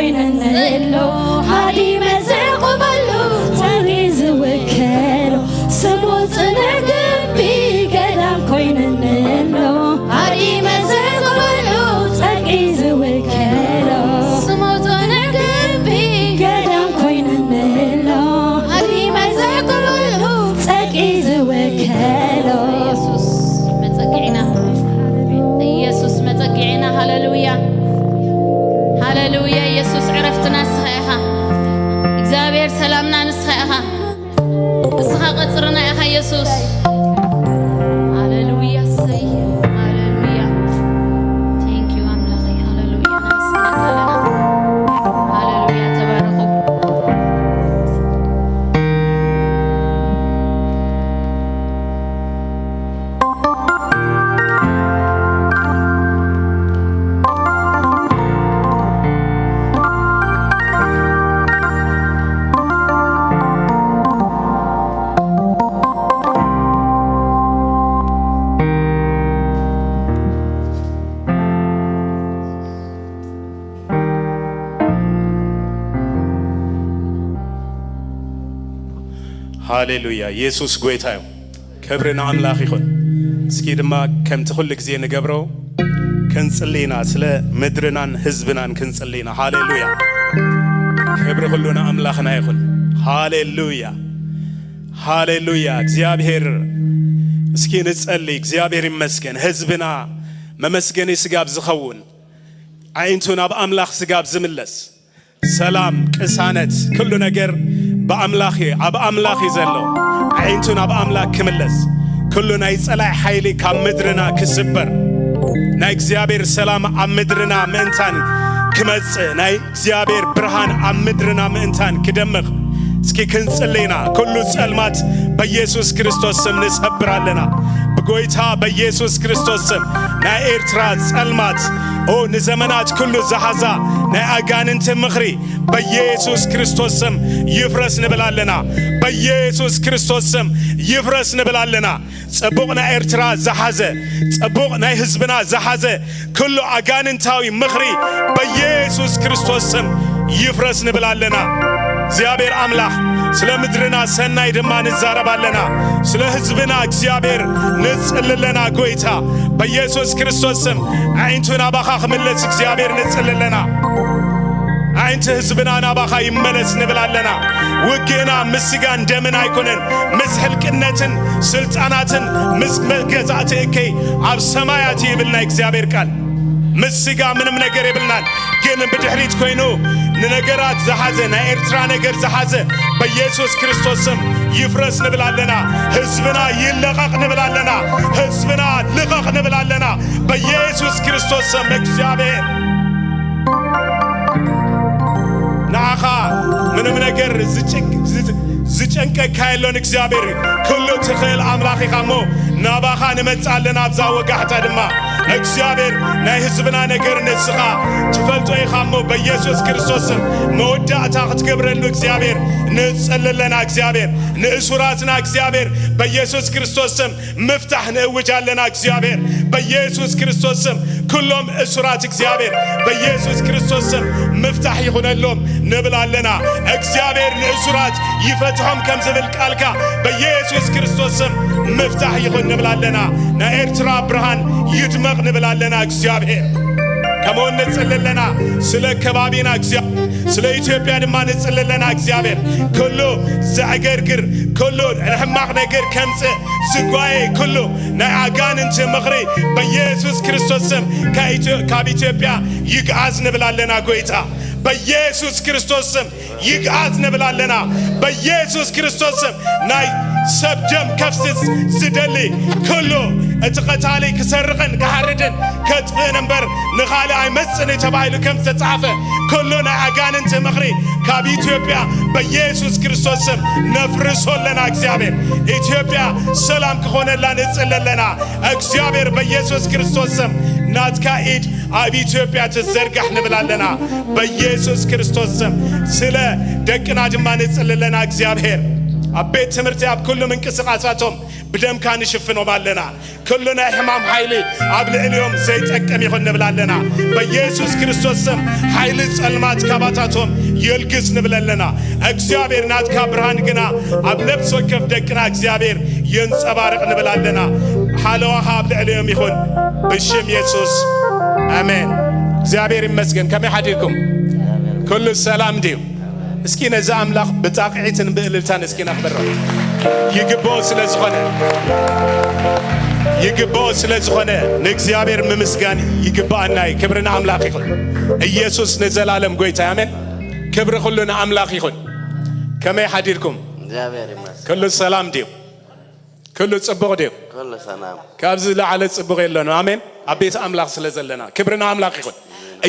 ኮይነነሎ፣ ሃዲመ ዘዕቁበሉ ጸሪ ዝውከሎ፣ ስሙ ጽኑዕ ግቢ ገዳም ኮይነነሎ፣ ሃዲመ ዘዕቁበሉ ጸሪ ዝውከሎ፣ ስሙ ጽኑዕ ግቢ ገዳም ኮይነነሎ፣ ሃዲመ ዘዕቁበሉ ጸሪ ዝውከሎ። ኢየሱስ መጸግዒና፣ ኢየሱስ መጸግዒና። ሃሌሉያ፣ ሃሌሉያ። ኢየሱስ ዕረፍትና ንስኻ ኢኻ። እግዚኣብሔር ሰላምና ንስኻ ኢኻ። ንስኻ ቀጽርና ኢኻ ኢየሱስ። ሃሌሉያ፣ እሰይ፣ ሃሌሉያ። Thank you ኣምላኸይ፣ ሃሌሉያ። ነመስግነካ ኣለና። ሃሌሉያ፣ ተባረኹ። ሃሌሉያ፣ ኢየሱስ ጎይታ እዩ። ክብሪ ንኣምላኽ ይኹን። እስኪ ድማ ከምቲ ኩሉ ግዜ ንገብሮ ክንጽሊ ኢና፣ ስለ ምድርናን ህዝብናን ክንጽሊ ኢና። ሃሌሉያ፣ ክብሪ ኩሉ ንኣምላኽና ይኹን። ሃሌሉያ፣ ሃሌሉያ። እግዚኣብሔር፣ እስኪ ንጸሊ። እግዚኣብሔር ይመስገን። ህዝብና መመስገኒ ስጋብ ዝኸውን፣ ኣዒንቱ ናብ ኣምላኽ ስጋብ ዝምለስ፣ ሰላም፣ ቅሳነት፣ ኩሉ ነገር ብኣምላኽ እዩ፣ ኣብ ኣምላኽ እዩ ዘሎ። ኣዒንቱ ናብ ኣምላኽ ክምለስ፣ ኩሉ ናይ ጸላኢ ሓይሊ ካብ ምድርና ክስበር፣ ናይ እግዚኣብሔር ሰላም ኣብ ምድርና ምእንታን ክመጽእ፣ ናይ እግዚኣብሔር ብርሃን ኣብ ምድርና ምእንታን ክደምቕ፣ እስኪ ክንጽሊ ኢና። ኩሉ ጸልማት በኢየሱስ ክርስቶስ ስም ንሰብር ኣለና። ብጎይታ በኢየሱስ ክርስቶስ ስም ናይ ኤርትራ ጸልማት፣ ኦ፣ ንዘመናት ኩሉ ዝሓዛ ናይ ኣጋንንቲ ምኽሪ በኢየሱስ ክርስቶስ ስም ይፍረስ ንብል ኣለና። በኢየሱስ ክርስቶስ ስም ይፍረስ ንብል ኣለና። ጽቡቕ ናይ ኤርትራ ዝሓዘ፣ ጽቡቕ ናይ ህዝብና ዝሓዘ ኩሉ ኣጋንንታዊ ምኽሪ በኢየሱስ ክርስቶስ ስም ይፍረስ ንብል ኣለና። እግዚኣብሔር ኣምላኽ፣ ስለ ምድርና ሰናይ ድማ ንዛረብ ኣለና። ስለ ህዝብና እግዚኣብሔር ንጽሊ ኣለና። ጎይታ በኢየሱስ ክርስቶስ ስም ኣዒንቱ ናባኻ ክምለስ እግዚኣብሔር ንጽሊ ኣለና። ኣዒንቲ ህዝብና ናባኻ ይመለስ ንብል ኣለና። ውግእና ምስ ስጋን ደምን ኣይኮነን፣ ምስ ሕልቅነትን ስልጣናትን ምስ መገዛእቲ እከይ ኣብ ሰማያት ይብል ናይ እግዚኣብሔር ቃል። ምስ ስጋ ምንም ነገር የብልናን፣ ግን ብድሕሪት ኮይኑ ንነገራት ዝሓዘ፣ ናይ ኤርትራ ነገር ዝሓዘ በኢየሱስ ክርስቶስ ስም ይፍረስ ንብል ኣለና። ህዝብና ይለቐቕ ንብል ኣለና። ህዝብና ልቐቕ ንብል ኣለና። በኢየሱስ ክርስቶስ ስም እግዚኣብሔር ንዓኻ ምንም ነገር ዝጭ-፣ ዝ-፣ ዝጨንቀካ የሎን። እግዚኣብሔር ኩሉ ትኽእል ኣምላኽ ኢኻ እሞ ናባኻ ንመጽእ ኣለና። ኣብዛ ወጋሕታ ድማ እግዚኣብሔር ናይ ህዝብና ነገር ንስኻ ትፈልጦ ኢኻ እሞ በኢየሱስ ክርስቶስ ስም መወዳእታ ክትገብረሉ እግዚኣብሔር ንጽሊ ኣለና። እግዚኣብሔር ንእሱራትና እግዚኣብሔር በኢየሱስ ክርስቶስ ስም ምፍታሕ ንእውጅ ኣለና። እግዚኣብሔር በኢየሱስ ክርስቶስ ስም ኩሎም እሱራት እግዚኣብሔር በኢየሱስ ክርስቶስ ስም ምፍታሕ ይኹነሎም ንብል ኣለና። እግዚኣብሔር ንእሱራት ይፈትሖም ከም ዝብል ቃልካ በኢየሱስ ክርስቶስ ስም ምፍታሕ ይኹን ንብል ኣለና። ናይ ኤርትራ ብርሃን ይድመቕ ንብል ኣለና። እግዚኣብሔር ከምኡ ንጽሊ ኣለና። ስለ ከባቢና እግዚኣብሔር፣ ስለ ኢትዮጵያ ድማ ንጽሊ ኣለና። እግዚኣብሔር ኩሉ ዘዕገርግር፣ ኩሉ ሕማቕ ነገር ከምጽእ ዝጓየ ኩሉ ናይ ኣጋንንቲ ምኽሪ በኢየሱስ ክርስቶስ ስም ከኢትዮ-፣ ካብ ኢትዮጵያ ይግዓዝ ንብል ኣለና። ጎይታ በኢየሱስ ክርስቶስ ስም ይግዓዝ ንብል ኣለና። በኢየሱስ ክርስቶስ ስም ናይ ሰብ ደም ከፍስስ ዝደሊ ኩሉ፣ እቲ ቀታሊ ክሰርቕን ክሓርድን ከጥፍእን እምበር ንኻልእ ኣይመጽእን እዩ ተባሂሉ ከም ዝተጻሕፈ፣ ኩሉ ናይ ኣጋንንቲ ምኽሪ ካብ ኢትዮጵያ በኢየሱስ ክርስቶስ ስም ነፍርሶ ኣለና። እግዚኣብሔር ኢትዮጵያ ሰላም ክኾነላ ንጽሊ ኣለና። እግዚኣብሔር በኢየሱስ ክርስቶስ ስም ናትካ ኢድ ኣብ ኢትዮጵያ ትዘርጋሕ ንብል ኣለና። በኢየሱስ ክርስቶስ ስም ስለ ደቅና ድማ ንጽሊ ኣለና። እግዚኣብሔር ኣብ ቤት ትምህርቲ፣ ኣብ ኩሉ ምንቅስቃሳቶም ብደምካ ንሽፍኖም ኣለና። ኩሉ ናይ ሕማም ሓይሊ ኣብ ልዕሊኦም ዘይጠቅም ይኹን ንብል ኣለና። በኢየሱስ ክርስቶስ ስም ሓይሊ ጸልማት ካባታቶም ይልግስ ንብል ኣለና። እግዚኣብሔር ናትካ ብርሃን ግና ኣብ ነፍሲ ወከፍ ደቅና እግዚኣብሔር የንጸባርቕ ንብል ኣለና። ሓለዋኻ ኣብ ልዕሊኦም ይኹን ብሽም የሱስ ኣሜን። እግዚኣብሔር ይመስገን። ከመይ ሓዲርኩም? ኩሉ ሰላም ድዩ? እስኪ ነዚ ኣምላኽ ብጣቕዒትን ብእልልታን እስኪ ነኽብሮ። ይግብኦ ስለ ዝኾነ፣ ይግብኦ ስለ ዝኾነ ንእግዚኣብሔር ምምስጋን ይግብኣና እዩ። ክብሪ ንኣምላኽ ይኹን። ኢየሱስ ንዘላለም ጎይታ ኣሜን። ክብሪ ኩሉ ንኣምላኽ ይኹን። ከመይ ሓዲርኩም? እግዚኣብሔር ይመስገን። ኩሉ ሰላም ድዩ? ኩሉ ጽቡቕ ድዩ? ኩሉ ሰላም። ካብዚ ዝለዓለ ጽቡቕ የለን። ኣሜን። ኣብ ቤት ኣምላኽ ስለ ዘለና ክብሪ ንኣምላኽ ይኹን።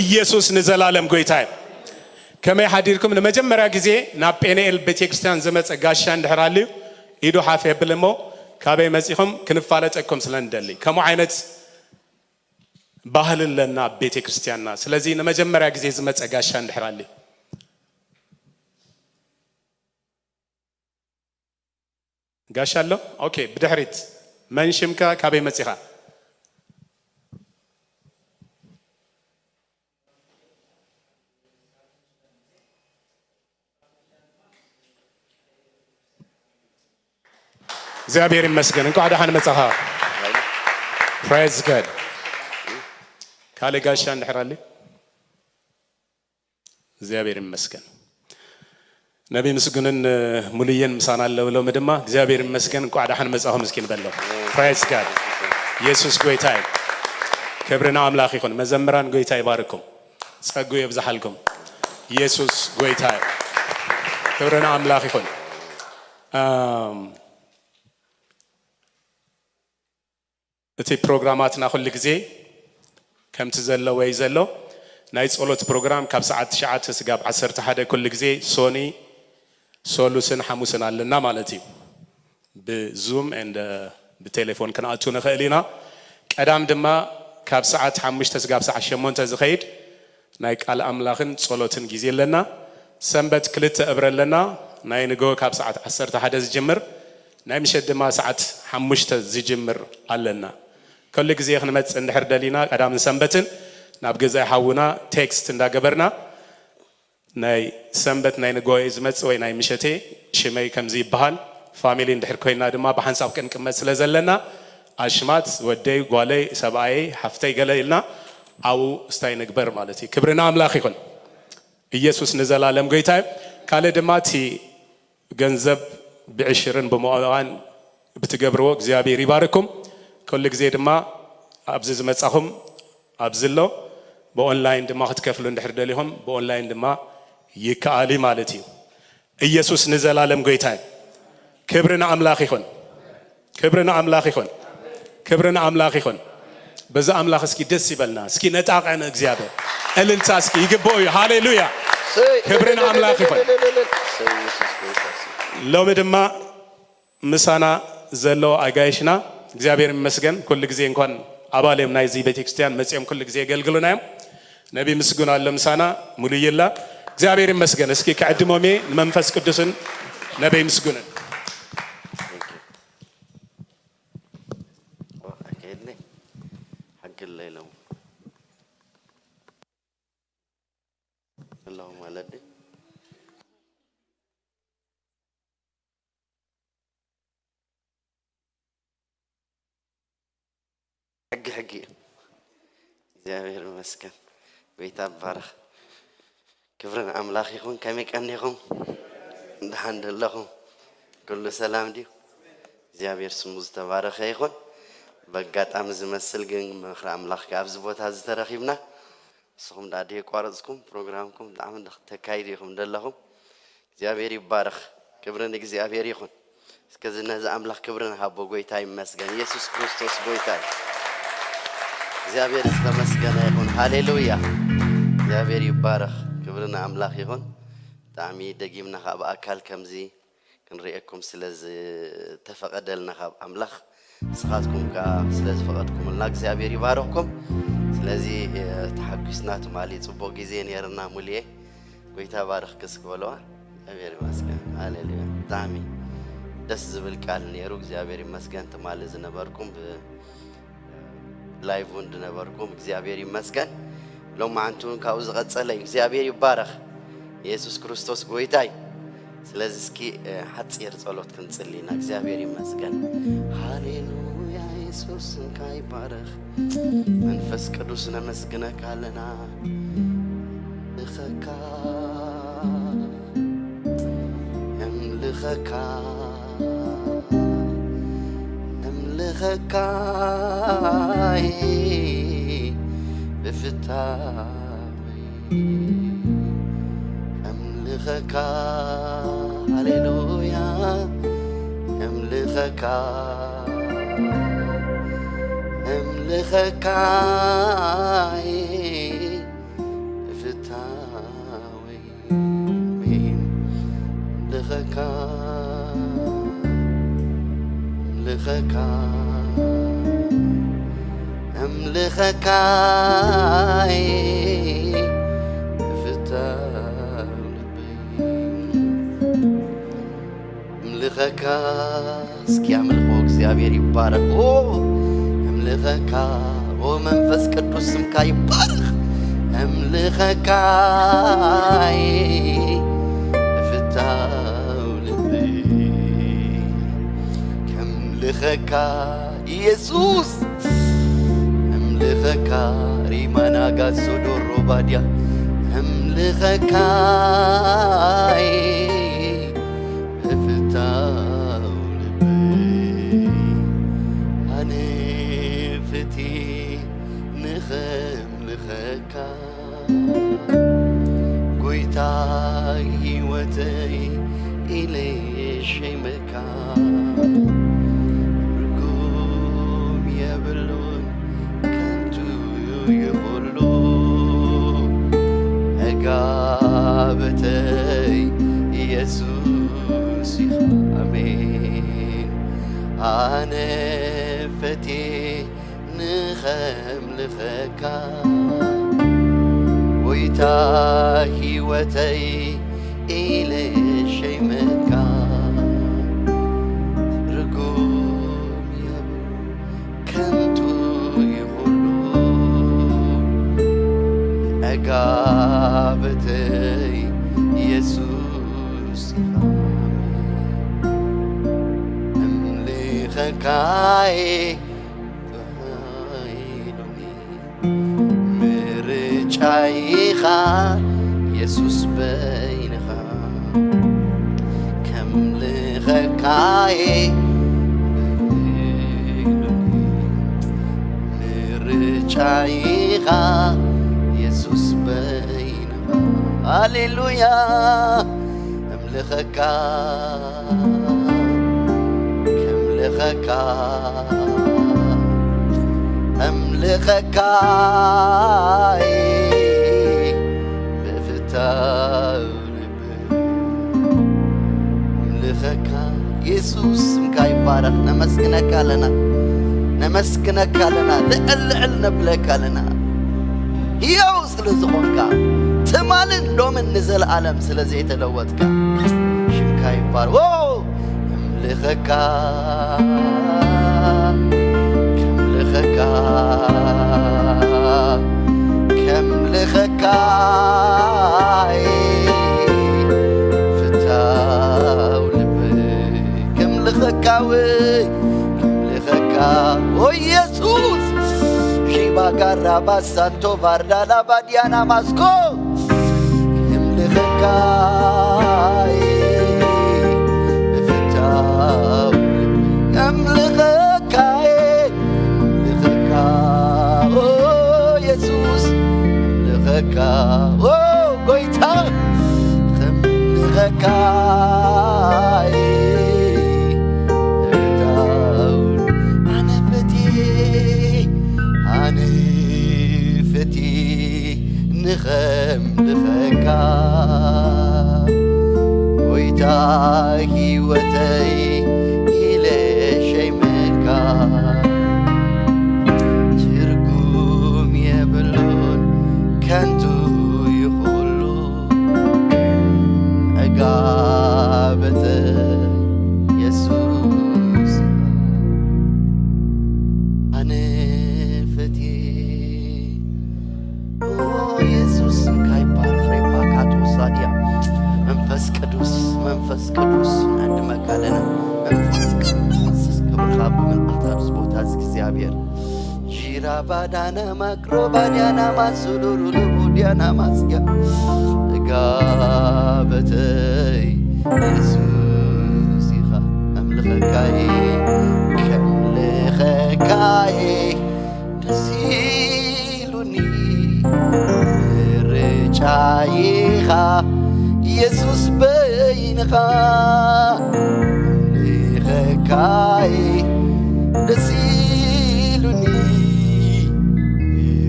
ኢየሱስ ንዘላለም ጎይታ እዩ። ከመይ ሓዲርኩም? ንመጀመርያ ግዜ ናብ ጴንኤል ቤተክርስትያን ዝመጸ ጋሻ እንድሕር ኣልዩ ኢዱ ሓፍ የብል እሞ፣ ካበይ መጺኹም? ክንፋለጠኩም ስለ ንደሊ። ከምኡ ዓይነት ባህሊ ኣለና ኣብ ቤተክርስትያንና። ስለዚ ንመጀመርያ ግዜ ዝመጸ ጋሻ እንድሕር ኣልዩ ጋሻ ኣሎ? ኦኬ፣ ብድሕሪት። መን ሽምካ? ካበይ መጺኻ? እግዚኣብሔር ይመስገን። እንኳዕ ደሓን መጻኻ። Praise God። ካልእ ጋሻ እንድሕር ኣሊ? እግዚኣብሔር ይመስገን። ነቢ ምስጉንን ሙሉየን ምሳና ኣለዉ። ሎሚ ድማ እግዚኣብሔር ይመስገን፣ እንኳዕ ደሓን መጻኹም እስኪ ንበሎም። Praise God። ኢየሱስ ጎይታ እዩ። ክብሪ ንኣምላኽ ይኹን። መዘምራን ጎይታ ይባርኩም። ጸጉ የብዝሓልኩም። ኢየሱስ ጎይታ እዩ። ክብሪ ንኣምላኽ ይኹን። ኣም፣ እቲ ፕሮግራማትና ኩሉ ግዜ ከምቲ ዘለዎ እዩ ዘሎ። ናይ ጸሎት ፕሮግራም ካብ ሰዓት ትሽዓተ ስጋብ ዓሰርተ ሓደ ኩሉ ግዜ ሶኒ፣ ሶሉስን ሓሙስን ኣለና ማለት እዩ። ብዙም and ብቴሌፎን ክንኣቱ ንኽእል ኢና። ቀዳም ድማ ካብ ሰዓት ሓሙሽተ ስጋብ ሰዓት ሸሞንተ ዝኸይድ ናይ ቃል ኣምላኽን ጸሎትን ግዜ ኣለና። ሰንበት ክልተ እብረ ኣለና። ናይ ንግሆ ካብ ሰዓት ዓሰርተ ሓደ ዝጅምር፣ ናይ ምሸት ድማ ሰዓት ሓሙሽተ ዝጅምር ኣለና። ኩሉ ግዜ ክንመጽእ እንድሕር ደሊና ቀዳምን ሰንበትን ናብ ገዛኢ ሓውና ቴክስት እንዳገበርና ናይ ሰንበት ናይ ንግሆ ዝመጽእ ወይ ናይ ምሸቴ ሽመይ ከምዚ ይበሃል። ፋሚሊ እንድሕር ኮይና ድማ ብሓንሳብ ክንቅመጥ ስለ ዘለና ኣሽማት ወደይ፣ ጓለይ፣ ሰብኣየይ፣ ሓፍተይ ገለ ኢልና ኣብኡ ስታይ ንግበር ማለት እዩ። ክብሪ ንኣምላኽ ይኹን። ኢየሱስ ንዘላለም ጎይታ እዩ። ካልእ ድማ እቲ ገንዘብ ብዕሽርን ብምእዋን ብትገብርዎ እግዚኣብሔር ይባርኩም። ኩሉ ግዜ ድማ ኣብዚ ዝመጻኹም ኣብዚ ኣሎ። ብኦንላይን ድማ ክትከፍሉ እንድሕር ደሊኹም ብኦንላይን ድማ ይከኣል እዩ ማለት እዩ። ኢየሱስ ንዘላለም ጎይታ እዩ። ክብሪ ንኣምላኽ ይኹን። ክብሪ ንኣምላኽ ይኹን። ክብሪ ንኣምላኽ ይኹን። በዛ ኣምላኽ እስኪ ደስ ይበልና። እስኪ ነጣቕዕ ንእግዚኣብሔር። እልልታ እስኪ ይግብኦ እዩ። ሃሌሉያ። ክብሪ ንኣምላኽ ይኹን። ሎሚ ድማ ምሳና ዘሎ ኣጋይሽና እግዚኣብሔር ይመስገን። ኩሉ ግዜ እንኳን ኣባል እዮም ናይዚ ቤተክርስትያን መጺኦም ኩሉ ግዜ የገልግሉና እዮም። ነቢ ምስጉን ኣሎ ምሳና፣ ሙሉየላ። እግዚኣብሔር ይመስገን። እስኪ ክዕድሞም እየ ንመንፈስ ቅዱስን ነበይ ምስጉንን። ኣካይድኒ ሓግለይ ሎም ኣለኹ ማለት ድዩ? ሕጊ ሕጊ እዩ። እግዚኣብሔር ይመስገን። ጎይታ ይባረኽ። ክብሪ ንኣምላኽ ይኹን። ከመይ ቀኒኹም? ደሓን ዶ ኣለኹም? ኩሉ ሰላም ድዩ? እግዚኣብሔር ስሙ ዝተባረኸ ይኹን። በጋጣሚ ዝመስል ግን ምኽሪ ኣምላኽ ከኣ ኣብዚ ቦታ እዚ ተረኺብና። ንስኹም ደኣ ደየቋረጽኩም ፕሮግራምኩም ብጣዕሚ ተካይዱ ኢኹም ዘለኹም። እግዚኣብሔር ይባረኽ። ክብሪ ንእግዚኣብሔር ይኹን። እስከዚ ነዚ ኣምላኽ ክብሪ ንሃቦ። ጎይታ ይመስገን። ኢየሱስ ክርስቶስ ጎይታ እዩ። እግዚኣብሔር ዝተመስገነ ይኹን። ሃሌሉያ። እግዚኣብሔር ይባረኽ። ክብሪ ንኣምላኽ ይኹን። ብጣዕሚ ደጊምና ከዓ ብኣካል ከምዚ ክንርእየኩም ስለ ዝተፈቐደልና ካብ ኣምላኽ ንስኻትኩም ከዓ ስለ ዝፈቐድኩምልና እግዚኣብሔር ይባርኽኩም። ስለዚ ተሓጒስና ትማሊ ጽቡቕ ግዜ ነይርና። ሙልየ ጎይታ ባርኽ ክስክ በለዋ። እግዚኣብሔር ይመስገን። ሃሌሉያ። ብጣዕሚ ደስ ዝብል ቃል ነይሩ። እግዚኣብሔር ይመስገን። ትማሊ ዝነበርኩም ብ-፣ ላይቭ እውን ዝነበርኩም እግዚኣብሔር ይመስገን። ሎማዓንቲ እውን ካብኡ ዝቐጸለ እዩ። እግዚኣብሔር ይባረኽ። ኢየሱስ ክርስቶስ ጎይታ እዩ። ስለዚ እስኪ፣ እ፣ ሓጺር ጸሎት ክንጽሊ ኢና። እግዚኣብሔር ይመስገን። ሃሌሉያ፣ ኢየሱስ ስምካ ይባረኽ። መንፈስ ቅዱስ ነመስግነካ ኣለና። ንኸካ ነምልኸካ፣ ነምልኸካ ብፍታወይ ነምልኸካ፣ ሃሌሉያ ነምልኸካ፣ ነምልኸካ ብፍታወይ ኣሜን። እምልኸካ፣ እምልኸካ፣ እምልኸካ፣ ፍታው ልበይ። እምልኸካ፣ እስኪ ኣምልኾ፣ እግዚኣብሔር ይባረኽ። ኦ፣ እምልኸካ፣ ኦ መንፈስ ቅዱስ ስምካ ይባረኽ። እምልኸካ፣ ፍታው ልበይ፣ ከምልኸካ ኢየሱስ፣ እምልኸካ ሪማናጋ ሶዶሮ ባድያ፣ እምልኸካ፣ ፍታው ልበይ፣ ኣነ ፈትየ ንኸምልኸካ፣ ጎይታ ህይወተይ ኢለ ሸመካ፣ ርጉም የብሉን ከንቱ እዩ ኩሉ፣ ዕጋበተይ ኢየሱስ ኢኻ። ኣሜን። ኣነ ፈትየ ንኸምልኸካ፣ ጎይታ ህይወተይ ኢለ ሸይመካ፣ ርጉም የብሉ ከንቱ ይኹሉ፣ ዕጋበተይ ኢየሱስ ኢኻ። እምልኸካይ ኢሉኒ፣ ምርጫይ ኢኻ የሱስ በይንኻ፣ ከምልኸካየ ኢሉኒ፣ ምርጫይ ኢኻ የሱስ በይንኻ። ሃሌሉያ። እምልኸካ፣ ከምልኸካ፣ እምልኸካ፣ ብፍታው ልበይ እምልኸካ። የሱስ ስምካ ይባረኽ። ነመስግነካ ኣለና፣ ነመስግነካ ኣለና፣ ልዕል ልዕል ነብለካ ኣለና። ህያው ስለ ዝኾንካ፣ ትማልን ሎምን ንዘለኣለም ስለ ዘይተለወጥካ፣ ሽምካ ይባረኽ። ዎ! እምልኸካ፣ ከምልኸካ፣ ከምልኸካ፣ ፍታው ልበይ፣ ከምልኸካ ወይ፣ ከምልኸካ፣ ኦ ኢየሱስ፣ ሺባጋራ ባሳንቶ ቫርዳላ ባዲያና ማስኮ፣ ከምልኸካ፣ ፍታው፣ ከምልኸካ፣ ከምልኸካ፣ ኦ ኢየሱስ፣ ከምልኸካ፣ ኦ ጎይታ፣ ከምልኸካ፣ ፍታው፣ ኣነ ፈትየ፣ ኣነ ፈትየ ንኸምልኸካ፣ ጎይታ ህይወተይ ኢለ ሸይመካ፣ ትርጉም የብሉን ከንቱ ይኹሉ፣ ዕጋበተይ የሱስ መንፈስ ቅዱስ፣ መንፈስ ቅዱስ፣ ንዕድመካ ኣለና። መንፈስ ቅዱስ፣ ክብርኻ ብምልኣት ኣብዚ ቦታ እዚ እግዚኣብሔር። ጂራ ባዳና ማክሮ ባድያና ማሱሉሩሉ ቡድያና ማስጋ እጋበተይ የሱስ ኢኻ ኣምልኸካይ ከምልኸካይ ደስ ኢሉኒ ምርጫይኻ የሱስ በይንኻ ኣምልኸካይ ደስ ኢሉኒ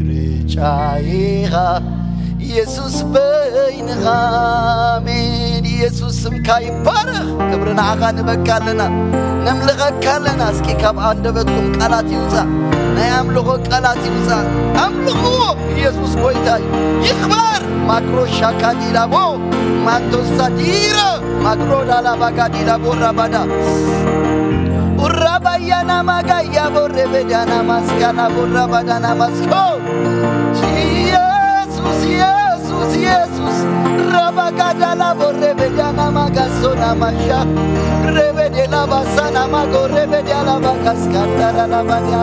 ምርጫይኻ የሱስ በይንኻ። ኣሜን። የሱስ ስምካ ይባረኽ። ክብሪ ንዓኻ ንበካ ኣለና፣ ነምልኸካ ኣለና። እስኪ ካብ ኣንደበትኩም ቃላት ይውፃእ፣ ናይ ኣምልኾ ቃላት ይውፃእ። ኣምልኽዎ። የሱስ ጎይታ እዩ። ይኽበር። ማክሮ ሻካዲላቦ ማቶሳዲሮ ማክሮ ዳላ ባጋዲላ ቦራ ባዳ ኡራባያና ማጋያ ቦሬ ቤዳና ማስካና ቦራ ባዳና ማስኮ ኢየሱስ ኢየሱስ ኢየሱስ ራባጋዳላ ቦሬ ቤዳና ማጋሶና ማሻ ሬቤዴላ ባሳና ማጎ ሬቤዴላ ባጋስካዳላ ላባንያ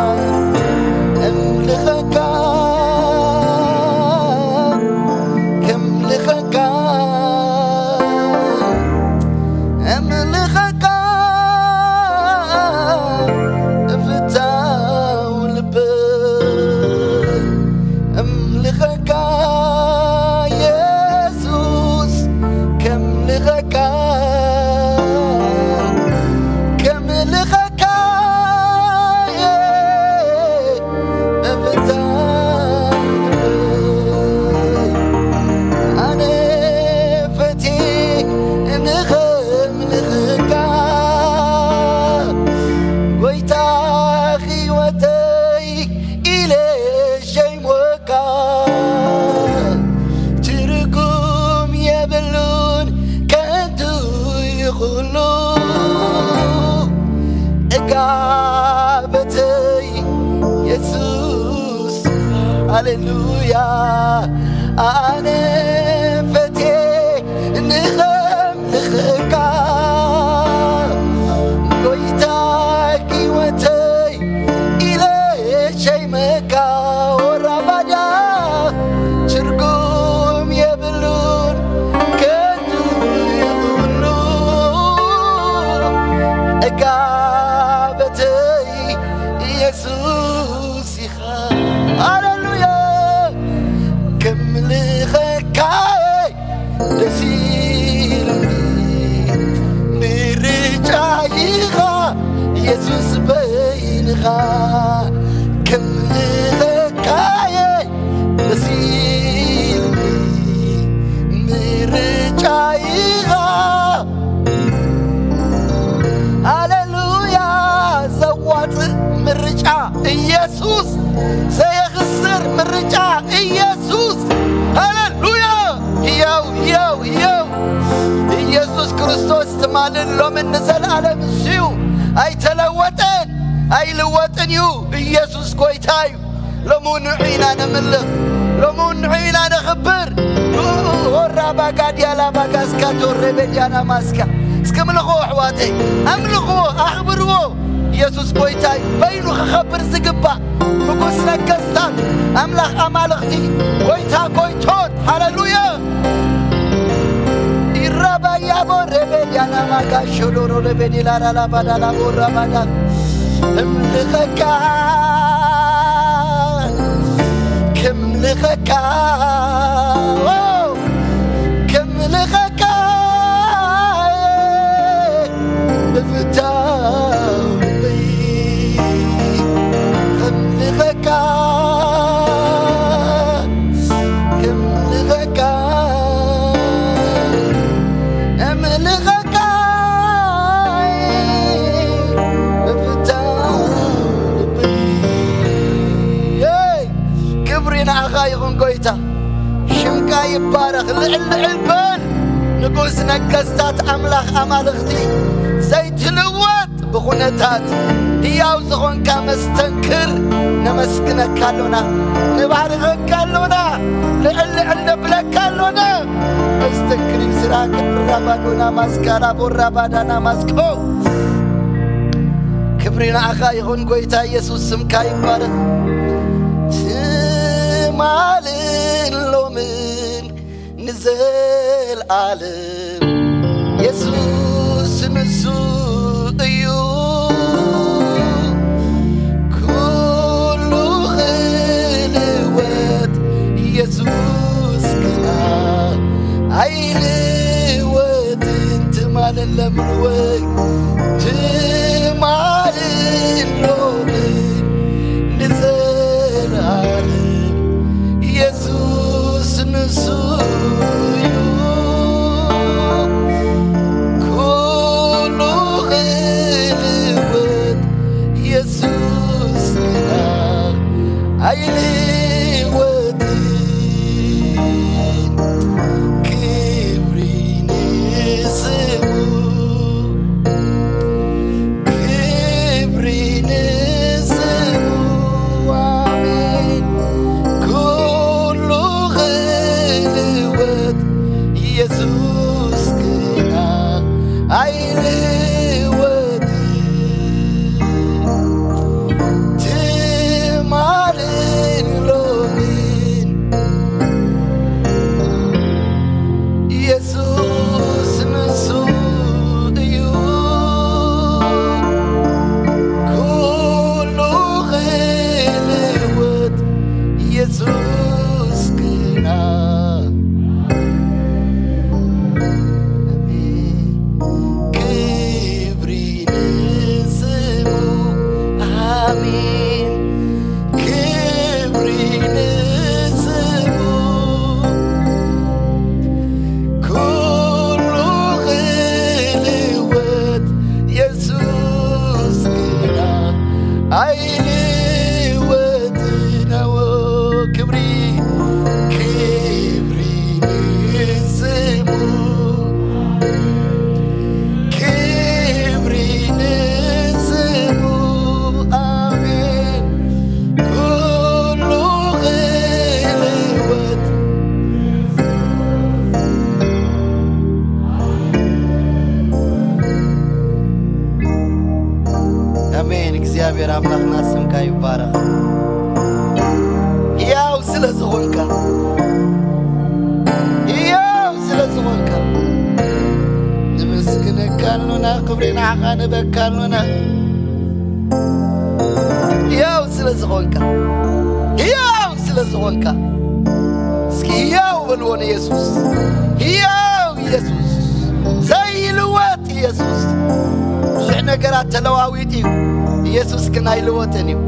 እምልኸካ ከምልኸካ እምልኸካ እፍታው ልበይ እምልኸካ የሱስ ከምልኸካ ከምልኸካ እፍታው ልበይ ኣነ ፈትየ ንኸምልኸካ ጎይታ ህይወተይ ኢለ ሸይሞካ ትርጉም የብሉን ከንቱ ይኹሉ እጋበተይ የሱስ ሃሌሉያ ኣነ ፈትየ ንኸምልኸካ ጎይታ ህይወተይ ኢለ ሸይመካ ወራባዳ ትርጉም የብሉን ከንቱ ይኹሉ እጋበተይ ኢየሱስ ኢኻ ሃሌሉያ ከምልኸካ ደስ ኢሉኒ ምርጫ ኢኻ የሱስ በይንኻ ከምልኸካየ ደስ ኢሉኒ ምርጫ ኢኻ ሃሌሉያ ዘዋፅእ ምርጫ ኢየሱስ ዘየኽስር ምርጫ ኢየሱስ ሃሌሉያ ህያው ህያው ህያው ኢየሱስ ክርስቶስ ትማልን ሎምን ንዘለኣለም እሱ እዩ ኣይተለወጠን ኣይልወጥን እዩ ኢየሱስ ጎይታ እዩ ሎሙ ንዑ ኢና ነምልኽ ሎሙ ንዑ ኢና ነኽብር ሆራ ባጋድያ ላባጋስካ ቶሬ ቤድያና ማስካ እስኪ ምልኽዎ ኣሕዋተይ ኣምልኽዎ ኣኽብርዎ ኢየሱስ ጎይታ እዩ በይኑ ክኸብር ዝግባእ ንጉስ ነገስታት ኣምላኽ ኣማልኽቲ ጎይታ ጎይቶት ሃሌሉያ ኢራባያቦ ሬቤድያና ማጋሾዶሮ ሬቤዲላራላባዳላቦ ራባዳ እምልኸካ ከምልኸካ ከምልኸካ ብፍታው ልበይ ከምልኸካ ከምልኸካ እምልኸካ ብፍታው ልበይ ክብሪ ንዓኻ ይኹን ጎይታ ሽምካ ይባረኽ ልዕል ልዕል በል ንጉስ ነገስታት ኣምላኽ ኣማልኽቲ ዘይትልወጥ ብኹነታት ህያው ዝኾንካ መስተንክር ነመስግነካ ኣሎና ንባርኸካ ኣሎና ልዕል ልዕል ነብለካ ኣሎና መስተንክር እዩ ስራ ራባዶና ማስካራ ቦራባዳና ማስኮ። ክብሪ ንዓኻ ይኹን ጎይታ ኢየሱስ፣ ስምካ ይባረኽ። ትማልን ሎምን ንዘልኣለም የሱስ ንሱ እዩ። ኩሉ ክልወጥ የሱስ ግና ኣይልወጥን። ትማልን ለምን ወይ ትማልን ሎምን ንዘልኣለም የሱስ ንሱ እዩ። ኩሉ ክልወጥ የሱስ ግና ኣይልወጥን። ክብሪ ንስሙ፣ ክብሪ ንስሙ። ኣሜን። ኩሉ ክልወጥ የሱስ ግና ኣይልወጥን። ትማልን ሎምን የሱስ ንሱ እዩ። ኩሉ ክልወጥ የሱስ ግና። ኣሜን። ክብሪ ንስሙ። ኣሜን። ክብሪ ንስሙ። ኩሉ ክልወጥ የሱስ ግና ኣይልወጥን። ኣዎ ክብሪ፣ ክብሪ ንስሙ። ክብሪ ንስሙ። ኣሜን። ኩሉ ክልወጥ። ኣሜን። እግዚኣብሔር ኣምላኽና ስምካ ይባረኽ። ሕያው ስለ ዝኾንካ፣ ሕያው ስለ ዝኾንካ፣ ንምስግነካ ኣሎና፣ ክብሪ ንዓኻ ንበካ ኣሎና። ሕያው ስለ ዝኾንካ፣ ሕያው ስለ ዝኾንካ፣ እስኪ ሕያው በልዎ ንየሱስ። ሕያው ኢየሱስ፣ ዘይልወጥ ኢየሱስ። ብዙሕ ነገራት ተለዋዊጡ እዩ፣ ኢየሱስ ግን ኣይልወጥን እዩ።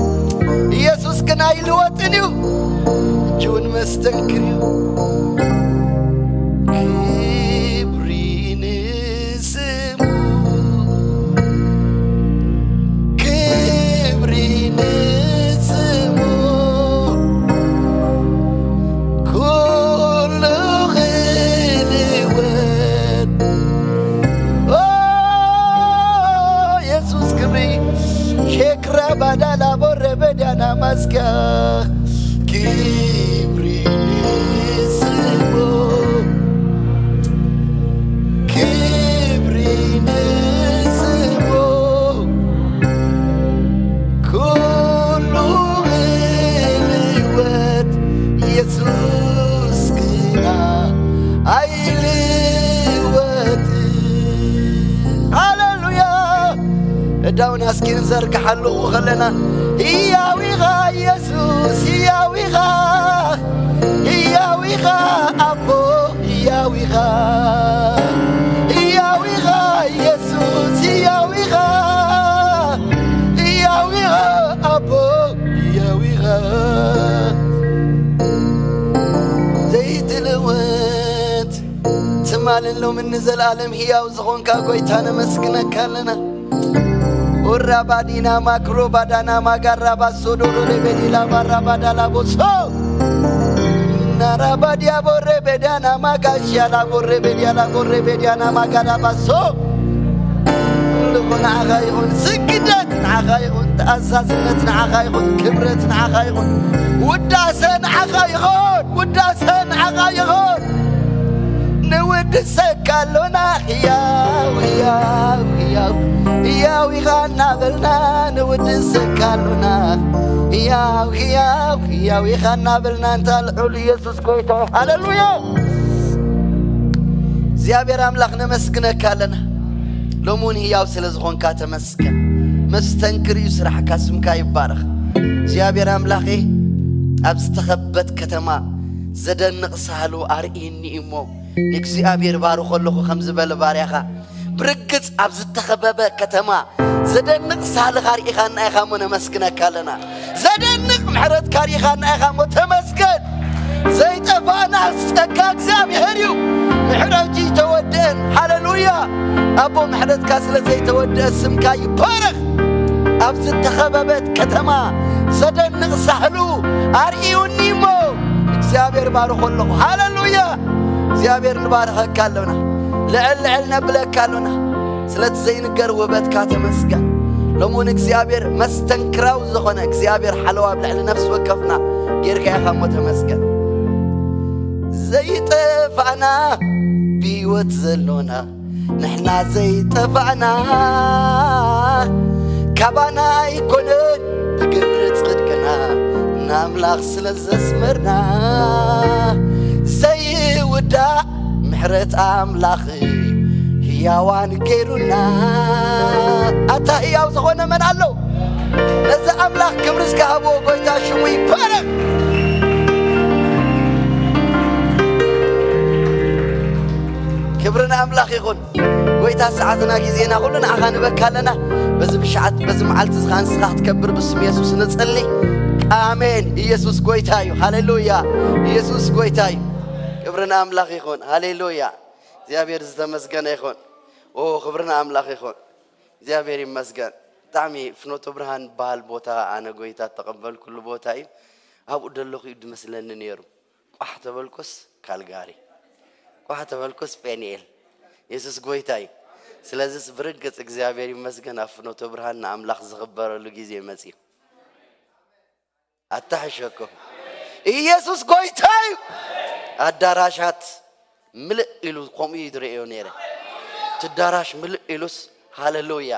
ኢየሱስ ግን ኣይልወጥን እዩ። እጅውን መስተንክር እዩ። ክብሪ ንስሙ፣ ክብሪ ንስሙ። ኩሉ ክልወጥ። ኦ፣ የሱስ ክብሪ። ሼክራ ባዳላ ቦረ በዲያና ማስኪያ። ክብሪ ንስሙ፣ ክብሪ ንስሙ። ኩሉ ክልወጥ የሱስ ግና ኣይልወጥን። ሃሌሉያ። እዳውና እስኪ ንዘርግሓሉ ከለና፣ ህያው ኢኻ የሱስ፣ ህያው ኢኻ፣ ህያው ኢኻ ኣቦ፣ ህያው ኢኻ፣ ህያው ኢኻ የሱስ፣ ህያው ኢኻ፣ ህያው ኢኻ ኣቦ፣ ህያው ኢኻ። ዘይትልወጥ ትማልን ሎምን ንዘለኣለም ህያው ዝኾንካ ጎይታ ነመስግነካ ኣለና። ኦራ ባዲና ማክሮ ባዳና ማጋራ ባሶ ዶሮ ሬቤዲ ላባራ ባዳላ ቦሶ ናራ ባዲያ ቦሬ ቤዲያና ማጋሽያ ላቦሬ ቤዲያ ላቦሬ ቤዲያና ማጋዳ ባሶ። ልኹ ንዓኻ ይኹን፣ ስግደት ንዓኻ ይኹን፣ ተኣዛዝነት ንዓኻ ይኹን፣ ክብረት ንዓኻ ይኹን፣ ውዳሰ ንዓኻ ይኹን፣ ውዳሰ ንዓኻ ይኹን። ንውድሰካ ኣሎና፣ ህያው፣ ህያው፣ ህያው፣ ህያው ኢኻ እናበልና ንውድሰካ ኣሎና። ህያው፣ ህያው፣ ህያው ኢኻ እናበልና እንታ ልዑል ኢየሱስ ጎይታ። ሃሌሉያ! እግዚኣብሔር ኣምላኽ ነመስግነካ ኣለና። ሎሚ እውን ህያው ስለ ዝኾንካ ተመስገን። መስተንክር እዩ ስራሕካ፣ ስምካ ይባረኽ። እግዚኣብሔር ኣምላኸ፣ ኣብ ዝተኸበት ከተማ ዘደንቕ ሳህሉ ኣርእይኒ እሞ፣ ንእግዚኣብሔር ባርኾ ኣለኹ ከም ዝበለ ባርያኻ፣ ብርግጽ ኣብ ዝተኸበበ ከተማ ዘደንቕ ሳህልኻ ርኢኻና ኢኻ እሞ ነመስግነካ ኣለና። ዘደንቕ ምሕረትካ ርኢኻና ኢኻ እሞ ተመስገን። ዘይጠፋእና ጸጋ እግዚኣብሔር እዩ። ምሕረቱ ይተወድአን። ሃሌሉያ። ኣቦ፣ ምሕረትካ ስለ ዘይተወድአ ስምካ ይባረኽ። ኣብ ዝተኸበበት ከተማ ዘደንቕ ሳህሉ ኣርእዩኒ እሞ እግዚኣብሔር ባርኾ ኣለኹ። ሃሌሉያ። እግዚኣብሔር ንባርኸካ ኣሎና። ልዕል ልዕል ነብለካ ኣሎና። ስለቲ ዘይንገር ውበትካ ተመስገን። ሎሚ እውን እግዚኣብሔር መስተንክራዊ ዝኾነ እግዚኣብሔር ሓለዋ ኣብ ልዕሊ ነፍሲ ወከፍና ጌርካ ኢኻ እሞ ተመስገን። ዘይጠፋእና ብህይወት ዘሎና ንሕና ዘይጠፋእና ካባና ኣይኮነን ብግብሪ ጽድቅና ንኣምላኽ ስለ ዘስመርና ዘይውዳእ ምሕረት ኣምላኽ እዩ ህያዋን ገይሩና። ኣታ ህያው ዝኾነ መን ኣሎ? ነዚ ኣምላኽ ክብሪ እስከ ሃብዎ፣ ጎይታ ሽሙ ይባረኽ። ክብሪ ንኣምላኽ ይኹን። ጎይታ ሰዓትና ግዜና ኩሉ ንዓኻ ንበካ ኣለና። በዚ ብሽዓት በዚ መዓልቲ እዚ ኸዓ ንስኻ ክትከብር ብስም የሱስ ንጸሊ። ኣሜን። ኢየሱስ ጎይታ እዩ። ሃሌሉያ። ኢየሱስ ጎይታ እዩ። ክብሪ ንኣምላኽ ይኹን። ሃሌሉያ። እግዚኣብሔር ዝተመስገነ ይኹን። ኦ፣ ክብሪ ንኣምላኽ ይኹን። እግዚኣብሔር ይመስገን። ብጣዕሚ ፍኖተ ብርሃን በሃል ቦታ ኣነ ጎይታ እተቐበልኩሉ ቦታ እዩ። ኣብኡ ደለኹ እዩ ዝመስለኒ ነይሩ። ቋሕ ተበልኩስ ካልጋሪ፣ ቋሕ ተበልኩስ ጴንኤል። የሱስ ጎይታ እዩ። ስለዚስ ብርግጽ እግዚኣብሔር ይመስገን ኣብ ፍኖተ ብርሃን ንኣምላኽ ዝኽበረሉ ግዜ መጺኡ። ኣታሕሸኩም። ኢየሱስ ጎይታ እዩ። ኣዳራሻት ምልእ ኢሉ ከምኡ እዩ ዝርእዮ ነይረ። እቲ ኣዳራሽ ምልእ ኢሉስ ሃሌሉያ።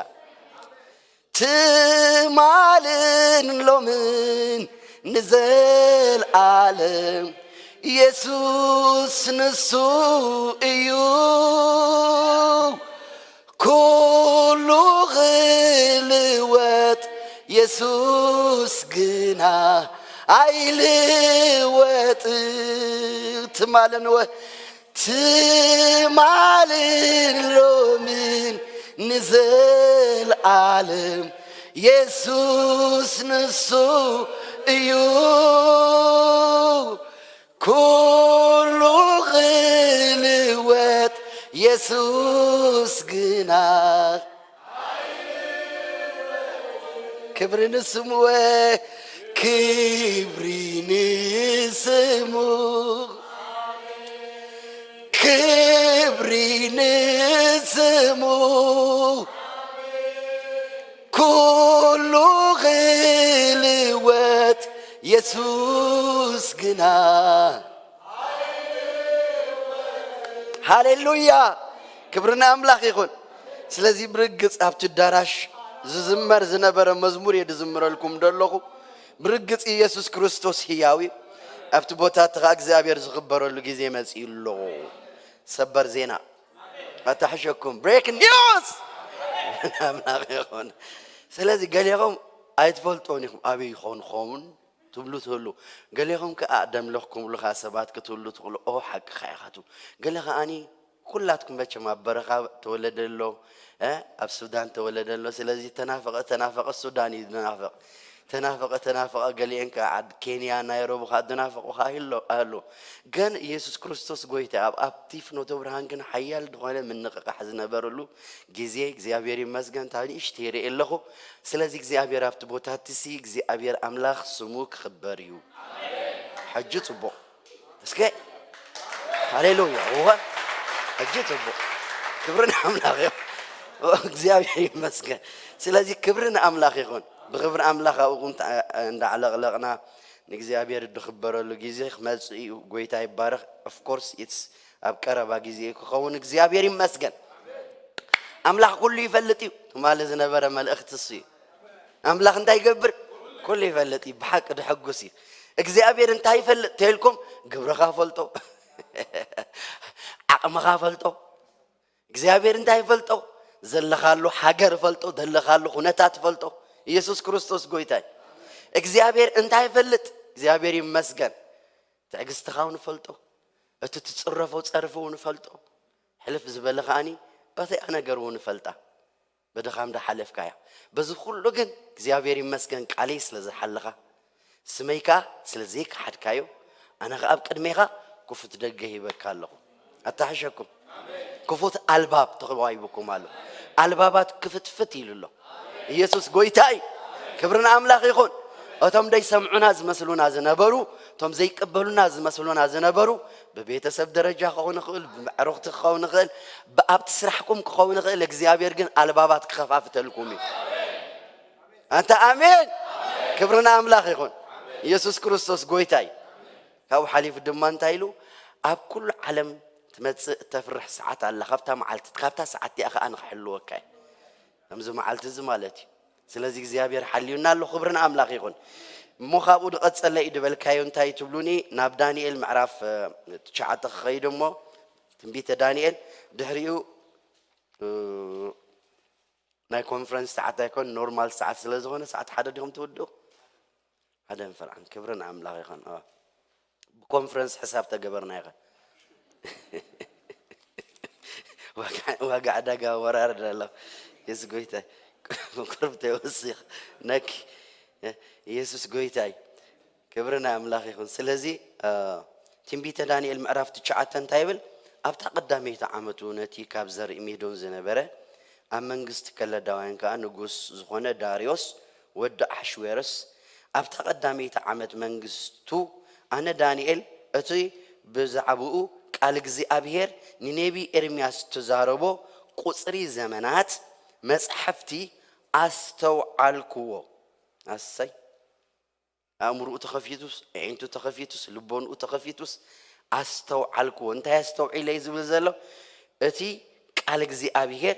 ትማልን ሎምን ንዘልኣለም የሱስ ንሱ እዩ። ኩሉ ክልወጥ የሱስ ግና ኣይልወጥ። ትማልን ወ- ትማልን ሎምን ንዘልኣለም የሱስ ንሱ እዩ። ኩሉ ክልወጥ የሱስ ግና። ክብሪ ንስሙ፣ ክብሪ ንስሙ፣ ክብሪ ንስሙ። ኩሉ ክልወጥ የሱስ ግና። ሃሌሉያ! ክብሪ ንኣምላኽ ይኹን። ስለዚ ብርግጽ ኣብቲ ኣዳራሽ ዝዝመር ዝነበረ መዝሙር እየ ዝዝምረልኩም ዘለኹ። ብርግጽ ኢየሱስ ክርስቶስ ህያው እዩ። ኣብቲ ቦታ እቲ ኸኣ እግዚኣብሔር ዝኽበረሉ ግዜ መጺኡ ኣሎ። ሰበር ዜና። ኣታሕሸኩም። ብሬክ ኒውስ! ኣምላኽ ይኹን። ስለዚ ገሌኹም ኣይትፈልጦን ኢኹም ኣበይ ይኾን ኸውን ትብሉ ትህሉ። ገሌኹም ከኣ ደምለኽኩም ኢሉ ከኣ ሰባት ክትህሉ ትኽእሉ። ኦ፣ ሓቅኻ ኢኻ ትብሉ። ገለ ከኣኒ ኩላትኩም መቸም ኣብ በረኻ ተወለደ ኣሎ፣ እ፣ ኣብ ሱዳን ተወለደ ኣሎ። ስለዚ ተናፈቐ፣ ተናፈቐ ሱዳን እዩ ዝናፈቕ። ተናፈቐ፣ ተናፈቐ ገሊኤን ከኣ ዓድ ኬንያ፣ ናይሮቢ ከኣ ዝናፈቑ ከኣ ይሎ-፣ ኣሎ። ግን ኢየሱስ ክርስቶስ ጎይታ ኣብ፣ ኣብቲ ፍኖተ ብርሃን ግን ሓያል ዝኾነ ምንቕቓሕ ዝነበረሉ ግዜ እግዚኣብሔር ይመስገን። እታ ንእሽተይ ይርኢ ኣለኹ። ስለዚ እግዚኣብሔር ኣብቲ ቦታ እቲ ሲ እግዚኣብሔር ኣምላኽ ስሙ ክኽበር እዩ። ሕጂ ጽቡቕ። እስከ ሃሌሉያ። እወ፣ ሕጂ ጽቡቕ። ክብሪ ንኣምላኽ እዩ። እግዚኣብሔር ይመስገን። ስለዚ ክብሪ ንኣምላኽ ይኹን። ብኽብሪ ኣምላኽ ኣብኡ እንዳ-፣ እንዳዕለቕለቕና ንእግዚኣብሔር ዝኽበረሉ ግዜ ክመጽእ እዩ። ጎይታ ይባረኽ። Of course it's ኣብ ቀረባ ግዜ እዩ ክኸውን። እግዚኣብሔር ይመስገን። ኣምላኽ ኩሉ ይፈልጥ እዩ። ትማሊ ዝነበረ መልእኽቲ እሱ እዩ። ኣምላኽ እንታይ ይገብር? ኩሉ ይፈልጥ እዩ። ብሓቂ ድሕጉስ እዩ። እግዚኣብሔር እንታይ ይፈልጥ ተይልኩም፣ ግብርኻ ፈልጦ፣ ዓቕምኻ ፈልጦ። እግዚኣብሔር እንታይ ይፈልጦ? ዘለኻሉ ሃገር ፈልጦ፣ ዘለኻሉ ኩነታት ፈልጦ። ኢየሱስ ክርስቶስ ጎይታ እዩ። እግዚኣብሔር እንታይ ይፈልጥ? እግዚኣብሔር ይመስገን። ትዕግስትኻ እውን ፈልጦ፣ እቲ ትጽረፎ ጸርፊ እውን ፈልጦ። ሕልፍ ዝበለ ከኣኒ በተያ ነገር እውን ፈልጣ። ብድኻም ዳሓለፍካያ። በዚ ኩሉ ግን እግዚኣብሔር ይመስገን፣ ቃለይ ስለ ዝሓለኻ፣ ስመይ ከኣ ስለ ዘይከሓድካዮ፣ ኣነ ኸኣ ኣብ ቅድሜኻ ክፉት ደገ ሂበካ ኣለኹ። ኣተሓሸኩም። ክፉት ኣልባብ ተዋሂቡኩም ኣሎ። ኣልባባት ክፍትፍት ኢሉ ኣሎ። ኢየሱስ ጎይታ እዩ። ክብሪ ንኣምላኽ ይኹን። እቶም ደይሰምዑና ዝመስሉና ዝነበሩ፣ እቶም ዘይቀበሉና ዝመስሉና ዝነበሩ፣ ብቤተሰብ ደረጃ ክኸውን ይኽእል፣ ብመዕርኽቲ ክኸውን ይኽእል፣ ብኣብቲ ስራሕኩም ክኸውን ይኽእል። እግዚኣብሔር ግን ኣልባባት ክኸፋፍተልኩም እዩ። ኣንታ ኣሜን። ክብሪ ንኣምላኽ ይኹን። ኢየሱስ ክርስቶስ ጎይታ እዩ። ካብኡ ሓሊፉ ድማ እንታይ ኢሉ? ኣብ ኩሉ ዓለም ትመጽእ እተፍርሕ ሰዓት ኣላ። ካብታ መዓልቲ፣ ካብታ ሰዓት እቲኣ ኸኣ ንኽሕልወካ እዩ። ከምዚ መዓልቲ እዚ ማለት እዩ። ስለዚ እግዚኣብሔር ሓልዩና ኣሎ። ክብሪ ንኣምላኽ ይኹን። እሞ ካብኡ ዝቐጸለ እዩ ዝበልካዮ እንታይ ትብሉኒ? ናብ ዳንኤል ምዕራፍ፣ እ፣ ትሽዓተ ክኸይድ እሞ ትንቢተ ዳንኤል ድሕሪኡ፣ እ፣ ናይ ኮንፈረንስ ሰዓት ኣይኮን፣ ኖርማል ሰዓት ስለ ዝኾነ ሰዓት ሓደ ዲኹም ትውድኡ? ሓደ ንፈርዓን ክብሪ ንኣምላኽ ይኹን። እ፣ ብኮንፈረንስ ሕሳብ ተገበርና ይኸ ዋጋ ዕዳጋ ወራርድ ኣሎ። የሱስ ጎይታ። ቁርብ ተይወሲኽ ነክ የሱስ ጎይታ እዩ። ክብሪ ንኣምላኽ ይኹን። ስለዚ፣ እ፣ ትንቢተ ዳንኤል ምዕራፍ ትሽዓተ እንታይ ይብል? ኣብታ ቀዳመይቲ ዓመቱ ነቲ ካብ ዘርኢ ሜዶን ዝነበረ፣ ኣብ መንግስቲ ከለዳውያን ከኣ ንጉስ ዝኾነ ዳርዮስ ወዲ ኣሕሽዌሮስ፣ ኣብታ ቀዳመይቲ ዓመት መንግስቱ፣ ኣነ ዳንኤል እቲ ብዛዕባኡ ቃል እግዚኣብሔር ንነቢ ኤርምያስ እተዛረቦ ቁጽሪ ዘመናት መጻሕፍቲ ኣስተውዓልክዎ። ኣሰይ! ኣእምሮኡ ተኸፊቱስ፣ ኣዒንቱ ተኸፊቱስ፣ ልቦንኡ ተኸፊቱስ፣ ኣስተውዓልክዎ። እንታይ ኣስተውዒለ እዩ ዝብል ዘሎ? እቲ ቃል እግዚኣብሔር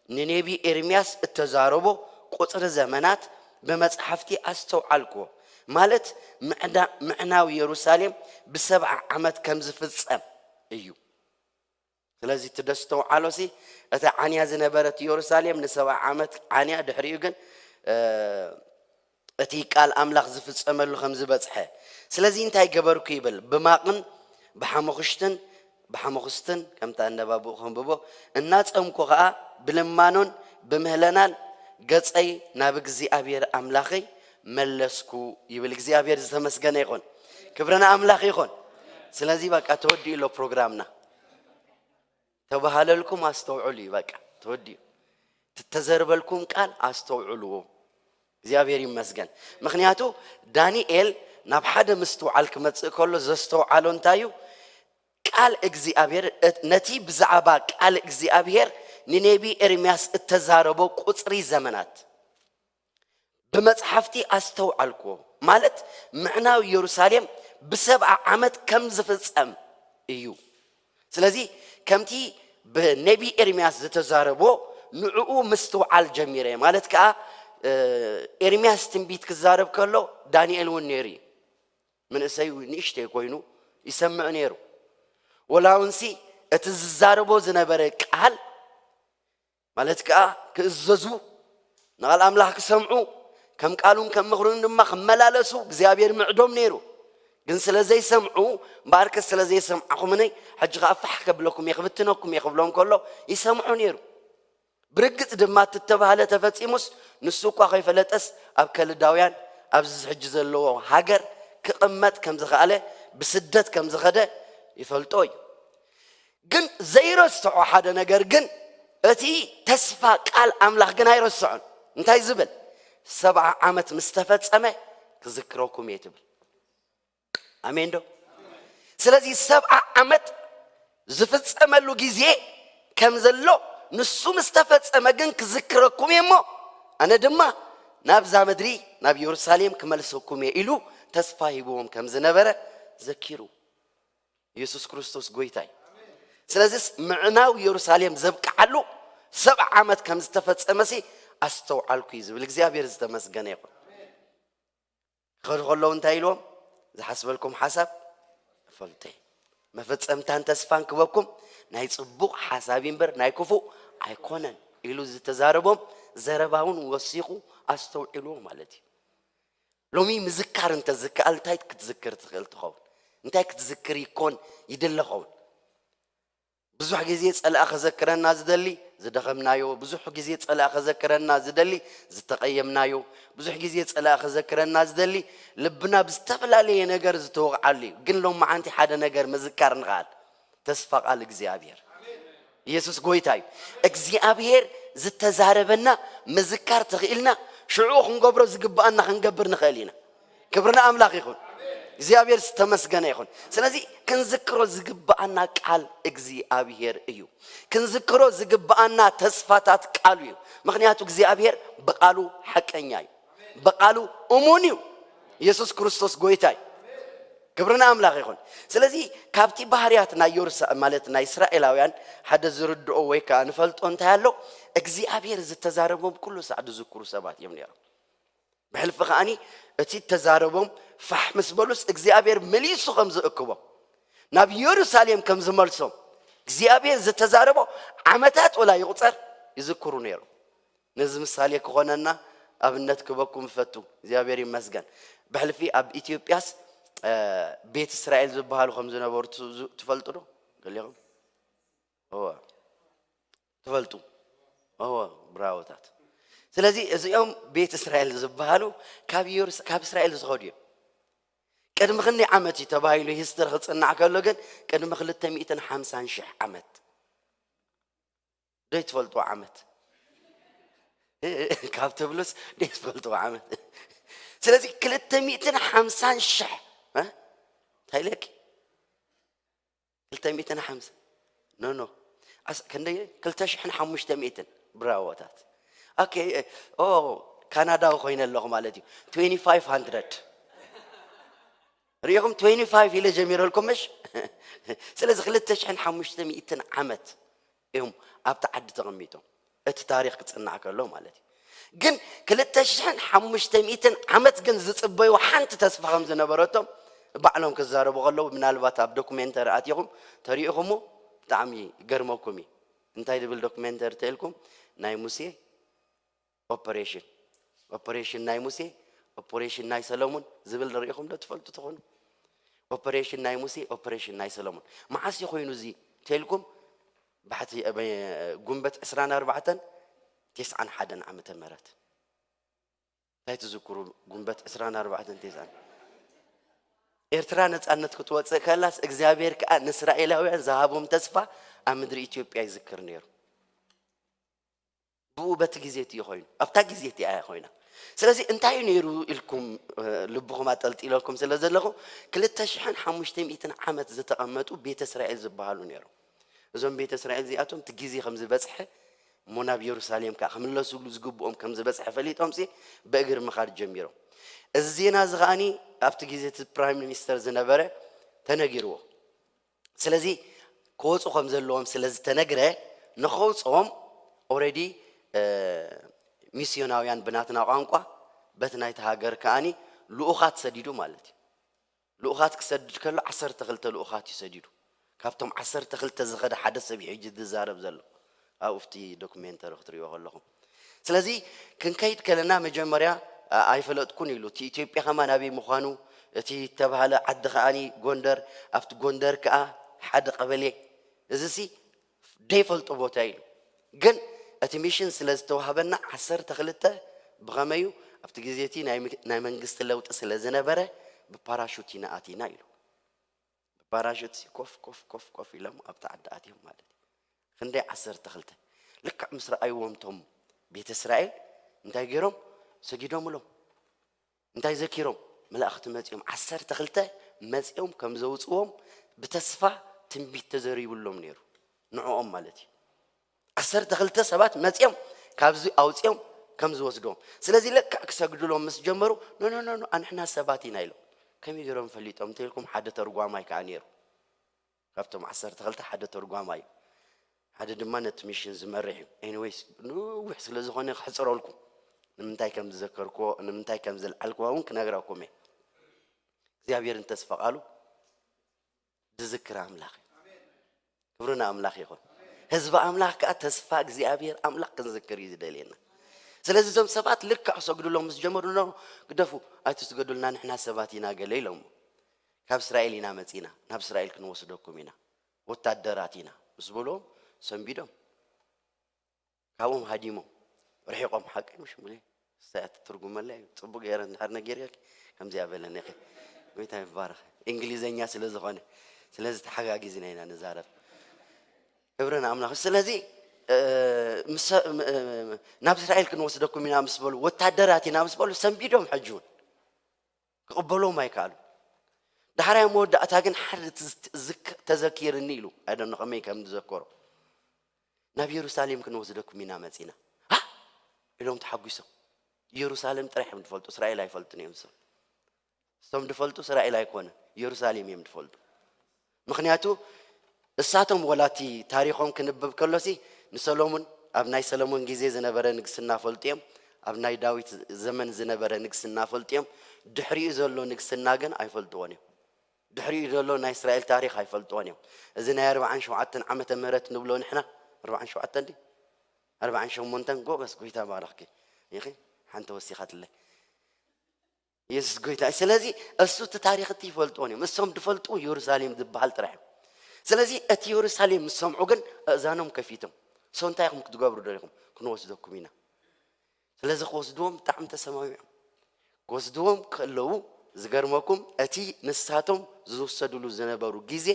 ንነቢ ኤርምያስ እተዛረቦ ቁጽሪ ዘመናት ብመጻሕፍቲ ኣስተውዓልክዎ። ማለት ምዕዳ-፣ ምዕናው የሩሳሌም ብሰብዓ ዓመት ከም ዝፍጸም እዩ። ስለዚ እቲ ደስተውዓሎሲ፣ እታ ዓንያ ዝነበረት የሩሳሌም ንሰብዓ ዓመት ዓንያ፣ ድሕሪኡ ግን፣ እ፣ እቲ ቃል ኣምላኽ ዝፍጸመሉ ከም ዝበጽሐ። ስለዚ እንታይ ገበርኩ ይብል? ብማቕን ብሓመኹሽትን፣ ብሓመኹስትን፣ ከምታ ኣነባብኡ ከንብቦ፣ እናጸምኩ ኸኣ ብልማኖን ብምህለናን ገጸይ ናብ እግዚኣብሔር ኣምላኸይ መለስኩ ይብል። እግዚኣብሔር ዝተመስገነ ይኹን። ክብሪ ንኣምላኽ ይኹን። ስለዚ በቃ ተወዲኡ ኣሎ ፕሮግራምና። ተባሃለልኩም ኣስተውዕሉ እዩ። በቃ ተወዲኡ። ትተዘርበልኩም ቃል ኣስተውዕልዎ። እግዚኣብሔር ይመስገን። ምኽንያቱ ዳንኤል ናብ ሓደ ምስትውዓል ክመጽእ ከሎ ዘስተውዓሎ እንታይ እዩ? ቃል እግዚኣብሔር፣ እት-፣ ነቲ ብዛዕባ ቃል እግዚኣብሔር ንነቢ ኤርምያስ እተዛረቦ ቁጽሪ ዘመናት ብመጽሓፍቲ ኣስተውዓልክዎ፣ ማለት ምዕናው ኢየሩሳሌም ብሰብዓ ዓመት ከም ዝፍጸም እዩ። ስለዚ ከምቲ ብነቢ ኤርምያስ ዝተዛረቦ ንዕኡ ምስትውዓል ጀሚረ፣ ማለት ከኣ፣ እ፣ ኤርምያስ ትንቢት ክዛረብ ከሎ ዳንኤል እውን ነይሩ እዩ። መንእሰይ ንእሽተይ ኮይኑ ይሰምዕ ነይሩ። ወላ እውንሲ እቲ ዝዛረቦ ዝነበረ ቃል፣ ማለት ከኣ ክእዘዙ፣ ንቓል ኣምላኽ ክሰምዑ፣ ከም ቃሉን ከም ምኽሩን ድማ ክመላለሱ እግዚኣብሔር ምዕዶም ነይሩ። ግን ስለ ዘይሰምዑ፣ እምበኣርከስ ስለ ዘይሰምዓኹምኒ፣ ሕጂ ከኣ ፋሕ ከብለኩም እየ፣ ክብትነኩም እየ ክብሎም ከሎ ይሰምዑ ነይሩ። ብርግጽ ድማ እቲ እተባህለ ተፈጺሙስ፣ ንሱ እኳ ከይፈለጠስ ኣብ ከልዳውያን፣ ኣብዚ ሕጂ ዘለዎ ሃገር ክቕመጥ ከም ዝኸኣለ፣ ብስደት ከም ዝኸደ ይፈልጦ እዩ። ግን ዘይረስዖ ሓደ ነገር ግን፣ እቲ ተስፋ ቃል ኣምላኽ ግን ኣይረስዖን። እንታይ ዝብል? "ሰብዓ ዓመት ምስ ተፈጸመ ክዝክረኩም እየ" ትብል። ኣሜን ዶ? ስለዚ ሰብዓ ዓመት ዝፍጸመሉ ግዜ ከም ዘሎ፣ ንሱ ምስ ተፈጸመ ግን ክዝክረኩም እየ እሞ፣ ኣነ ድማ ናብዛ ምድሪ፣ ናብ የሩሳሌም ክመልሰኩም እየ ኢሉ ተስፋ ሂብዎም ከም ዝነበረ ዘኪሩ። ኢየሱስ ክርስቶስ ጎይታ እዩ። ስለዚስ ምዕናው ኢየሩሳሌም ዘብቅዓሉ ሰብዓ ዓመት ከም ዝተፈጸመሲ ኣስተውዓልኩ እዩ ዝብል። እግዚኣብሔር ዝተመስገነ ይኹን። ክኸዱ ከለዉ እንታይ ኢልዎም? ዝሓስበልኩም ሓሳብ እፈልጦ እየ፣ መፈጸምታን ተስፋን ክበኩም ናይ ጽቡቕ ሓሳብ እምበር ናይ ክፉእ ኣይኮነን ኢሉ ዝተዛረቦም ዘረባ እውን ወሲኹ ኣስተውዒልዎ ማለት እዩ። ሎሚ ምዝካር እንተዝከኣል እንታይ ክትዝክር ትኽእል ትኸውን? እንታይ ክትዝክር ይኮን ይድለ ኸውን? ብዙሕ ግዜ ጸላእ ከዘክረና ዝደሊ ዝደኸምናዮ፣ ብዙሕ ግዜ ጸላእ ከዘክረና ዝደሊ ዝተቐየምናዮ፣ ብዙሕ ግዜ ጸላእ ከዘክረና ዝደሊ ልብና ብዝተፈላለየ ነገር ዝተወቕዓሉ እዩ። ግን ሎማዓንቲ ሓደ ነገር ምዝካር ንኽኣል፣ ተስፋ ቃል እግዚኣብሔር። ኢየሱስ ጎይታ እዩ። እግዚኣብሔር ዝተዛረበና ምዝካር ተኽኢልና ሽዑ ክንገብሮ ዝግብኣና ክንገብር ንኽእል ኢና። ክብሪ ንኣምላኽ ይኹን። እግዚኣብሔር ዝተመስገነ ይኹን። ስለዚ ክንዝክሮ ዝግብኣና ቃል እግዚኣብሔር እዩ። ክንዝክሮ ዝግብኣና ተስፋታት ቃሉ እዩ። ምኽንያቱ እግዚኣብሔር ብቃሉ ሓቀኛ እዩ። ብቃሉ እሙን እዩ። ኢየሱስ ክርስቶስ ጎይታ እዩ። ክብሪ ንኣምላኽ ይኹን። ስለዚ ካብቲ ባህርያት ናይ ዮርሳ ማለት ናይ እስራኤላውያን ሓደ ዝርድኦ ወይ ከዓ ንፈልጦ እንታይ ኣሎ? እግዚኣብሔር ዝተዛረቦም ኩሉ ሳዕ ዝዝክሩ ሰባት እዮም ነይሮም። ብሕልፊ ከዓኒ እቲ ተዛረቦም ፋሕ ምስ በሉስ እግዚኣብሔር መሊሱ ከም ዝእክቦም ናብ ኢየሩሳሌም ከም ዝመልሶም እግዚኣብሔር ዝተዛረቦ ዓመታት ወላ ይቑጸር ይዝክሩ ነይሮም። ነዚ ምሳሌ ክኾነና ኣብነት ክበኩም እፈቱ። እግዚኣብሔር ይመስገን። ብሕልፊ ኣብ ኢትዮጵያስ ቤት እስራኤል ዝበሃሉ ከም ዝነበሩ ትፈልጡ ዶ? ገሊኹም እወ ትፈልጡ። እወ ብራዎታት። ስለዚ እዚኦም ቤት እስራኤል ዝበሃሉ ካብ እስራኤል ዝኸዱ እዮም። ቅድሚ ክንደይ ዓመት እዩ ተባሂሉ ሂስትሪ ክፅናዕ ከሎ ግን ቅድሚ ክልተ ሚእትን ሓምሳን ሽሕ ዓመት። ዶ ትፈልጥዎ ዓመት ካብ ትብሉስ ዶ ትፈልጥዎ ዓመት? ስለዚ ክልተ ሚእትን ሓምሳን ሽሕ እንታይ ኢለኪ? ክልተ ሚእትን ሓምሳ ኖ ኖ ክንደይ? ክልተ ሽሕን ሓሙሽተ ሚእትን ብራዎታት። ኦኬ ኦ ካናዳዊ ኮይነ ኣለኹ ማለት እዩ። ትዌንቲ ፋይቭ ሃንድረድ ሪኢኹም ትዌንቲ ፋይቭ ኢለ ጀሚረልኩም ምሽ? ስለዚ ክልተ ሽሕን ሓሙሽተ ሚእትን ዓመት እዮም ኣብቲ ዓዲ ተቐሚጦም። እቲ ታሪኽ ክጽናዕ ከሎ ማለት እዩ። ግን ክልተ ሽሕን ሓሙሽተ ሚእትን ዓመት ግን ዝጽበዩ ሓንቲ ተስፋ ከም ዝነበረቶም ባዕሎም ክዛረቡ ከለዉ ምናልባት ኣብ ዶኩሜንተሪ ኣቲኹም ተሪኢኹሞ ብጣዕሚ ይገርመኩም እዩ። እንታይ ዝብል ዶኩሜንተሪ ተኢልኩም? ናይ ሙሴ ኦፐሬሽን ኦፐሬሽን ናይ ሙሴ ኦፐሬሽን ናይ ሰለሙን ዝብል ንሪኢኹም ዶ ትፈልጡ ትኾኑ? ኦፐሬሽን ናይ ሙሴ ኦፐሬሽን ናይ ሰለሙን መዓስ እዩ ኮይኑ እዚ ተልኩም? ባሕቲ ጉንበት ዕስራን ኣርባዕተን ተስዓን ሓደን ዓመተ ምህረት እንታይ ትዝክሩ? ጉንበት ዕስራን ኣርባዕተን ተስዓን ኤርትራ ነፃነት ክትወፅእ ከላስ እግዚኣብሔር ከዓ ንእስራኤላውያን ዝሃቦም ተስፋ ኣብ ምድሪ ኢትዮጵያ ይዝክር ነይሩ። ብኡ በቲ ግዜ እቲ ኮይኑ ኣብታ ግዜ እቲኣ እያ ኮይና። ስለዚ እንታይ እዩ ነይሩ ኢልኩም ልብኹም ኣጠልጢለኩም ስለ ዘለኹም ክልተ ሽሕን ሓሙሽተ ሚእትን ዓመት ዝተቐመጡ ቤተ እስራኤል ዝበሃሉ ነይሮም። እዞም ቤተ እስራኤል እዚኣቶም እቲ ግዜ ከም ዝበፅሐ እሞ ናብ ኢየሩሳሌም ከዓ ክምለስሉ ዝግብኦም ከም ዝበፅሐ ፈሊጦም ሲ ብእግሪ ምኻድ ጀሚሮም። እዚ ዜና እዚ ከዓኒ ኣብቲ ግዜ እቲ ፕራይም ሚኒስተር ዝነበረ ተነጊርዎ። ስለዚ ክወፁ ከም ዘለዎም ስለ ዝተነግረ ንኸውፅኦም ኦረዲ ሚስዮናውያን ብናትና ቋንቋ በቲ ናይቲ ሃገር ከዓኒ ልኡኻት ሰዲዱ ማለት እዩ። ልኡኻት ክሰድድ ከሎ ዓሰርተ ክልተ ልኡኻት እዩ ሰዲዱ። ካብቶም ዓሰርተ ክልተ ዝኸደ ሓደ ሰብ እዩ ሕጂ ዝዛረብ ዘሎ ኣብኡፍቲ ዶክሜንተሪ ክትሪኦ ከለኹም። ስለዚ ክንከይድ ከለና መጀመርያ ኣይፈለጥኩን ኢሉ እቲ ኢትዮጵያ ከማን ኣበይ ምዃኑ እቲ ዝተባህለ ዓዲ ከዓኒ ጎንደር ኣብቲ ጎንደር ከዓ ሓደ ቀበሌ እዚ ሲ ደይፈልጦ ቦታ ኢሉ ግን እቲ ሚሽን ስለ ዝተዋህበና ዓሰርተ ክልተ ብኸመዩ ኣብቲ ግዜ እቲ ናይ መንግስቲ ለውጢ ስለ ዝነበረ ብፓራሹት ኢና ኣቲና ኢሉ። ብፓራሹት ኮፍ ኮፍ ኮፍ ኮፍ ኢሎም ኣብቲ ዓዲ ኣትዮም ማለት እዩ። ክንደይ ዓሰርተ ክልተ ልክዕ ምስ ረኣይዎም ቶም ቤተ እስራኤል እንታይ ገይሮም ሰጊዶምሎም። እንታይ ዘኪሮም? መላእኽቲ መጺኦም ዓሰርተ ክልተ መጺኦም ከም ዘውጽዎም ብተስፋ ትንቢት ተዘሪብሎም ነይሩ። ንዕኦም ማለት እዩ። ዓሰርተ ክልተ ሰባት መጺኦም ካብዚ ኣውጺኦም ከም ዝወስድዎም። ስለዚ ለክዕ ክሰግድሎም ምስ ጀመሩ ኖ ኖ ኖ ኣንሕና ሰባት ኢና ኢሎም። ከመይ ገይሮም ፈሊጦም እንተኢልኩም ሓደ ተርጓማይ ከዓ ነይሩ። ካብቶም ዓሰርተ ክልተ ሓደ ተርጓማይ እዩ። ሓደ ድማ ነቲ ሚሽን ዝመርሕ እዩ። ኤኒዌይስ፣ ንዊሕ ስለ ዝኾነ ክሕፅረልኩም፣ ንምንታይ ከም ዝዘከርክዎ፣ ንምንታይ ከም ዘልዓልክዋ እውን ክነግረኩም እየ። እግዚኣብሔር ንተስፋ ቃሉ ዝዝክር ኣምላኽ እዩ። ክብሪ ንኣምላኽ ይኹን። ህዝቢ ኣምላኽ ከኣ ተስፋ እግዚኣብሔር ኣምላኽ ክንዝክር እዩ ዝደልየና። ስለዚ እዞም ሰባት ልክዕ ክሰግዱሎም ምስ ጀመሩ፣ "ኖ፣ ግደፉ፣ ኣይትስገዱልና፣ ንሕና ሰባት ኢና" ገለ ኢሎሞ። "ካብ እስራኤል ኢና መጺና፣ ናብ እስራኤል ክንወስደኩም ኢና፣ ወታደራት ኢና" ምስ በልዎም፣ ሰንቢዶም። ካብኦም ሃዲሞም፣ ርሒቖም። ሓቀይ ምሽ እምበይ፣ እስታይ ኣትትርጉመለይ፣ ጽቡቕ ገይረ እንድሕር ነጊረኪ፣ ከምዚኣ በለኒ ኢኺ። ጎይታ ይባረኽ። እንግሊዘኛ ስለ ዝኾነ፣ ስለዚ ተሓጋጊዝና ኢና ንዛረብ። ክብሪ ንኣምላኽ። ስለዚ፣ እ፣ ምስ፣ እ፣ ናብ እስራኤል ክንወስደኩም ኢና ምስ በሉ፣ ወታደራት ኢና ምስ በሉ፣ ሰንቢዶም ሕጂ እውን። ክቕበሎም ኣይከኣሉ። ዳሕራይ መወዳእታ ግን ሓደ ትዝ-፣ ዝክ-፣ ተዘኪርኒ ኢሉ፣ ኣይደኖ ከመይ ከም ዝዘከሮ። "ናብ የሩሳሌም ክንወስደኩም ኢና መጺና።" "ሃ?" ኢሎም ተሓጒሶም። ኢየሩሳሌም ጥራሕ እዮም ዝፈልጡ፣ እስራኤል ኣይፈልጡን እዮም። እሶም፣ እሶም ዝፈልጡ እስራኤል ኣይኮነን፣ ኢየሩሳሌም እዮም ዝፈልጡ። ምኽንያቱ እሳቶም ወላ እቲ ታሪኾም ክንብብ ከሎሲ ንሰሎሞን፣ ኣብ ናይ ሰሎሞን ግዜ ዝነበረ ንግስና ፈልጡ እዮም፣ ኣብ ናይ ዳዊት ዘመን ዝነበረ ንግስና ፈልጡ እዮም። ድሕሪኡ ዘሎ ንግስና ግን ኣይፈልጥዎን እዮም። ድሕሪኡ ዘሎ ናይ እስራኤል ታሪኽ ኣይፈልጥዎን እዮም። እዚ ናይ ኣርብዓን ሸውዓተን ዓመተ ምህረት ንብሎ ንሕና፣ ኣርብዓን ሸውዓተን ድዩ? ኣርብዓን ሸሞንተን፣ ጎበዝ፣ ጎይታ ባረኽኪ። ኢኺ ሓንቲ ወሲኻትለይ። የሱስ ጎይታ እዩ። ስለዚ እሱ እቲ ታሪኽ እቲ ይፈልጥዎን እዮም። እሶም ዝፈልጡ የሩሳሌም ዝበሃል ጥራሕ እዮም። ስለዚ እቲ የሩሳሌም ምስ ሰምዑ ግን ኣእዛኖም ከፊቶም፣ "ሶ እንታይ ኢኹም ክትገብሩ ደሊኹም?" "ክንወስደኩም ኢና።" ስለዚ ክወስድዎም ብጣዕሚ ተሰማሚዖም። ክወስድዎም ከለዉ ዝገርመኩም፣ እቲ ንሳቶም ዝውሰድሉ ዝነበሩ ግዜ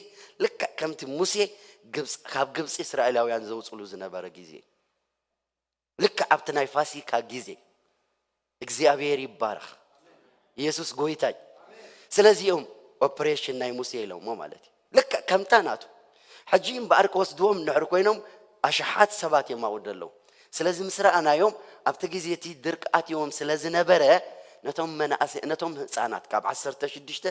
ልክዕ ከምቲ ሙሴ ግብፅ-፣ ካብ ግብፂ እስራኤላውያን ዘውፅሉ ዝነበረ ግዜ እዩ። ልክዕ ኣብቲ ናይ ፋሲካ ግዜ። እግዚኣብሔር ይባረኽ። ኢየሱስ ጎይታ እዩ። ስለዚ እዮም ኦፕሬሽን ናይ ሙሴ ኢሎሞ ማለት እዩ። ልክዕ ከምታ ናቱ። ሕጂ እምበኣር ክወስድዎም እንድሕር ኮይኖም ኣሽሓት ሰባት እዮም ኣብኡ ዘለዉ። ስለዚ ምስ ረኣናዮም ኣብቲ ግዜ እቲ ድርቂ ኣትይዎም ስለ ዝነበረ ነቶም መናእሰ-፣ ነቶም ህፃናት ካብ ዓሰርተ ሽዱሽተ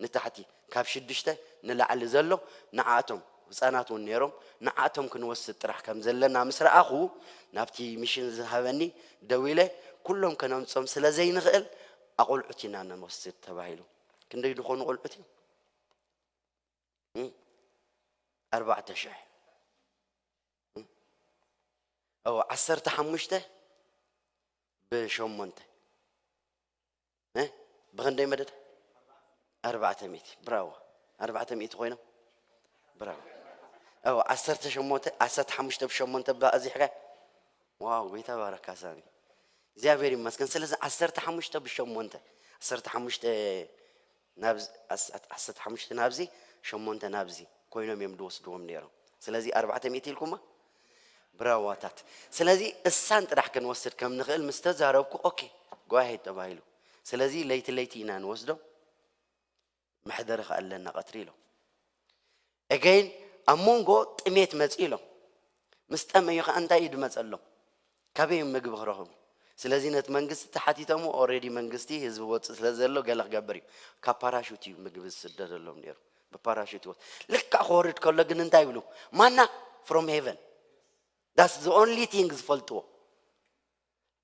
ንታሕቲ፣ ካብ ሽዱሽተ ንላዕሊ ዘሎ ንዓኣቶም ህፃናት እውን ነይሮም፣ ንዓኣቶም ክንወስድ ጥራሕ ከም ዘለና ምስ ረኣኹ፣ ናብቲ ሚሽን ዝሃበኒ ደዊለ፣ "ኩሎም ከነምጾም ስለ ዘይንኽእል፣ ኣቑልዑት ኢና ንወስድ" ተባሂሉ። ክንደይ ዝኾኑ ቆልዑት እዮም? እም? ኣርባዕተ ሽሕ። እም? እዎ፣ ዓሰርተ ሓሙሽተ ብሸሞንተ። እ? ብኽንደይ መደዳ? ኣርባዕተ ሚእቲ። ብራቮ። ኣርባዕተ ሚእቲ ኮይኖም? ብራቮ። እዎ፣ ዓሰርተ ሸሞንተ፣ ዓሰርተ ሓሙሽተ ብሸሞንተ ብኣዚሕካ? ዋው፣ ጎይታ ባረካ ሳሚ። እግዚኣብሔር ይመስገን። ስለዚ ዓሰርተ ሓሙሽተ ብሸሞንተ፣ ዓሰርተ ሓሙሽተ ናብዚ፣ ዓስ-፣ ዓሰርተ ሓሙሽተ ናብዚ፣ ሸሞንተ ናብዚ ኮይኖም እዮም ዝወስድዎም ነይሮም። ስለዚ ኣርባዕተ ሚእቲ ኢልኩማ? ብራዋታት። ስለዚ እሳን ጥራሕ ክንወስድ ከም ንኽእል ምስ ተዛረብኩ፣ ኦኬ፣ go ahead ተባሂሉ። ስለዚ ለይቲ ለይቲ ኢና ንወስዶም፣ መሕደሪ ከኣ ኣለና ቀትሪ ኢሎም። Again፣ ኣብ መንጎ ጥሜት መጽእ ኢሎም። ምስ ጠመዩ ከኣ እንታይ እዩ ዝመጸሎም? ካበይ እዮም ምግቢ ክረኽቡ? ስለዚ ነቲ መንግስቲ ተሓቲቶሞ፣ ኦልሬዲ መንግስቲ ህዝቢ ወጽእ ስለ ዘሎ ገለ ክገብር እዩ። ካብ ፓራሹት እዩ ምግቢ ዝስደደሎም ነይሩ። ብፓራሹት ይወጽእ። ልክዕ ክወርድ ከሎ ግን እንታይ ይብሉ? ማና from heaven። That's the only thing ዝፈልጥዎ።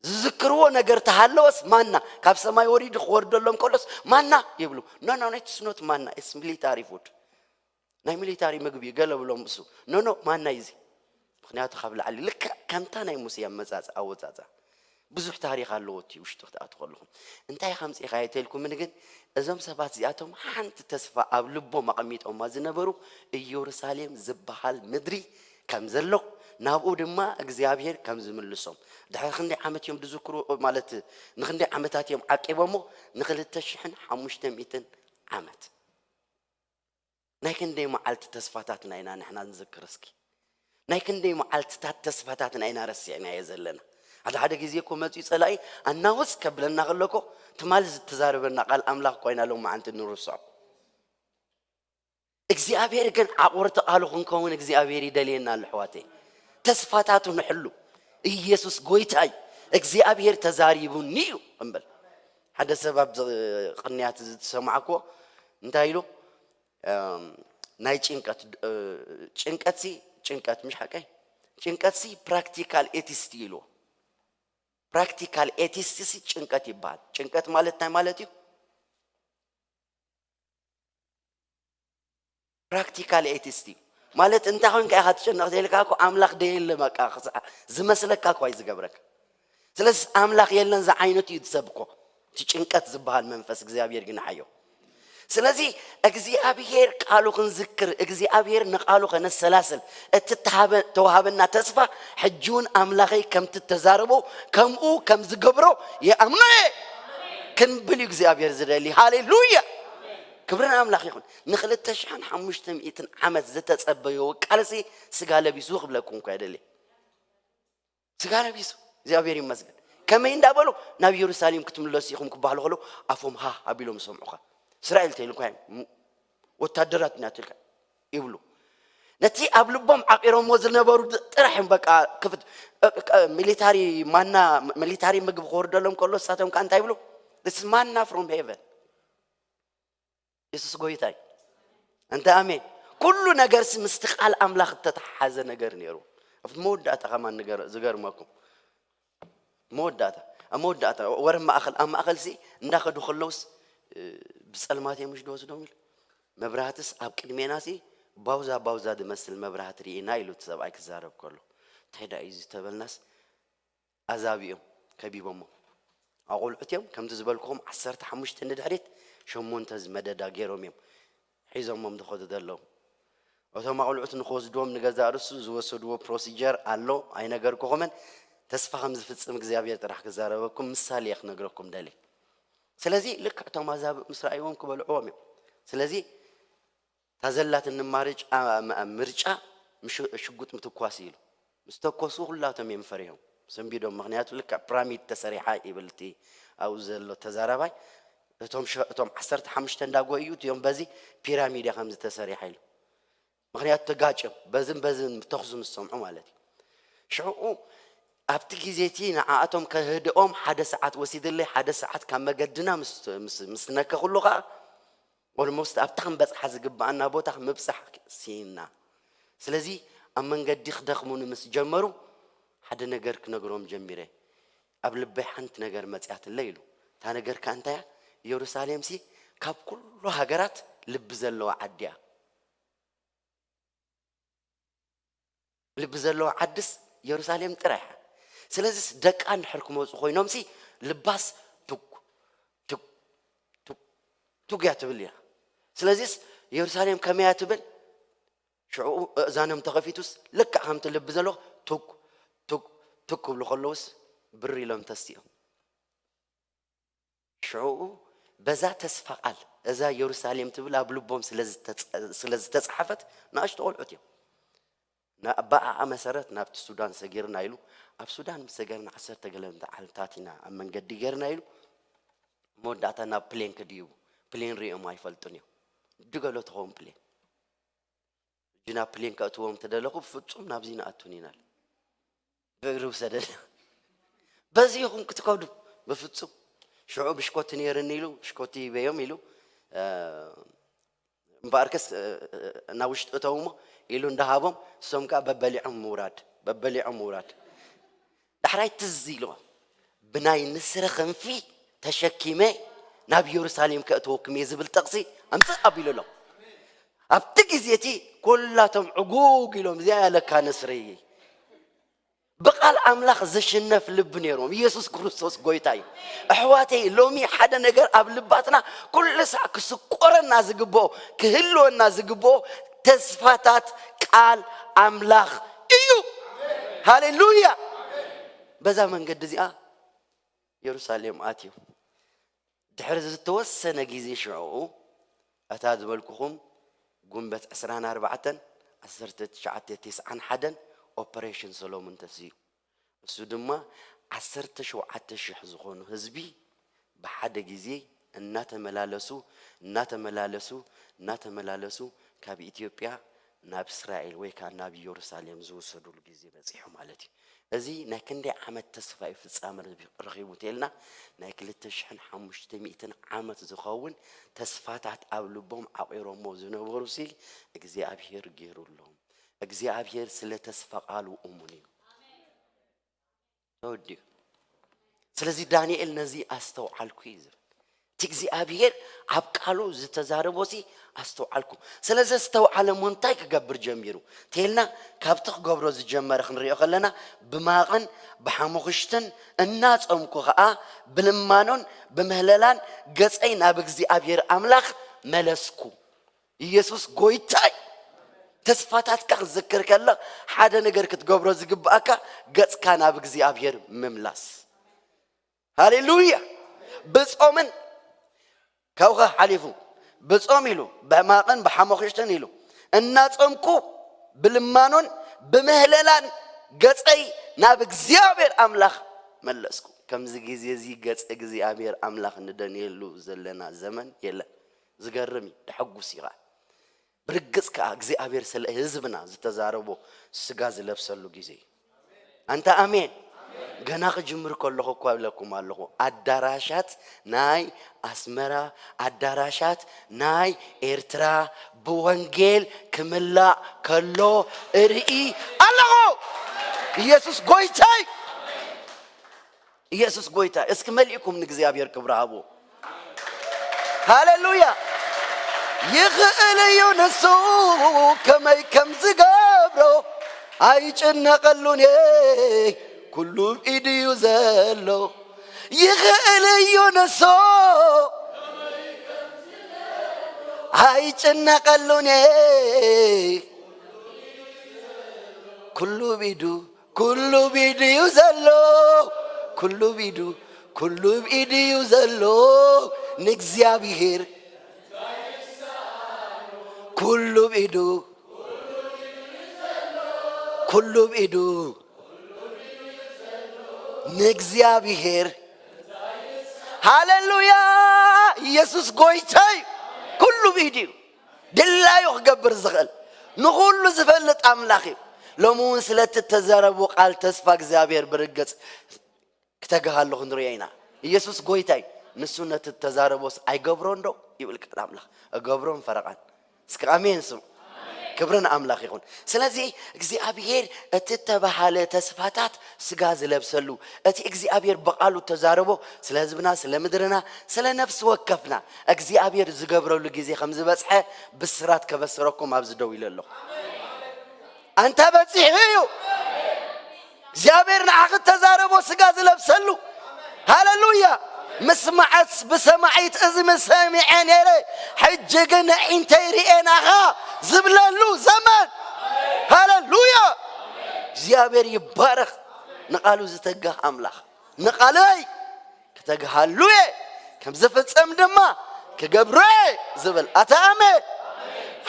ዝዝክርዎ ነገር ተሃለወስ ማና ካብ ሰማይ ወሪዱ ክወርደሎም ከሎስ ማና ይብሉ። No, no, no, it's not ማና, it's military food። ናይ ሚሊታሪ ምግቢ እዩ ገለ ብሎም እሱ። No, no፣ ማና እዩ እዚ። ምኽንያቱ ካብ ላዕሊ ልክዕ ከምታ ናይ ሙሴ ኣመጻጽኣ ኣወጻጽኣ። ብዙሕ ታሪኽ ኣለዎ እቲ ውሽጡ ክትኣትዉ ከለኹም። እንታይ ከምጽእኻ የተልኩምን ግን እዞም ሰባት እዚኣቶም ሓንቲ ተስፋ ኣብ ልቦም ኣቐሚጦማ ዝነበሩ ኢየሩሳሌም ዝበሃል ምድሪ ከም ዘሎ ናብኡ ድማ እግዚኣብሔር ከም ዝምልሶም። ድሕሪ ክንደይ ዓመት እዮም ዝዝክሩ ማለት ንክንደይ ዓመታት እዮም ዓቂቦሞ? ንክልተ ሽሕን ሓሙሽተ ሚእትን ዓመት። ናይ ክንደይ መዓልቲ ተስፋታትና ኢና ንሕና ንዝክር እስኪ? ናይ ክንደይ መዓልትታት ተስፋታትና ኢና ረሲዕናዮ ዘለና? ሓደ ሓደ ግዜ እኮ መጺኡ ጸላኢ ኣናውጽ ከብለና ከሎ እኮ ትማሊ ዝተዛረበና ቃል ኣምላኽ እኮ ኢና ሎማዓንቲ ንርስዖ። እግዚኣብሔር ግን ዓቑርቲ ቃሉ ክንከውን እግዚኣብሔር ይደልየና ኣሎ ኣሕዋተይ። ተስፋታቱ ንሕሉ። ኢየሱስ ጎይታ እዩ። እግዚኣብሔር ተዛሪቡኒ እዩ ክንብል። ሓደ ሰብ ኣብ ቅንያት ዝተሰማዕክዎ እንታይ ኢሉ? እም፣ ናይ ጭንቀት እ፣ ጭንቀትሲ ጭንቀት ምሽ ሓቀይ ጭንቀትሲ ፕራክቲካል ኤቲስት ኢልዎ። ፕራክቲካል ኤቲስት ሲ ጭንቀት ይበሃል። ጭንቀት ማለት እንታይ ማለት እዩ? ፕራክቲካል ኤቲስት እዩ ማለት እንታይ ኮንካ ኢኻ ትጭነቕ ዘይልካ እኮ ኣምላኽ ደየለ በቃ ዝመስለካ እኳ እዩ ዝገብረካ። ስለዚ ኣምላኽ የለን ዝዓይነቱ እዩ ዝሰብኮ። እቲ ጭንቀት ዝበሃል መንፈስ እግዚኣብሔር ግን ሓዮ። ስለዚ እግዚኣብሔር ቃሉ ክንዝክር እግዚኣብሔር ንቃሉ ከነሰላስል እቲ ተሃበ- ተዋሃበና ተስፋ ሕጂ እውን ኣምላኸይ ከምቲ ተዛረቦ ከምኡ ከም ዝገብሮ ይኣምኖ እየ ክንብል እዩ እግዚኣብሔር ዝደሊ። ሃሌሉያ። ክብሪ ንኣምላኽ ይኹን። ንክልተ ሽሕን ሓሙሽተ ሚእትን ዓመት ዝተጸበዮ ቃልሲ ስጋ ለቢሱ ክብለኩም እኳ ይደሊ። ስጋ ለቢሱ እግዚኣብሔር ይመስገን። ከመይ እንዳበሉ ናብ ኢየሩሳሌም ክትምለሱ ኢኹም ክበሃሉ ከለዉ ኣፎም ሃ ኣቢሎም ዝሰምዑኻ። እስራኤል ተይልኳ እዮም ወታደራት ኢና ትልካ ይብሉ። ነቲ ኣብ ልቦም ዓቂሮሞ ዝነበሩ ጥራሕ እዮም በቃ ክፍት ሚሊታሪ ማና ሚሊታሪ ምግቢ ክወርደሎም ከሎ እሳቶም ከ እንታይ ይብሉ? This manna from heaven. የሱስ ጎይታ እዩ። እንተ ኣሜን። ኩሉ ነገርሲ ምስቲ ቃል ኣምላኽ እተተሓሓዘ ነገር ነይሩ። ኣብ መወዳእታ ከማን ንገር- ዝገርመኩም መወዳእታ ኣብ መወዳእታ ወረ ማእኸል ኣብ ማእኸልሲ እንዳኸዱ ከለውስ እ፣ ብጸልማት እዮም ምሽ ዝወስዶም ኢሉ መብራህትስ ኣብ ቅድሜናሲ ባውዛ ባውዛ ዝመስል መብራህቲ ርኢና ኢሉ እቲ ሰብኣይ ክዛረብ ከሎ እንታይ ዳ እዩ ዝተበልናስ ኣዛቢኦም ከቢቦሞ ኣቑልዑት እዮም ከምቲ ዝበልኩኹም ዓሰርተ ሓሙሽተ ንድሕሪት ሸሞንተ ዝመደዳ ገይሮም እዮም ሒዞሞም ዝኸዱ ዘለዉ። እቶም ኣቑልዑት ንክወስድዎም ንገዛእ ርእሱ ዝወሰድዎ ፕሮሲጀር ኣሎ ኣይነገርኩኹምን። ተስፋ ከም ዝፍጽም እግዚኣብሔር ጥራሕ ክዛረበኩም ምሳሌ እየ ክነግረኩም ደሊ። ስለዚ ልክዕ እቶም ኣዛብእ ምስ ረኣይዎም ክበልዕዎም እዮም። ስለዚ እታ ዘላትኒ ማርጫ ምርጫ ሽጉጥ ምትኳስ ኢሉ ምስ ተኮሱ ኩላቶም እዮም ፈሪሆም ሰንቢዶም። ምክንያቱ ልክዕ ፒራሚድ ተሰሪሓ ይብል እቲ ኣብኡ ዘሎ ተዛራባይ። እቶም ሸ- እቶም ዓሰርተ ሓሙሽተ እንዳጎዩ እቲኦም በዚ ፒራሚድ እያ ከምዚ ተሰሪሓ ኢሉ። ምክንያቱ ተጋጭም በዝን በዝን ተኹሱ ምስ ሰምዑ ማለት እዩ። ሽዑ ኣብቲ ግዜ እቲ ንዓኣቶም ከህድኦም ሓደ ሰዓት ወሲድለይ። ሓደ ሰዓት ካብ መገድና ምስ- ምስ- ምስ ነከኹሉ ከዓ ኦልሞስት ኣብታ ክንበፅሓ ዝግባኣና ቦታ ምብፃሕ ስኢንና። ስለዚ ኣብ መንገዲ ክደኽሙኒ ምስ ጀመሩ ሓደ ነገር ክነግሮም ጀሚረ። ኣብ ልበይ ሓንቲ ነገር መፅያትለ ኢሉ። እታ ነገር ከ እንታያ? ኢየሩሳሌም ሲ ካብ ኩሉ ሃገራት ልቢ ዘለዋ ዓዲ እያ። ልቢ ዘለዎ ዓድስ ኢየሩሳሌም ጥራይ እያ። ስለዚስ ደቃ እንድሕር ክመፁ ኮይኖምሲ ልባስ ቱግ ቱግ ቱግ ቱግ እያ ትብል እያ። ስለዚስ ኢየሩሳሌም ከመይ እያ ትብል? ሽዑ እእዛኖም ተኸፊቱስ ልክዕ ከምቲ ልቢ ዘለዎ ቱግ ቱግ ቱግ ክብሉ ከለውስ ብር ኢሎም ተስቲኦም። ሽዑ በዛ ተስፋ ቃል እዛ ኢየሩሳሌም ትብል ኣብ ልቦም ስለ ዝተጻ- ስለ ዝተጻሕፈት ንኣሽቱ ቆልዑት እዮም። ና- ብኣኣ መሰረት ናብቲ ሱዳን ሰጊርና ኢሉ ኣብ ሱዳን ምስ ሰገርና ዓሰርተ ገለ ዓመታት ኢና ኣብ መንገዲ ገርና ኢሉ መወዳእታ ናብ ፕሌን ክድይቡ ፕሌን ሪኦም ኣይፈልጡን እዮም። ድገሎ ትኸውን ፕሌን ሕጂ ናብ ፕሌን ከእትዎም ተደለኹ ብፍጹም ናብዚ ንኣቱን ኢና ብእግሪ ውሰደና በዚ ኢኹም ክትከዱ በፍጹም ሽዑ ብሽኮቲ ነይርኒ ኢሉ ብሽኮቲ ይበዮም ኢሉ እምበኣርከስ ናብ ውሽጢ እተው እሞ ኢሉ እንዳሃቦም እሶም ከዓ በበሊዖም ምውራድ በበሊዖም ምውራድ ዳሕራይ ትዝ ኢልዎም ብናይ ንስሪ ክንፊ ተሸኪመ ናብ ኢየሩሳሌም ከእትወኩም እየ ዝብል ጥቕሲ ኣምፅእ ኣቢሉ ኣሎ። ኣብቲ ግዜ እቲ ኩላቶም ዕጉግ ኢሎም እዚኣ ያለካ ንስሪ ብቃል ኣምላኽ ዝሽነፍ ልቢ ነይሮም። ኢየሱስ ክርስቶስ ጎይታ እዩ። ኣሕዋተይ ሎሚ ሓደ ነገር ኣብ ልባትና ኩሉ ሳዕ ክስቆረና ዝግብኦ ክህልወና ዝግብኦ ተስፋታት ቃል ኣምላኽ እዩ። ሃሌሉያ። በዛ መንገዲ እዚኣ የሩሳሌም ኣትዩ ድሕሪ ዝተወሰነ ግዜ ሽዑኡ እታ ዝበልኩኹም ጉንበት ዕስራን ኣርባዕተን ዓሰርተ ትሽዓተ ተስዓን ሓደን ኦፐሬሽን ሰሎሞን ተስዩ እሱ ድማ ዓሰርተ ሸውዓተ ሽሕ ዝኾኑ ህዝቢ ብሓደ ግዜ እናተመላለሱ እናተመላለሱ እናተመላለሱ ካብ ኢትዮጵያ ናብ እስራኤል ወይ ከዓ ናብ ኢየሩሳሌም ዝወሰዱሉ ግዜ በፂሑ ማለት እዩ። እዚ ናይ ክንደይ ዓመት ተስፋ እዩ ፍጻመ ረኺቡ እንተልና፣ ናይ ክልተ ሽሕን ሓሙሽተ ሚእትን ዓመት ዝኸውን ተስፋታት ኣብ ልቦም ዓቂሮሞ ዝነበሩ ሲ እግዚኣብሔር ገይሩሎም። እግዚኣብሔር ስለ ተስፋ ቃሉ እሙን እዩ። ተወዲኡ። ስለዚ ዳንኤል ነዚ ኣስተውዓልኩ እዩ ዝብል። እቲ እግዚኣብሔር ኣብ ቃሉ ዝተዛረቦ ሲ ኣስተውዓልኩ። ስለ ዘስተውዓለ እሞ እንታይ ክገብር ጀሚሩ? ተልና ካብቲ ክገብሮ ዝጀመረ ክንሪኦ ከለና፣ ብማቕን ብሓሙኽሽትን እናጾምኩ ኸኣ ብልማኖን ብምህለላን ገጸይ ናብ እግዚኣብሔር ኣምላኽ መለስኩ። ኢየሱስ ጎይታይ። ተስፋታትካ ክትዝክር ከሎ ሓደ ነገር ክትገብሮ ዝግብኣካ ገጽካ ናብ እግዚኣብሔር ምምላስ። ሃሌሉያ። ብጾምን ካብኡ ሓሊፉ ብጾም ኢሉ ብሕማቕን ብሓሞኽሽትን ኢሉ እናጾምኩ ብልማኖን ብምህለላን ገጸይ ናብ እግዚኣብሔር ኣምላኽ መለስኩ። ከምዚ ግዜ እዚ ገጸ እግዚኣብሔር ኣምላኽ ንደንየሉ ዘለና ዘመን የለን። ዝገርም እዩ። ደሐጉስ እዩ ኸዓ። ብርግጽ ከኣ እግዚኣብሔር ስለ ህዝብና ዝተዛረቦ ስጋ ዝለብሰሉ ግዜ እዩ። ኣንታ ኣሜን። ገና ክጅምር ከለኹ እኳ እብለኩም ኣለኹ፣ ኣዳራሻት ናይ ኣስመራ፣ ኣዳራሻት ናይ ኤርትራ ብወንጌል ክምላእ ከሎ እርኢ ኣለኹ። ኢየሱስ ጎይታይ። ኢየሱስ ጎይታ። እስኪ መሊእኩም ንእግዚኣብሔር ክብሪ ሃቡ። ሃሌሉያ። ይኽእል እዩ ንሱ ከመይ ከም ዝገብሮ ኣይጭነቐሉን እየ፣ ኩሉ ብኢዱ እዩ ዘሎ። ይኽእል እዩ ንሱ ኣይጭነቐሉን እየ፣ ኩሉ ብኢዱ ኩሉ ብኢዱ እዩ ዘሎ፣ ኩሉ ብኢዱ፣ ኩሉ ብኢዱ እዩ ዘሎ። ንእግዚኣብሔር ኩሉ ብኢዱ፣ ኩሉ ብኢዱ፣ ንእግዚኣብሔር። ሃሌሉያ። ኢየሱስ ጎይታ እዩ። ኩሉ ብኢዱ እዩ። ድላዩ ክገብር ዝኽእል፣ ንኹሉ ዝፈልጥ ኣምላኽ እዩ። ሎሚ እውን ስለቲ እተዛረቦ ቃል ተስፋ እግዚኣብሔር ብርግጽ ክተግሃሉ ክንርእዮ ኢና። ኢየሱስ ጎይታ እዩ። ንሱ ነቲ እተዛረቦስ ኣይገብሮን ዶ? ይብል ቃል ኣምላኽ። እገብሮን ፈረቓን። እስኪ ኣሜን ስሙ። ክብሪ ንኣምላኽ ይኹን። ስለዚ እግዚኣብሔር እቲ እተባህለ ተስፋታት ስጋ ዝለብሰሉ፣ እቲ እግዚኣብሔር ብቓሉ እተዛረቦ ስለ ህዝብና፣ ስለ ምድርና፣ ስለ ነፍሲ ወከፍና እግዚኣብሔር ዝገብረሉ ግዜ ከም ዝበጽሐ ብስራት ከበስረኩም ኣብዚ ደው ኢለ ኣለኹ። ኣንታ በጺሑ እዩ። እግዚኣብሔር ንዓኺ እተዛረቦ ስጋ ዝለብሰሉ። ሃሌሉያ። ምስማዐስ ብሰማዒት እዝኒ ሰሚዐ ነይረ፣ ሕጂ ግን ኣዒንተይ ርእየናኻ ዝብለሉ ዘመን። ሃሌሉያ። እግዚኣብሔር ይባረኽ። ንቓሉ ዝተጋህ ኣምላኽ። ንቓለይ ክተግሃሉ እየ፣ ከም ዝፍጸም ድማ ክገብሮ እየ ዝብል። ኣታ ኣሜን።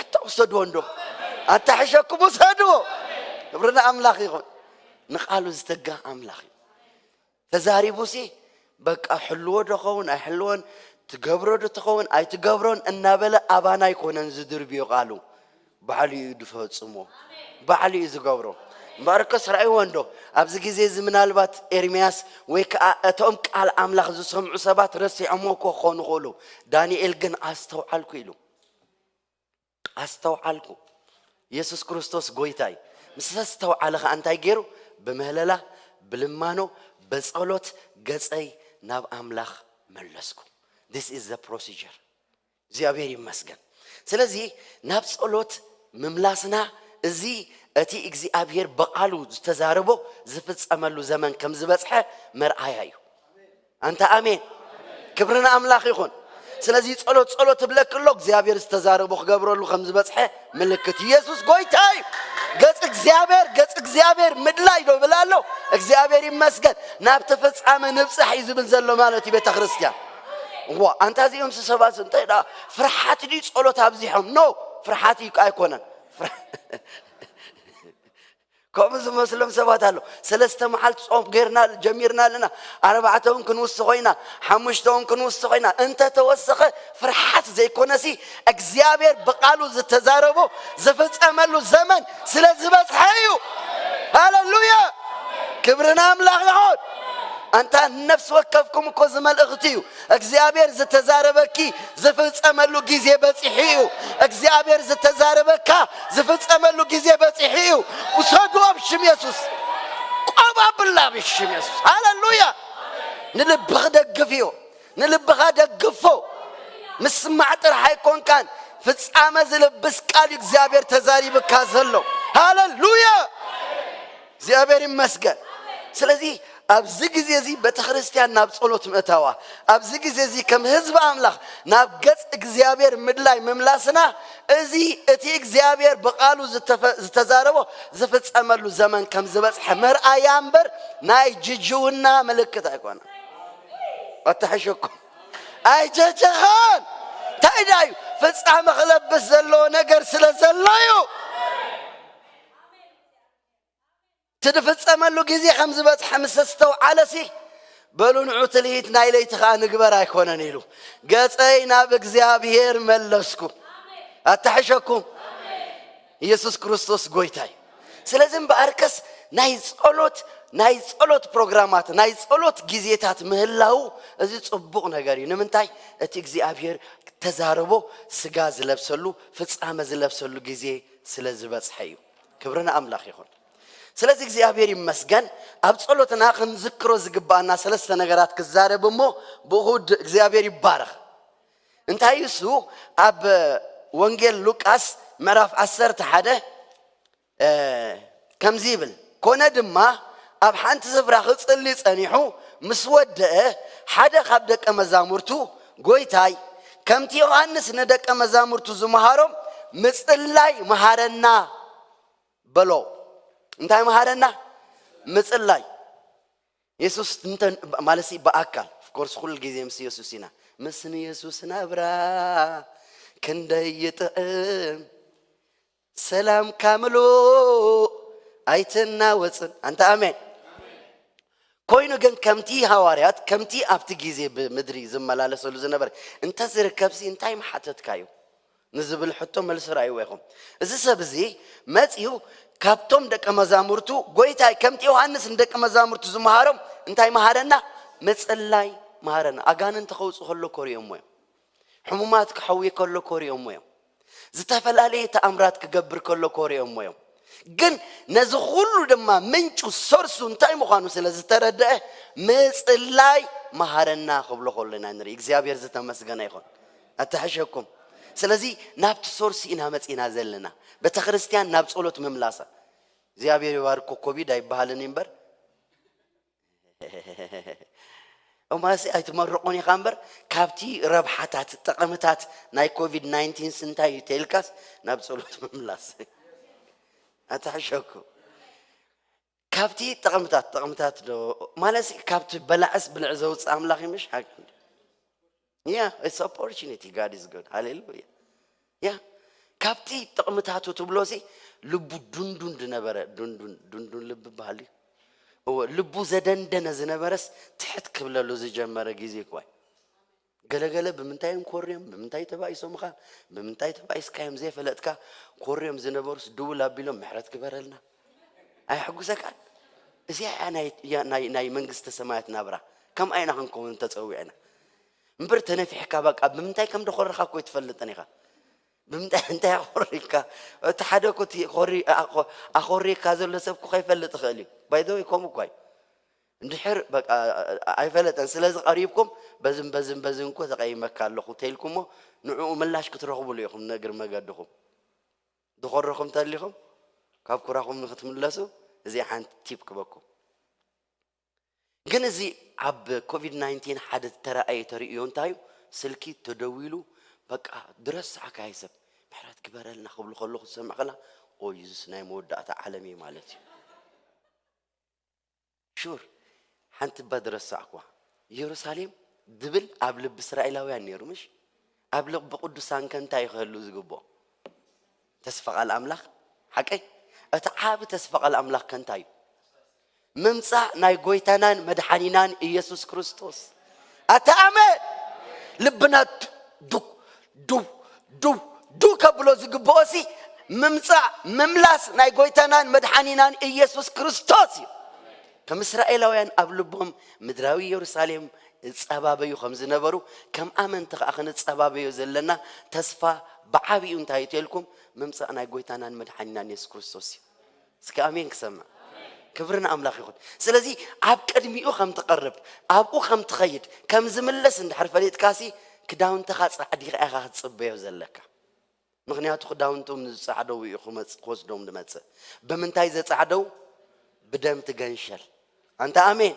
ኣታ ውሰድዎ እንዶ። ኣታ ሕሸኩም ውሰድዎ። ክብሪ ንኣምላኽ ይኹን። ንቓሉ ዝተጋህ ኣምላኽ እዩ። ተዛሪቡሲ በቃ ሕልዎ ዶ ኸውን ኣይሕልዎን፣ ትገብሮ ዶ ትኸውን ኣይትገብሮን እናበለ ኣባና ኣይኮነን ዝድርብዮ ቃሉ። ባዕሉ እዩ ዝፈጽሞ። ባዕሉ እዩ ዝገብሮ። እምበኣርከስ ራእይዎ እንዶ። ኣብዚ ግዜ እዚ ምናልባት ኤርምያስ ወይ ከኣ እቶም ቃል ኣምላኽ ዝሰምዑ ሰባት ረሲዖሞ እኮ ክኾኑ ይኽእሉ። ዳንኤል ግን ኣስተውዓልኩ ኢሉ። ኣስተውዓልኩ። የሱስ ክርስቶስ ጎይታ እዩ። ምስ ኣስተውዓለ ኸኣ እንታይ ገይሩ? ብምህለላ፣ ብልማኖ፣ ብጸሎት ገጸይ ናብ ኣምላኽ መለስኩ። This is the procedure። እግዚኣብሔር ይመስገን። ስለዚ ናብ ጸሎት ምምላስና እዚ እቲ እግዚኣብሔር ብቓሉ ዝተዛረቦ ዝፍጸመሉ ዘመን ከም ዝበጽሐ መርኣያ እዩ። ኣንታ ኣሜን። ክብሪ ንኣምላኽ ይኹን። ስለዚ ጸሎት ጸሎት እብለኪ ኣሎ እግዚኣብሔር ዝተዛረቦ ክገብረሉ ከም ዝበጽሐ ምልክት። ኢየሱስ ጎይታ እዩ። ገጽ እግዚኣብሔር፣ ገጽ እግዚኣብሔር ምድላይ ዶ ብል ኣሎ። እግዚኣብሔር ይመስገን። ናብቲ ፍጻመ ንብጻሕ እዩ ዝብል ዘሎ ማለት እዩ ቤተ ክርስቲያን። እዋ ኣንታ እዚኦም ሰባት እንታይ ደኣ ፍርሓት ድዩ ጸሎት ኣብዚሖም? ኖ፣ ፍርሓት እዩ ኣይኮነን። ፍር- ከምኡ ዝመስሎም ሰባት ኣሎ። ሰለስተ መዓልቲ ጾም ጌርና ጀሚርና ኣለና፣ ኣርባዕተ እውን ክንውስኾ ኢና፣ ሓሙሽተ እውን ክንውስኾ ኢና። እንተተወሰኸ ፍርሓት ዘይኮነሲ፣ እግዚኣብሔር ብቓሉ ዝተዛረቦ ዝፍጸመሉ ዘመን ስለ ዝበጽሐ እዩ። ሃሌሉያ! ክብሪ ንኣምላኽ ይኹን። ኣንታ ነፍሲ ወከፍኩም እኮ እዚ መልእኽቲ እዩ። እግዚኣብሔር ዝተዛረበኪ ዝፍጸመሉ ግዜ በጺሑ እዩ። እግዚኣብሔር ዝተዛረበካ ዝፍጸመሉ ግዜ በጺሑ እዩ። ውሰድዎ ብሽም የሱስ። ቆብ ኣብላ ብሽም የሱስ። ሃሌሉያ! ንልብኺ ደግፍዮ፣ ንልብኻ ደግፎ። ምስማዕ ጥራሕ ኣይኮንካን፣ ፍጻመ ዝልብስ ቃል እዩ እግዚኣብሔር ተዛሪብካ ዘሎ። ሃሌሉያ! እግዚኣብሔር ይመስገን። ስለዚ ኣብዚ ግዜ እዚ ቤተክርስትያን ናብ ጸሎት ምእታዋ፣ ኣብዚ ግዜ እዚ ከም ህዝቢ ኣምላኽ ናብ ገጽ እግዚኣብሔር ምድላይ ምምላስና፣ እዚ እቲ እግዚኣብሔር ብቓሉ ዝተፈ-፣ ዝተዛረቦ ዝፍጸመሉ ዘመን ከም ዝበጽሐ መርኣያ እምበር ናይ ጅጅውና ምልክት ኣይኮነ። ኣተሐሸኩም ኣይጀጀኻን እንታይ ዳዩ ፍጻመ ክለብስ ዘለዎ ነገር ስለ ዘሎ እዩ። እቲ ዝፍጸመሉ ግዜ ከም ዝበጽሐ ምስ ኣስተውዓለሲ፣ በሉ ንዑ ትልሂት ናይ ለይቲ ኸኣ ንግበር ኣይኮነን ኢሉ፣ ገጸይ ናብ እግዚኣብሔር መለስኩ። ኣተሐሸኩም። ኢየሱስ ክርስቶስ ጎይታይ። ስለዚ እምበኣርከስ ናይ ጸሎት፣ ናይ ጸሎት ፕሮግራማት፣ ናይ ጸሎት ግዜታት ምህላው፣ እዚ ጽቡቕ ነገር እዩ። ንምንታይ? እቲ እግዚኣብሔር ተዛረቦ ስጋ ዝለብሰሉ፣ ፍጻመ ዝለብሰሉ ግዜ ስለ ዝበጽሐ እዩ። ክብሪ ንኣምላኽ ይኹን። ስለዚ እግዚኣብሔር ይመስገን። ኣብ ጸሎትና ክንዝክሮ ዝግባኣና ሰለስተ ነገራት ክዛረብ እሞ፣ ብእኹድ እግዚኣብሔር ይባረኽ። እንታይ እዩ እሱ? ኣብ ወንጌል ሉቃስ ምዕራፍ ዓሰርተ ሓደ፣ እ፣ ከምዚ ይብል፣ ኮነ ድማ ኣብ ሓንቲ ስፍራ ክጽሊ ጸኒሑ ምስ ወደአ፣ ሓደ ካብ ደቀ መዛሙርቱ፣ ጎይታይ፣ ከምቲ ዮሃንስ ንደቀ መዛሙርቱ ዝመሃሮም ምጽላይ መሃረና በሎ። እንታይ መሃረና? ምጽላይ። የሱስ እንተ-፣ ማለት ሲ ብኣካል፣ of course፣ ኩሉ ግዜ ምስ የሱስ ኢና። ምስ ንየሱስ ናብራ ክንደይ ይጥዕም፣ ሰላም ካምሎ ኣይትናወጽን። ኣንታ ኣሜን። ኮይኑ ግን ከምቲ ሃዋርያት፣ ከምቲ ኣብቲ ግዜ ብምድሪ ዝመላለሰሉ ዝነበረ እንተ ዝርከብሲ እንታይ ምሓተትካዩ? ንዝብል ሕቶ መልሲ ረኣይዎ ኢኹም። እዚ ሰብ እዚ መጺኡ ካብቶም ደቀ መዛሙርቱ፣ ጎይታይ፣ ከምቲ ዮሃንስ ንደቀ መዛሙርቱ ዝመሃሮም እንታይ መሃረና? ምጽላይ መሃረና። ኣጋንንቲ ከውጽእ ከሎ ኮሪኦሞ እዮም። ሕሙማት ክሐዊ ከሎ ኮሪኦሞ እዮም። ዝተፈላለየ ተኣምራት ክገብር ከሎ ኮሪኦሞ እዮም። ግን ነዚ ኩሉ ድማ ምንጩ፣ ሶርሱ እንታይ ምዃኑ ስለ ዝተረድአ፣ ምጽላይ መሃረና ክብሎ ከሎ ኢና ንርኢ። እግዚኣብሔር ዝተመስገነ ይኹን። ኣተሐሸኩም። ስለዚ ናብቲ ሶርስ ኢና መጺና ዘለና። ቤተክርስትያን ናብ ጸሎት ምምላሳ። እግዚኣብሔር ይባርኮ። ኮቪድ ኣይበሃልን እዩ እምበር። እማሲ ኣይትመርቑን ኢኻ እምበር፣ ካብቲ ረብሓታት፣ ጥቕምታት ናይ ኮቪድ ናይንቲን እንታይ እዩ ተልካስ ናብ ጸሎት ምምላስ። ኣተሐሸኩም። ካብቲ ጥቕምታት፣ ጥቕምታት ዶ፣ ማለትሲ ካብቲ በላዕስ ብልዕ ዘውፅእ ኣምላኽ እዩ፣ ምሽ ሓቂ? Yeah, it's opportunity, God is good. ሃሌሉያ። Yeah. ካብቲ ጥቕምታቱ ትብሎሲ ልቡ ዱንዱን ዝነበረ፣ ዱንዱን፣ ዱንዱን ልቢ በሃል እዩ። እወ፣ ልቡ ዘደንደነ ዝነበረስ ትሕት ክብለሉ ዝጀመረ ግዜ እኳ እዩ። ገለገለ ብምንታይ እዮም ኮርዮም፣ ብምንታይ ተባኢሶምኻ፣ ብምንታይ ተባኢስካዮም ዘይፈለጥካ፣ ኮርዮም ዝነበሩስ ድውል ኣቢሎም ምሕረት ግበረልና። ኣየሕጉሰካን? እዚኣ እያ ናይ፣ እያ ናይ፣ ናይ መንግስተ ሰማያት ናብራ። ከምኣ ኢና ክንከውን ተጸዊዕና። እምበር ተነፊሕካ በቃ ብምንታይ ከም ደኾረኻ እኮ ኣይትፈልጥን ኢኻ። ብምንታይ እንታይ ኣኾሪካ? እቲ ሓደ እኮ እቲ ኮሪ-፣ ኣኾ-፣ ኣኾሪካ ዘሎ ሰብ እኮ ከይፈልጥ ይኽእል እዩ። By the way፣ ከምኡ እኳ እዩ። እንድሕር በቃ ኣይፈለጠን። ስለዚ ቀሪብኩም በዝን በዝን በዝን እኮ ተቐይመካ ኣለኹ ተይልኩሞ ንዕኡ ምላሽ ክትረኽቡሉ ኢኹም ንእግሪ መገድኹም። ዝኾረኹም ተሊኹም ካብ ኩራኹም ንክትምለሱ እዚኣ ሓንቲ ቲፕ ክበኩም። ግን እዚ ኣብ ኮቪድ ናይንቲን ሓደ ዝተረኣየ ተርእዮ እንታይ እዩ? ስልኪ ተደዊሉ በቃ ድረስዓካ ይሰብ ምሕረት ግበረልና ክብሉ ከለኹ ዝሰምዕ ከላ ኦይ እዚስ ናይ መወዳእታ ዓለም እዩ ማለት እዩ። ሹር ሓንቲ እባ ድረሳዕኳ። ኢየሩሳሌም ድብል ኣብ ልቢ እስራኤላውያን ነይሩ ምሽ? ኣብ ልቢ ቅዱሳን ከ እንታይ ክህሉ ዝግብኦ? ተስፋ ቃል ኣምላኽ ሓቀይ እቲ ዓቢ ተስፋ ቃል ኣምላኽ ከ እንታይ እዩ? ምምጻእ ናይ ጎይታናን መድሓኒናን ኢየሱስ ክርስቶስ። ኣታ ኣሜን። ልብና ዱ ዱ ዱ ዱ ከብሎ ዝግብኦ ሲ ምምጻእ፣ ምምላስ ናይ ጎይታናን መድሓኒናን ኢየሱስ ክርስቶስ እዩ። ከም እስራኤላውያን ኣብ ልቦም ምድራዊ ኢየሩሳሌም ይጸባበዩ ከም ዝነበሩ፣ ከም ኣመንቲ ከኣ ክንጸባበዮ ዘለና ተስፋ ብዓቢኡ እንታይ እዩ ተልኩም? ምምጻእ ናይ ጎይታናን መድሓኒናን ኢየሱስ ክርስቶስ እዩ። እስኪ ኣሜን ክሰምዕ። ክብሪ ንኣምላኽ ይኹን። ስለዚ ኣብ ቅድሚኡ ከም ትቐርብ፣ ኣብኡ ከም ትኸይድ፣ ከም ዝምለስ እንድሕር ፈሊጥካሲ፣ ክዳውንትኻ ጻዕዲኻ ኢኻ ክትጽበዮ ዘለካ። ምኽንያቱ ክዳውንቶም ንዝጻዕደው እዩ ክመጽ-፣ ክወስዶም ዝመጽእ። ብምንታይ ዘጻዕደው? ብደም ትገንሸል። ኣንታ ኣሜን።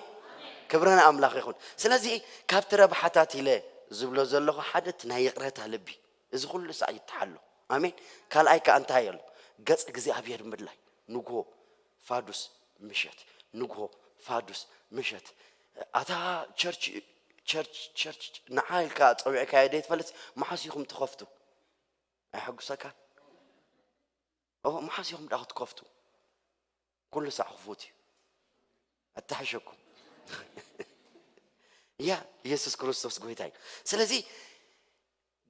ክብሪ ንኣምላኽ ይኹን። ስለዚ ካብቲ ረብሓታት ኢለ ዝብሎ ዘለኹ ሓደ እቲ ናይ ይቕረታ ልቢ። እዚ ኩሉ ሳዕ ይተሓሎ። ኣሜን። ካልኣይ ከኣ እንታይ ኣሎ? ገጽ እግዚኣብሔር ምድላይ። ንግሆ ፋዱስ ምሸት፣ ንግሆ ፋዱስ ምሸት። ኣታ ቸርች፣ ቸርች፣ ቸርች ንዓ ኢልካ ጸዊዕካዮ ደይትፈልጥ፣ መሓስ ኢኹም ትኸፍቱ? ኣይሐጉሰካን? ኦ፣ መሓስ ኢኹም ደኣ ክትከፍቱ? ኩሉ ሳዕ ክፉት እዩ። ኣታሕሸኩም። ያ፣ ኢየሱስ ክርስቶስ ጎይታ እዩ። ስለዚ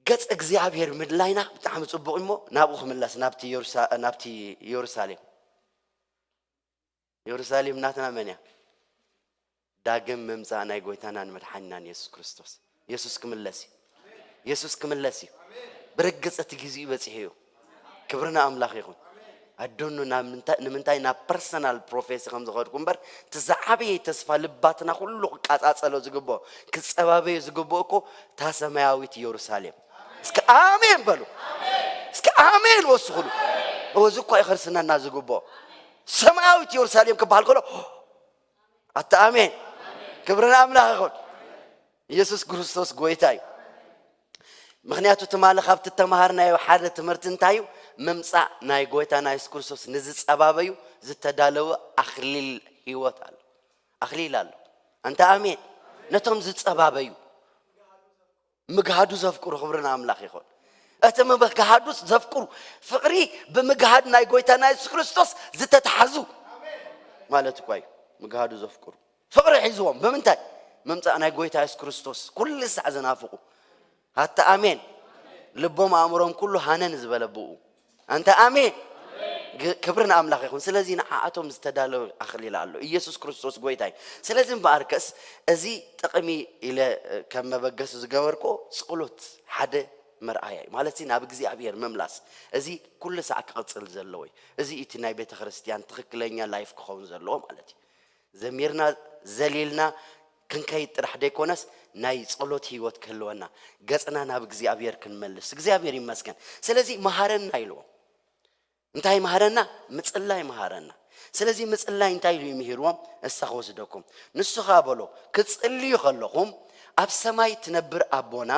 ገጽ እግዚኣብሔር ምድላይና ብጣዕሚ ጽቡቕ እሞ፣ ናብኡ ክምለስ፣ ናብቲ የሩሳ-፣ ናብቲ የሩሳሌም። የሩሳሌም ናትና መን እያ? ዳግም ምምጻእ ናይ ጎይታናን መድሓኒናን የሱስ ክርስቶስ። የሱስ ክምለስ እዩ። የሱስ ክምለስ እዩ። ብርግጽ እቲ ግዜኡ በጺሑ እዩ። ክብሪ ንኣምላኽ ይኹን። ኣዶኑ ናብ ምንታይ፣ ንምንታይ ናብ ፐርሰናል ፕሮፌሲ ከም ዝኸድኩ እምበር፣ እቲ ዝዓበየ ተስፋ ልባትና ኩሉ ክቃጻጸሎ ዝግብኦ፣ ክጸባበዮ ዝግብኦ እኮ እታ ሰማያዊት የሩሳሌም። እስኪ ኣሜን በሉ። እስኪ ኣሜን ወስኹሉ። እዚ እኮ እዩ ክርስትናና ዝግብኦ። ሰማያዊት የሩሳሌም ክበሃል ከሎ፣ ኣታ ኣሜን። ክብሪ ንኣምላኽ ይኹን። ኢየሱስ ክርስቶስ ጎይታ እዩ። ምኽንያቱ ትማሊ ካብቲ እተምሃርናዮ ሓደ ትምህርቲ እንታይ እዩ? ምምጻእ ናይ ጎይታና የሱስ ክርስቶስ ንዝጸባበዩ ዝተዳለወ ኣኽሊል ህይወት ኣሎ። ኣኽሊል ኣሎ። ኣንታ ኣሜን። ነቶም ዝጸባበዩ፣ ምግሃዱ ዘፍቅሩ፣ ክብሪ ንኣምላኽ ይኹን። እቲ ምግሃዱ ዘፍቅሩ፣ ፍቕሪ ብምግሃድ ናይ ጎይታና የሱስ ክርስቶስ ዝተታሕዙ ማለት እኳ እዩ። ምግሃዱ ዘፍቅሩ፣ ፍቕሪ ሒዝዎም። ብምንታይ? ምምጻእ ናይ ጎይታ የሱስ ክርስቶስ ኩሉ ሳዕ ዝናፍቑ። ኣታ ኣሜን። ልቦም ኣእምሮም ኩሉ ሃነን ዝበለ ብኡ። ኣንታ ኣሜን። ግ-፣ ክብሪ ንኣምላኽ ይኹን። ስለዚ ንዓኣቶም ዝተዳለወ ኣኽሊል ኣሎ። ኢየሱስ ክርስቶስ ጎይታ እዩ። ስለዚ እምበኣርከስ እዚ ጥቕሚ ኢለ፣ እ፣ ከም መበገሲ ዝገበርክዎ ጸሎት ሓደ መርኣያ እዩ። ማለት እዚ ናብ እግዚኣብሔር ምምላስ። እዚ ኩሉ ሳዕ ክቕጽል ዘለዎ እዩ። እዚ እቲ ናይ ቤተ ክርስቲያን ትኽክለኛ ላይፍ ክኸውን ዘለዎ ማለት እዩ። ዘሚርና፣ ዘሊልና ክንከይድ ጥራሕ ደይኮነስ ናይ ጸሎት ህይወት ክህልወና፣ ገጽና ናብ እግዚኣብሔር ክንመልስ። እግዚኣብሔር ይመስገን። ስለዚ መሃረና ኢልዎም። እንታይ መሃረና? ምጽላይ መሃረና። ስለዚ ምጽላይ እንታይ ኢሉ ይምህርዎም? እሳ ክወስደኩም። ንሱ ኸኣ በሎ፣ ክትጽልዩ ከለኹም፣ ኣብ ሰማይ ትነብር ኣቦና፣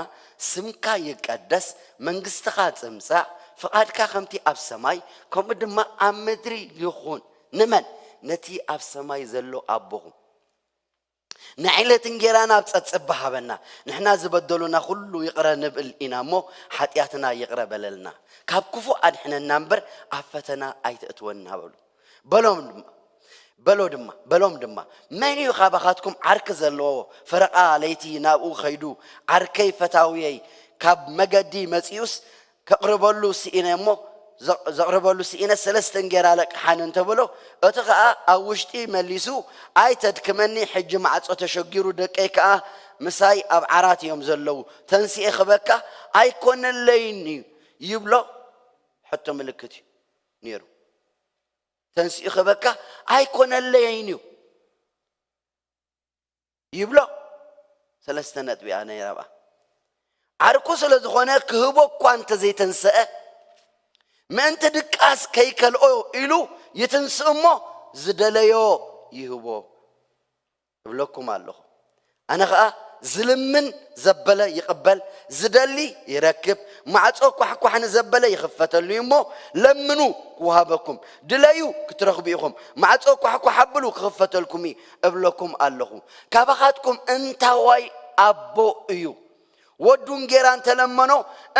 ስምካ ይቀደስ፣ መንግስትኻ ትምጻእ፣ ፍቓድካ ከምቲ ኣብ ሰማይ፣ ከምኡ ድማ ኣብ ምድሪ ይኹን። ንመን? ነቲ ኣብ ሰማይ ዘሎ ኣቦኹም። ንዕለት እንጌራና ኣብ ጸጸባ ሃበና። ንሕና ዝበደሉና ኩሉ ይቕረ ንብል ኢና እሞ፣ ሓጢኣትና ይቕረ በለልና። ካብ ክፉእ ኣድሕነና እምበር፣ ኣብ ፈተና ኣይተእትወና በሉ። በሎም ድማ፣ በሎ ድማ፣ በሎም ድማ፣ መን እዩ ካባኻትኩም ዓርኪ ዘለዎ፣ ፈረቓ ለይቲ ናብኡ ኸይዱ፣ ዓርከይ ፈታውየይ ካብ መገዲ መጺኡስ፣ ከቕርበሉ ስኢነ እሞ፣ ዘ-፣ ዘቕርበሉ ስኢነ፣ ሰለስተ እንጌራ ለቅሓኒ እንተበሎ፣ እቲ ኸኣ ኣብ ውሽጢ መሊሱ፣ ኣይተድክመኒ፣ ሕጂ ማዕጾ ተሸጊሩ፣ ደቀይ ከኣ ምሳይ ኣብ ዓራት እዮም ዘለዉ፣ ተንሲኤ ክበካ ኣይኮነለይን እዩ ይብሎ። ሕቶ ምልክት እዩ ነይሩ። ተንሲኡ ክበካ ኣይኮነለይን እዩ ይብሎ። ሰለስተ ነጥቢ እያ ነይራ ብኣ። ዓርኩ ስለ ዝኾነ ክህቦ እኳ እንተዘይተንሰአ፣ ምእንቲ ድቃስ ከይከልኦ ኢሉ ይትንስእ እሞ፣ ዝደለዮ ይህቦ እብለኩም ኣለኹ። ኣነ ኸኣ ዝልምን ዘበለ ይቕበል፣ ዝደሊ ይረክብ፣ ማዕጾ ኳሕኳሕ ንዘበለ ይኽፈተሉ እዩ እሞ፣ ለምኑ ክወሃበኩም፣ ድለዩ ክትረኽቡ ኢኹም፣ ማዕጾ ኳሕኳሕ ኣብሉ ክኽፈተልኩም እዩ እብለኩም ኣለኹ። ካባኻትኩም እንታዋይ ኣቦ እዩ ወዱ እንጌራ እንተለመኖ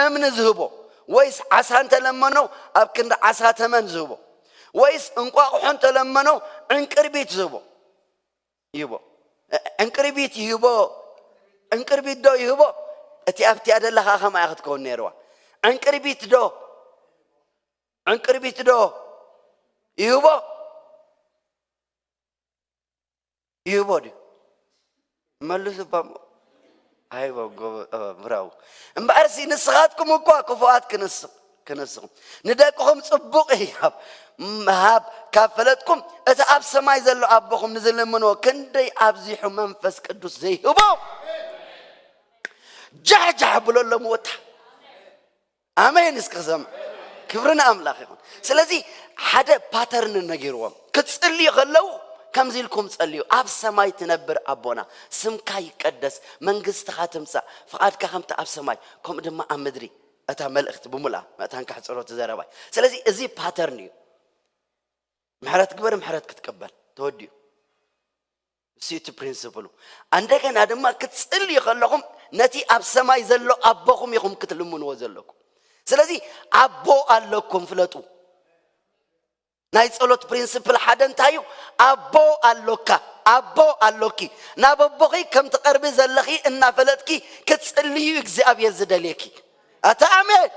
እምኒ ዝህቦ፣ ወይስ ዓሳ እንተለመኖ ኣብ ክንዲ ዓሳ ተመን ዝህቦ? ወይስ እንቋቑሖ እንተለመኖ ዕንቅርቢት ዝህቦ ይህቦ? ዕንቅርቢት ይህቦ። ዕንቅርቢት ዶ ይህቦ? እቲ ኣብቲኣ ዘለኻ ከምኣ ክትከውን ነይርዋ። ዕንቅርቢት ዶ ዕንቅርቢት ዶ ይህቦ? ይህቦ ድዩ? መልሱ እባ እሞ። ኣይቦ ጎበ-፣ እ፣ ብራው። እምበኣርሲ ንስኻትኩም እኳ ክፉኣት ክንስ-፣ ክንስኹም። ንደቅኹም ጽቡቕ ህያብ ምሃብ ካብ ፈለጥኩም፣ እቲ ኣብ ሰማይ ዘሎ ኣቦኹም ንዝልምንዎ ክንደይ ኣብዚሑ መንፈስ ቅዱስ ዘይህቦ? ጃሕ ጃሕ ብለሎም ወታ። ኣሜን። እስኪ ክሰምዕ። ክብሪ ንኣምላኽ ይኹን። ስለዚ ሓደ ፓተርን ነጊርዎም። ክትጽልዩ ከለዉ ከምዚ ኢልኩም ጸልዩ። ኣብ ሰማይ ትነብር ኣቦና፣ ስምካ ይቀደስ፣ መንግስትኻ ትምጻእ፣ ፍቓድካ ከምቲ ኣብ ሰማይ ከምኡ ድማ ኣብ ምድሪ። እታ መልእኽቲ ብምልኣ መእታን ካሕ ጸሎት ዘረባይ። ስለዚ እዚ ፓተርን እዩ። ምሕረት ግበር፣ ምሕረት ክትቀበል ተወዲኡ። እሱ እቲ ፕሪንስፕሉ። እንደገና ድማ ክትጽልዩ ከለኹም ነቲ ኣብ ሰማይ ዘሎ ኣቦኹም ኢኹም ክትልምንዎ ዘለኩም። ስለዚ ኣቦ ኣለኩም ፍለጡ። ናይ ጸሎት ፕሪንስፕል ሓደ እንታይ እዩ? ኣቦ ኣሎካ፣ ኣቦ ኣሎኪ። ናብ ኣቦኺ ከም ትቐርቢ ዘለኺ እናፈለጥኪ ክትጽልዩ እግዚኣብሔር ዝደልየኪ። ኣታ ኣሜን።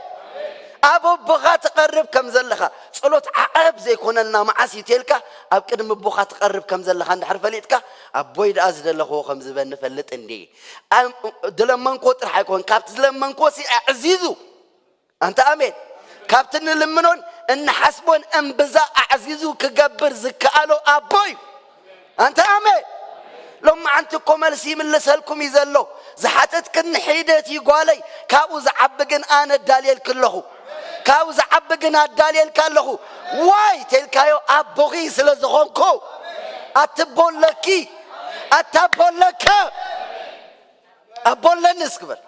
ኣብ ኣቦኻ ትቐርብ ከም ዘለኻ፣ ጸሎት ዓቐብ ዘይኮነልና መዓስ እዩ ተልካ፣ ኣብ ቅድሚ ኣቦኻ ትቐርብ ከም ዘለኻ እንድሕር ፈሊጥካ፣ ኣቦይ ደኣ ዝደለኽዎ ከም ዝበኒ ፈልጥ እንዲ። ኣም-፣ ዝለመንክዎ ጥራሕ ኣይኮን፣ ካብቲ ዝለመንክዎ ሲ ኣዕዚዙ። ኣንታ ኣሜን። ካብቲ ንልምኖን እንሓስቦን እምብዛ ኣዕዚዙ ክገብር ዝከኣሎ ኣቦ እዩ። ኣንታ ኣሜን። ሎማዓንቲ እኮ መልሲ ይምልሰልኩም እዩ ዘሎ። ዝሓተትክኒ ሒደት እዩ ጓለይ፣ ካብኡ ዝዓቢ ግን ኣነ ኣዳልየልኪ ኣለኹ። ካብኡ ዝዓቢ ግን ኣዳልየልካ ኣለኹ። ዋይ ተልካዮ ኣቦኺ ስለ ዝኾንኩ። ኣቲ ኣቦ ኣለኪ፣ ኣታ ኣቦ ኣለካ። ኣቦ ኣለኒ እስኪ በል።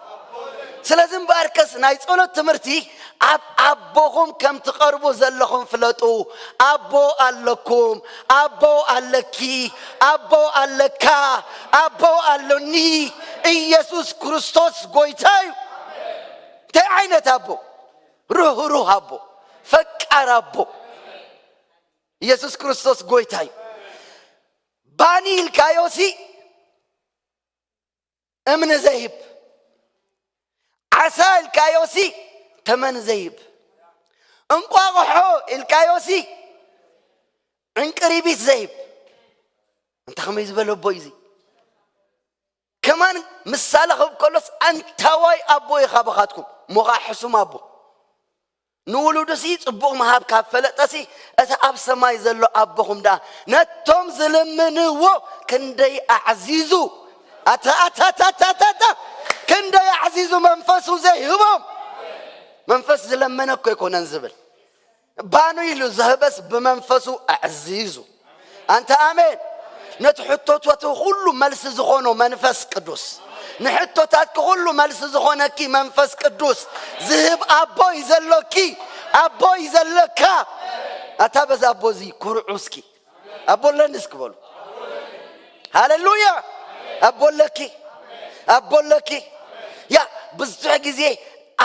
ስለዚ እምበኣርከስ ናይ ጸሎት ትምህርቲ ኣብ ኣቦኹም ከም ትቐርቡ ዘለኹም ፍለጡ። ኣቦ ኣለኩም፣ ኣቦ ኣለኪ፣ ኣቦ ኣለካ፣ ኣቦ ኣሎኒ። ኢየሱስ ክርስቶስ ጎይታ እዩ። እንታይ ዓይነት ኣቦ? ርህሩህ ኣቦ፣ ፈቃር ኣቦ። ኢየሱስ ክርስቶስ ጎይታ እዩ። ባኒ ኢልካዮሲ እምኒ ዘይህብ፣ ዓሳ ኢልካዮሲ ተመን ዘይህብ፣ እንቋቑሖ ኢልካዮሲ ዕንቅሪቢት ዘይህብ። እንተ ኸመይ ዝበለ ኣቦ እዩ እዚ? ከማን ምሳሌ ክህብ ከሎስ ኣንታዋይ ኣቦ እዩ ካባኻትኩም፣ እሞ ኸዓ ሕሱም ኣቦ። ንውሉዱሲ ጽቡቕ ምሃብ ካብ ፈለጠሲ፣ እቲ ኣብ ሰማይ ዘሎ ኣቦኹም ደኣ ነቶም ዝልምንዎ ክንደይ ኣዕዚዙ፣ ኣታ፣ ኣታ፣ ክንደይ ኣዕዚዙ መንፈሱ ዘይህቦም። መንፈስ ዝለመነ እኮ ኣይኮነን ዝብል። ባኑ ኢሉ ዝህበስ ብመንፈሱ ኣዕዚዙ። ኣንታ ኣሜን። ነቲ ሕቶታቱ ኩሉ መልሲ ዝኾኖ መንፈስ ቅዱስ፣ ንሕቶታትኪ ኩሉ መልሲ ዝኾነኪ መንፈስ ቅዱስ ዝህብ ኣቦይ ዘሎኪ፣ ኣቦይ ዘለካ። ኣታ በዛ ኣቦ እዚ ኩርዑ እስኪ። ኣቦ ኣለኒ እስኪ በሉ። ሃሌሉያ። ኣቦ ኣለኪ፣ ኣቦ ኣለኪ። ያ ብዙሕ ግዜ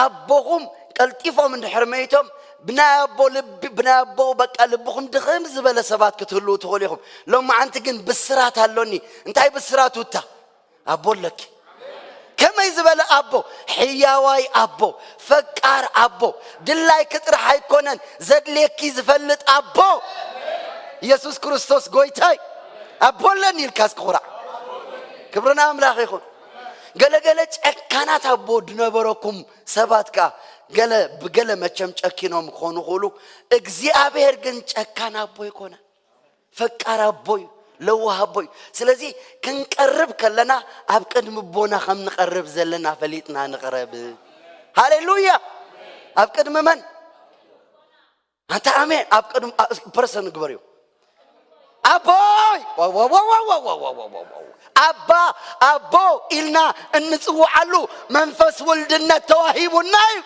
ኣቦኹም ቀልጢፎም እንድሕር መይቶም፣ ብናይ ኣቦ ልቢ፣ ብናይ ኣቦ በቃ ልብኹም ድኽም ዝበለ ሰባት ክትህልዉ ትኽእሉ ኢኹም። ሎማዓንቲ ግን ብስራት ኣሎኒ። እንታይ ብስራት ውታ? ኣቦ ኣለኪ። ከመይ ዝበለ ኣቦ? ሕያዋይ ኣቦ፣ ፈቃር ኣቦ፣ ድላይኪ ጥራሕ ኣይኮነን ዘድልየኪ ዝፈልጥ ኣቦ። ኢየሱስ ክርስቶስ ጎይታይ። ኣቦ ኣለኒ ኢልካ እስኪ ኩራዕ። ክብሪ ንኣምላኽ ይኹን። ገለገለ ጨካናት ኣቦ ዝነበረኩም ሰባት ከኣ ገለ ብገለ መቸም ጨኪኖም ክኾኑ ይኽእሉ። እግዚኣብሔር ግን ጨካን ኣቦ ኣይኮነ። ፈቃር ኣቦ እዩ፣ ለዋህ ኣቦ እዩ። ስለዚ ክንቀርብ ከለና ኣብ ቅድሚ ኣቦና ከም ንቐርብ ዘለና ፈሊጥና ንቕረብ። ሃሌሉያ። ኣብ ቅድሚ መን? ኣንታ ኣሜን። ኣብ ቅድሚ፣ ኣ-፣ ፐርሰን ግበርዮ። ኣቦይ! ዋው፣ ዋው፣ ዋው። ኣባ፣ ኣቦ ኢልና እንጽውዓሉ መንፈስ ውልድነት ተዋሂቡና እዩ።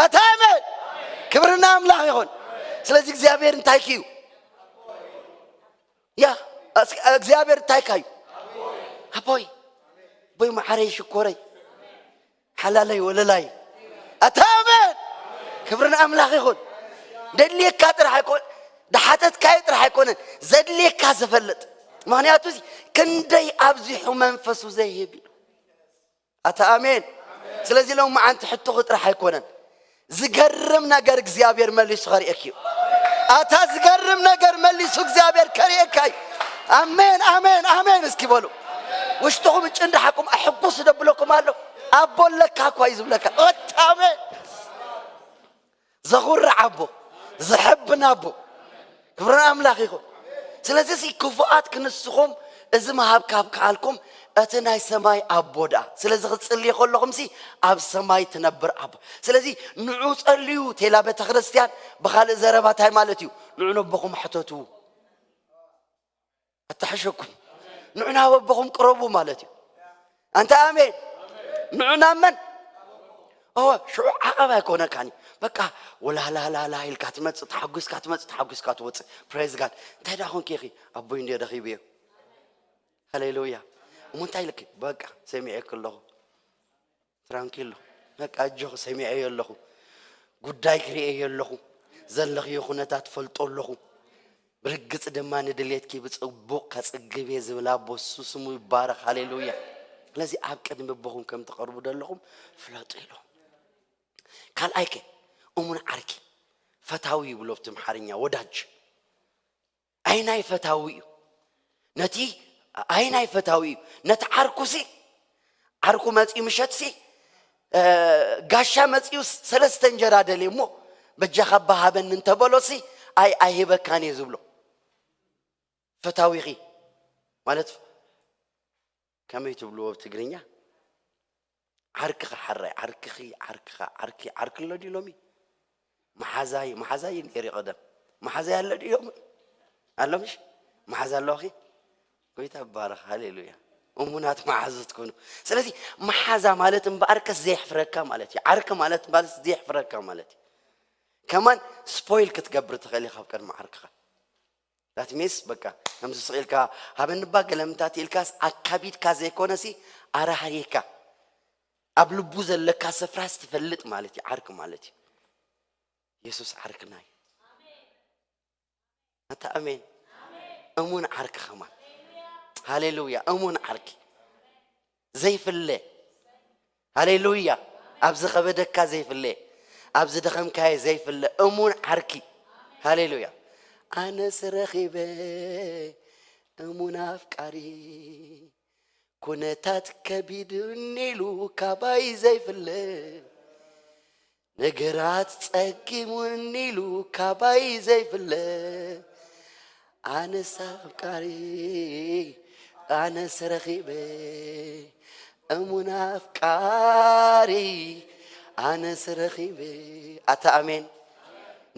ኣታ ኣሜን። ክብሪ ንኣምላኽ ይኹን። ስለዚ እግዚኣብሔር እንታይ ክዩ? ያ፣ እስ-፣ እግዚኣብሔር እንታይ ካዩ? ኣቦይ። ኣቦይ መዓረይ ሽኮረይ። ሓላለይ ወለላይ። ኣታ ኣሜን። ክብሪ ንኣምላኽ ይኹን። ደልየካ ጥራሕ ኣይኮን። ዝሓተትካዮ ጥራሕ ኣይኮነን ዘድልየካ ዝፈልጥ። ምኽንያቱ እዚ ክንደይ ኣብዚሑ መንፈሱ ዘይህብ እዩ። ኣታ ኣሜን። ስለዚ ሎም መዓንቲ ሕቶኺ ጥራሕ ኣይኮነን፣ ዝገርም ነገር እግዚኣብሔር መሊሱ ከርእየኪ እዩ። ኣታ ዝገርም ነገር መሊሱ እግዚኣብሔር ከርእየካ እዩ። ኣሜን፣ ኣሜን፣ ኣሜን። እስኪ በሉ። ውሽጥኹም ጭንዳሓኩም ኣሕጉስ ደብለኩም ኣሎ። ኣቦ ኣለካ እኳ እዩ ዝብለካ። ኣታ ኣሜን። ዘኹርዕ ኣቦ፣ ዝሕብን ኣቦ። ክብሪ ንኣምላኽ ይኹን። ስለዚ እዚ ክፉኣት ክንስኹም እዚ ምሃብ ካብ ከኣልኩም እቲ ናይ ሰማይ ኣቦ ደኣ። ስለዚ ክትጽልዩ ከለኹም ሲ ኣብ ሰማይ ትነብር ኣቦ። ስለዚ ንዑ ጸልዩ ቴላ ቤተ ክርስቲያን ብኻልእ ዘረባ እንታይ ማለት እዩ? ንዑ ነቦኹም ሕተቱ። ኣታሕሸኩም። ንዑ ናብ ኣቦኹም ቅረቡ ማለት እዩ። ኣንታ ኣሜን። ንዑ ናብ መን? እወ፣ ሽዑ ዓቐብ ኣይኮነካን እዩ። በቃ ወላላላላ ኢልካ ትመጽእ፣ ተሓጒስካ ትመጽእ፣ ተሓጒስካ ትወጽእ። ፕሬዝ ጋድ። እንታይ ደኣ ኮንኪ ኢኺ? ኣቦይ እንድዮ ደኺቡ እዩ። ሃሌሉያ። እሞ እንታይ ኢልኪ? በቃ ሰሚዐኪ ኣለኹ። ትራንኪሎ። በቃ ኣጆኺ ሰሚዐዮ ኣለኹ። ጉዳይ ክርእየዮ ኣለኹ። ዘለኽዮ ኩነታት ፈልጦ ኣለኹ። ብርግጽ ድማ ንድሌትኪ ብጽቡቕ ከጽግብ እየ ዝብል ኣቦ እሱ ስሙ ይባረኽ። ሃሌሉያ። ስለዚ ኣብ ቅድሚ ኣቦኹም ከም ትቐርቡ ዘለኹም ፍለጡ ኢሉ። ካልኣይከ እሙን ዓርኪ፣ ፈታዊ ይብሎ ብቲ ኣምሓርኛ ወዳጅ። ኣይናይ ፈታዊ እዩ። ነቲ ኣይናይ ፈታዊ እዩ። ነቲ ዓርኩሲ፣ ዓርኩ መጺኡ ምሸትሲ፣ እ፣ ጋሻ መጺኡ ሰለስተ እንጀራ ደልየ እሞ በጃኻ ኣባ ሃበኒ እንተበሎሲ፣ ኣይ ኣይህበካን እየ ዝብሎ። ፈታዊኺ ማለት ከመይ ትብልዎ ብትግርኛ? ዓርክኻ ሓራይ፣ ዓርክኺ፣ ዓርክኻ፣ ዓርኪ፣ ዓርኪ ኣሎ ድዩ ሎሚ? መሓዛይ፣ መሓዛይ ነይሩ ቀደም። መሓዛይ ኣሎ ድዩ ሎሚ? ኣሎ ምሽ? መሓዛ ኣለዋኺ? ጎይታ ይባረኽ፣ ሃሌሉያ። እሙናት መሓዙት ኩኑ። ስለዚ መሓዛ ማለት እምበኣርከስ ዘየሕፍረካ ማለት እዩ። ዓርኪ ማለት ማለት ዘየሕፍረካ ማለት እዩ። ከማን ስፖይል ክትገብር ትኽእል ኢኻ ኣብ ቅድሚ ዓርክኻ። ዳት ሚንስ በቃ ከምዚ ስቕ ኢልካ ሃበኒ እባ ገለምታት ኢልካስ ኣካቢድካ ዘይኮነሲ ኣራህሪካ ኣብ ልቡ ዘለካ ስፍራስ ትፈልጥ ማለት እዩ። ዓርኪ ማለት እዩ። የሱስ ዓርክና እዩ። ኣታ ኣሜን። እሙን ዓርኪ ከማን። ሃሌሉያ። እሙን ዓርኪ ዘይፍለ። ሃሌሉያ። ኣብ ዝኸበደካ ዘይፍለ፣ ኣብ ዝደኸምካዮ ዘይፍለ እሙን ዓርኪ። ሃሌሉያ። ኣነስ ረኺበ እሙን ኣፍቃሪ፣ ኩነታት ከቢዱኒ ኢሉ ካባይ ዘይፍለ፣ ነገራት ጸጊሙኒ ኢሉ ካባይ ዘይፍለ፣ ኣነስ ኣፍቃሪ፣ ኣነስ ረኺበ እሙን ኣፍቃሪ፣ ኣነስ ረኺበ። ኣታ ኣሜን።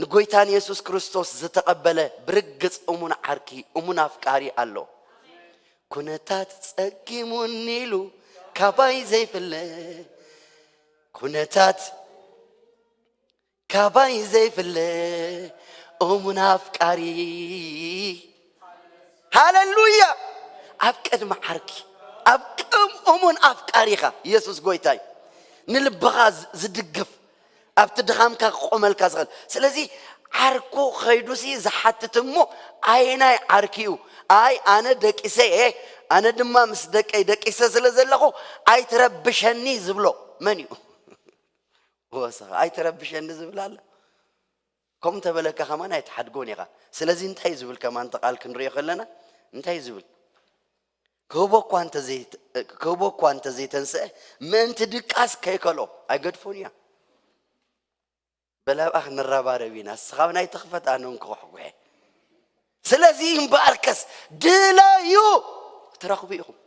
ንጎይታ ንየሱስ ክርስቶስ ዝተቐበለ ብርግጽ እሙን ዓርኪ፣ እሙን ኣፍቃሪ ኣሎ። ኩነታት ጸጊሙኒ ኢሉ ካባይ ዘይፍለ፣ ኩነታት ካባይ ዘይፍለ እሙን ኣፍቃሪ። ሃሌሉያ። ኣብ ቅድሚ ዓርኪ፣ ኣብ ቅም እሙን ኣፍቃሪኻ የሱስ ጎይታይ፣ ንልብኻ ዝ- ዝድግፍ፣ ኣብቲ ድኻምካ ክቆመልካ ዝኽእል። ስለዚ ዓርኩ ኸይዱሲ ዝሓትት እሞ፣ ኣየናይ ዓርኪ እዩ? ኣይ ኣነ ደቂሰ እየ፣ ኣነ ድማ ምስ ደቀይ ደቂሰ ስለ ዘለኹ ኣይትረብሸኒ ዝብሎ መን እዩ? ወሰኸ ኣይትረብሸኒ ዝብል ኣለ። ከምኡ እንተበለካ ከማን ኣይትሓድጎን ኢኻ። ስለዚ እንታይ እዩ ዝብል ከማን እቲ ቃል ክንሪኦ ከለና እንታይ እዩ ዝብል? ክህቦ እኳ እንተዘይት- ክህቦ እኳ እንተዘይተንስአ ምእንቲ ድቃስ ከይከልኦ ኣይገድፎን እያ። በላብኣ ክንረባረብ ኢና። እስኻ ናይ ትኽፈት ኣነ እውን ክኹሕኩሐ። ስለዚ እምበኣርከስ ድለዩ ትረኽቡ ኢኹም።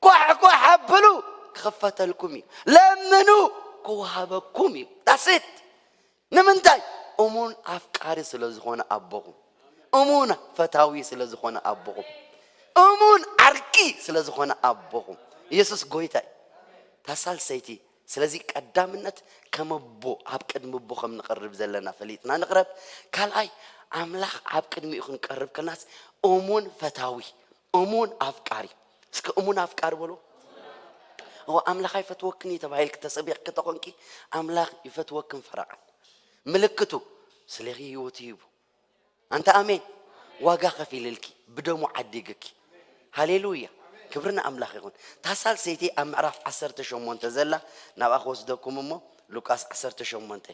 ኳሕ ኳሕ ኣብሉ ክኽፈተልኩም እዩ። ለምኑ ክወሃበኩም እዩ። ዳስት ንምንታይ? እሙን ኣፍቃሪ ስለ ዝኾነ ኣቦኹም፣ እሙን ፈታዊ ስለ ዝኾነ ኣቦኹም፣ እሙን ዓርቂ ስለ ዝኾነ ኣቦኹም። ኢየሱስ ጎይታ እዩ። እታ ሳልሰይቲ፣ ስለዚ ቀዳምነት ከም ኣቦ ኣብ ቅድሚ ኣቦ ከም ንቐርብ ዘለና ፈሊጥና ንቕረብ። ካልኣይ ኣምላኽ ኣብ ቅድሚኡ ክንቀርብ ከለናስ እሙን ፈታዊ፣ እሙን ኣፍቃሪ። እስከ እሙን ኣፍቃሪ በሉ። እወ ኣምላኽ ኣይፈትወክን እዩ ተባሂልኪ ተሰቢኽኪ ተኾንኪ ኣምላኽ ይፈትወክን ፈረቓን። ምልክቱ ስሌኺ ህይወቱ ሂቡ ኣንታ ኣሜን። ዋጋ ከፊልልኪ፣ ብደሙ ዓዲግኪ። ሃሌሉያ። ክብሪ ንኣምላኽ ይኹን። እታ ሳልሰይቲ ኣብ ምዕራፍ ዓሰርተ ሸሞንተ ዘላ ናብኣ ክወስደኩም እሞ፣ ሉቃስ ዓሰርተ ሸሞንተ።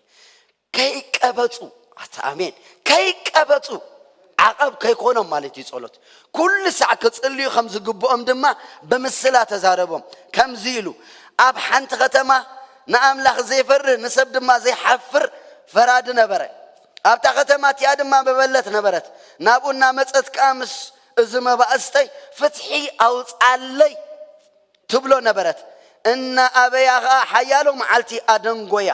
ከይቀበጹ፣ ኣታ ኣሜን፣ ከይቀበጹ፣ ዓቐብ ከይኮኖም ማለት እዩ ጸሎት። ኩሉ ሳዕ ክጽልዩ ከም ዝግብኦም ድማ ብምስላ ተዛረቦም። ከምዚ ኢሉ፣ ኣብ ሓንቲ ከተማ ንኣምላኽ ዘይፈርህ ንሰብ ድማ ዘይሓፍር ፈራዲ ነበረ። ኣብታ ከተማ እቲኣ ድማ መበለት ነበረት። ናብኡ እናመጸት ከኣ ምስ እዚ መባእስተይ ፍትሒ ኣውጻለይ ትብሎ ነበረት። እናኣበያ ኸኣ ሓያሎ መዓልቲ ኣደንጎያ።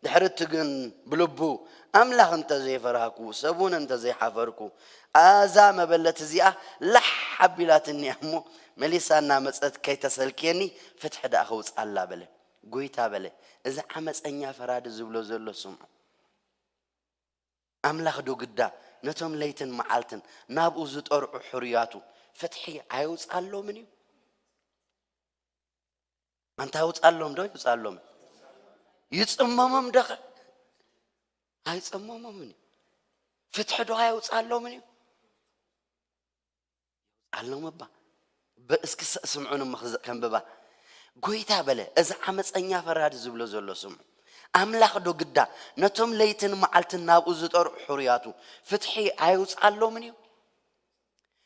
ድሕርቲ ግን ብልቡ፣ ኣምላኽ እንተ ዘይፈራህኩ፣ ሰብ እውን እንተ ዘይሓፈርኩ፣ ኣዛ መበለት እዚኣ ላሕ ኣቢላትኒ እያ እሞ፣ መሊሳ እናመጸት ከይተሰልክየኒ ፍትሒ ደኣ ከውጽኣላ በለ። ጎይታ በለ፣ እዚ ዓመጸኛ ፈራዲ ዝብሎ ዘሎ ስምዑ። ኣምላኽ ዶ ግዳ ነቶም ለይትን መዓልትን ናብኡ ዝጠርዑ ሕሩያቱ ፍትሒ ኣየውጽኣሎምን እዩ? ኣንታ ኣውጽኣሎም ዶ ይውጽኣሎም? ይጽመሞም ዶኸ? ኣይጽመሞምን እዩ። ፍትሒ ዶ ኣየውጽኣሎምን እዩ? ኣሎም እባ። ብ-፣ እስኪ ስ-፣ ስምዑን እሞ ክዝ-፣ ከንብባ። ጎይታ በለ፣ እዚ ዓመፀኛ ፈራዲ ዝብሎ ዘሎ ስምዑ። ኣምላኽ ዶ ግዳ ነቶም ለይትን መዓልትን ናብኡ ዝጠርዑ ሕሩያቱ ፍትሒ ኣየውፅኣሎምን እዩ?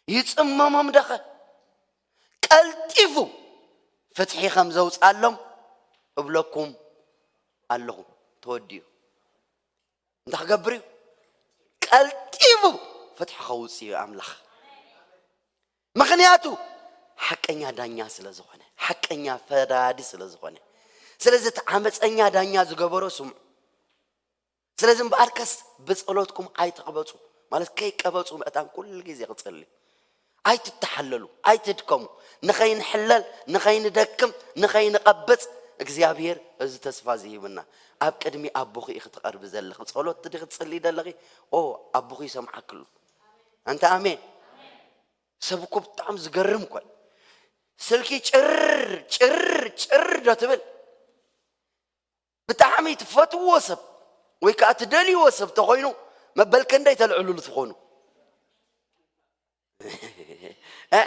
ይፅመሞም ደኸ? ቀልጢፉ ፍትሒ ከም ዘውፅኣሎም እብለኩም ኣለኹ። ተወዲኡ። እንታይ ክገብር እዩ? ቀልጢፉ ፍትሒ ከውፅእ እዩ ኣምላኽ። ምኽንያቱ ሓቀኛ ዳኛ ስለ ዝኾነ፣ ሓቀኛ ፈራዲ ስለ ዝኾነ። ስለዚ እቲ ዓመፀኛ ዳኛ ዝገበሮ ስምዑ። ስለዚ እምበኣርከስ ብጸሎትኩም ኣይትቕበጹ፣ ማለት ከይቀበጹ ምእታን ኩሉ ግዜ ክጽሊ። ኣይትተሓለሉ፣ ኣይትድከሙ። ንኸይንሕለል፣ ንኸይንደክም፣ ንኸይንቐብጽ እግዚኣብሔር እዚ ተስፋ እዚ ሂብና። ኣብ ቅድሚ ኣቦኺ ኢኺ ትቐርቢ ዘለኺ። ጸሎት ዲኺ ትጽልዪ ዘለኺ? ኦ፣ ኣቦኺ ይሰምዓኪ ኣሎ። ኣንታ ኣሜን። ሰብ እኮ ብጣዕሚ ዝገርም እኮ እዩ። ስልኪ ጭር፣ ጭር፣ ጭር ዶ ትብል? ብጣዕሚ ትፈትዎ ሰብ ወይ ከዓ ትደልይዎ ሰብ ተኾይኑ መበል ክንደይ ተልዕሉሉ ትኾኑ? እ?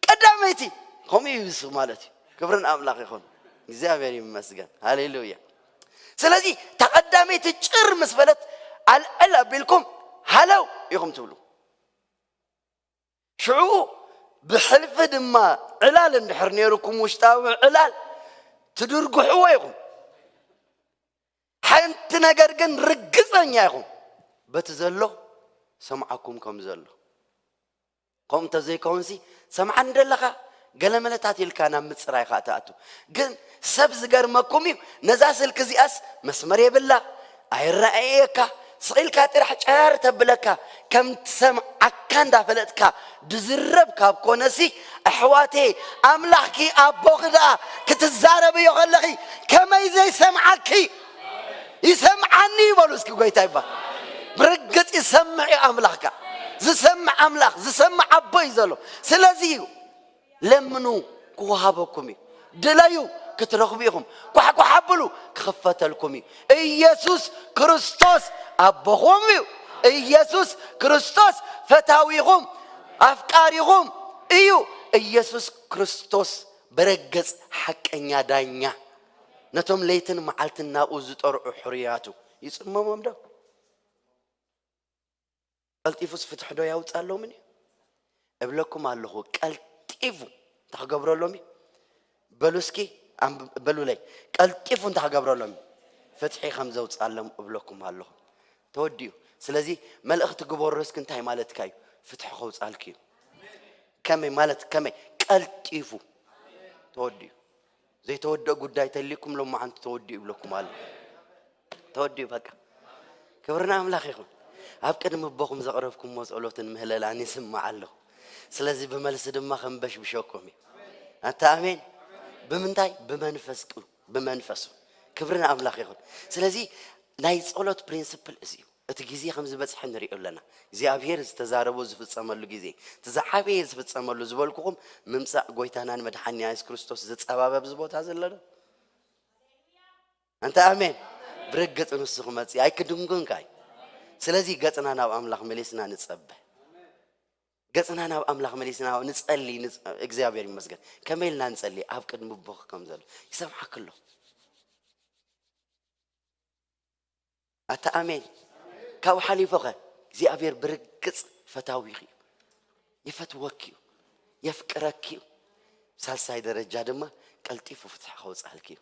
ቀዳመይቲ ከምኡ እዩ እሱ ማለት እዩ። ክብሪ ንኣምላኽ ይኹን። እግዚኣብሔር ይመስገን። ሃሌሉያ። ስለዚ እታ ቀዳመይቲ ጭር ምስ በለት ኣልዕል ኣቢልኩም ሃለው ኢኹም ትብሉ። ሽዑ ብሕልፊ ድማ ዕላል እንድሕር ነይሩኩም፣ ውሽጣዊ ዕላል ትድርግሕዎ ኢኹም። ሓንቲ ነገር ግን ርግጸኛ ኢኹም፣ በቲ ዘሎ ሰምዓኩም ከም ዘሎ። ከምኡ እንተዘይከውንሲ፣ ሰምዓኒ ደለኻ፣ ገለመለታት ኢልካ ናብ ምጽራይ ኸኣ ትኣቱ። ግን ሰብ ዝገርመኩም እዩ፣ ነዛ ስልኪ እዚኣስ መስመር የብላ፣ ኣይረኣየካ፣ ስቕ ኢልካ ጥራሕ ጨር ተብለካ፣ ከም ትሰምዓካ እንዳፈለጥካ ድዝረብ ካብ ኮነሲ፣ ኣሕዋተይ፣ ኣምላኽኪ ኣቦኺ ደኣ ክትዛረብዮ ከለኺ ከመይ ዘይሰምዓኪ? ይሰምዓኒ በሉ እስኪ፣ ጎይታ ይባል። ብርግጽ ይሰምዕ እዩ ኣምላኽካ። ዝሰምዕ ኣምላኽ፣ ዝሰምዕ ኣቦ እዩ ዘሎ። ስለዚ እዩ ለምኑ፣ ክወሃበኩም እዩ። ድለዩ፣ ክትረኽቡ ኢኹም። ኳሕኳሕ ኣብሉ፣ ክኽፈተልኩም እዩ። ኢየሱስ ክርስቶስ ኣቦኹም እዩ። ኢየሱስ ክርስቶስ ፈታዊኹም፣ ኣፍቃሪኹም እዩ። ኢየሱስ ክርስቶስ ብረገጽ ሓቀኛ ዳኛ፣ ነቶም ለይትን መዓልትን ናብኡ ዝጠርዑ ሕሩያቱ ይጽመሞም ዶ? ቀልጢፉስ ፍትሒ ዶ ያውጻሎምን እዩ? እብለኩም ኣለኹ፣ ቀልጢፉ እንታይ ክገብረሎም እዩ? በሉ እስኪ፣ ኣንብ-፣ በሉለይ። ቀልጢፉ እንታይ ክገብረሎም እዩ? ፍትሒ ከም ዘውጻሎም እብለኩም ኣለኹ። ተወዲኡ። ስለዚ መልእኽቲ ግበሮ እስኪ፣ እንታይ ማለትካ እዩ? ፍትሒ ከውጻልኪ እዩ። ከመይ ማለት ከመይ? ቀልጢፉ። ተወዲኡ። ዘይተወደአ ጉዳይ ተልይኩም ሎማዓንቲ ተወዲኡ ይብለኩም ኣሎ። ተወዲኡ በቃ። ክብሪ ንኣምላኽ ይኹን። ኣብ ቅድሚ ኣቦኹም ዘቕረብኩምዎ ጸሎትን ምህለላን ይስማዕ ኣሎ። ስለዚ ብመልሲ ድማ ከንበሽብሸኩም እዩ። ኣታ ኣሜን። ብምንታይ? ብመንፈስ ቅዱ-፣ ብመንፈሱ። ክብሪ ንኣምላኽ ይኹን። ስለዚ ናይ ጸሎት ፕሪንስፕል እዚ እዩ። እቲ ግዜ ከም ዝበጽሐ ንሪኦ ኣለና። እግዚኣብሔር ዝተዛረቦ ዝፍጸመሉ ግዜ፣ እቲ ዝዓበየ ዝፍጸመሉ ዝበልኩኹም ምምጻእ ጎይታናን መድሓኒና የሱስ ክርስቶስ ዝጸባበብ እዚ ቦታ ዘሎ ዶ? ኣንታ ኣሜን። ብርግጽ ንሱ ክመጽእ ኣይክድንጉንካ እዩ። ስለዚ ገጽና ናብ ኣምላኽ መሊስና ንጸበ። ገጽና ናብ ኣምላኽ መሊስና ንጸሊ። ንጽ-፣ እግዚኣብሔር ይመስገን። ከመይ ኢልና ንጸሊ? ኣብ ቅድሚ ኣቦኺ ከም ዘሎ ይሰምዓኪ ኣሎ። ኣታ ኣሜን። ካብኡ ሓሊፉኸ እግዚኣብሔር ብርግጽ ፈታዊኺ እዩ። ይፈትወኪ እዩ። የፍቅረኪ እዩ። ሳልሳይ ደረጃ ድማ ቀልጢፉ ፍትሒ ከውጽኣልኪ እዩ።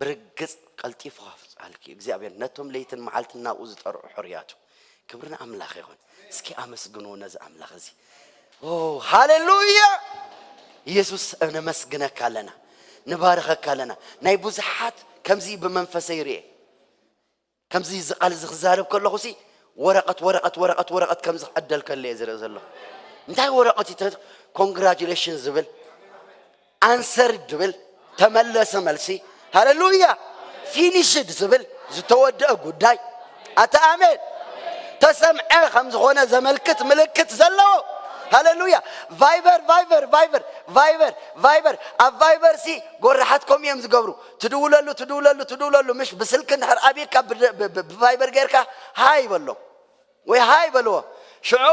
ብርግጽ ቀልጢፉ ከውጽኣልኪ እዩ። እግዚኣብሔር ነቶም ለይትን መዓልትን ናብኡ ዝጠርዑ ሕሩያቱ። ክብሪ ንኣምላኽ ይኹን። እስኪ ኣመስግንዎ ነዚ ኣምላኽ እዚ። ኦ፣ ሃሌሉያ! ኢየሱስ፣ ነመስግነካ ኣለና፣ ንባርኸካ ኣለና። ናይ ብዙሓት ከምዚ ብመንፈሰይ ይርኤ። ከምዚ እዚ ቃል እዚ ክዛረብ ከለኹ ሲ ወረቐት፣ ወረቐት፣ ወረቐት፣ ወረቐት ከምዚ ክዕደል ከሎ እየ ዝርኢ ዘለኹ። እንታይ ወረቐት እዩ? ኮንግራጁሌሽን ዝብል፣ ኣንሰርድ ዝብል፣ ተመለሰ መልሲ፣ ሃሌሉያ፣ ፊኒሽድ ዝብል፣ ዝተወደአ ጉዳይ። ኣታ ኣሜን። ተሰምዐ ከም ዝኾነ ዘመልክት ምልክት ዘለዎ። ሃሌሉያ። ቫይበር፣ ቫይበር፣ ቫይበር፣ ቫይበር፣ ቫይበር። ኣብ ቫይበር ሲ ጎራሓት ከምኡ እዮም ዝገብሩ። ትድውለሉ፣ ትድውለሉ፣ ትድውለሉ፣ ምሽ ብስልኪ እንድሕር ኣብካ ብደ-፣ ብ-፣ ብ-፣ ብቫይበር ጌርካ ሃይ በሎ ወይ ሃይ በልዎ። ሽዑ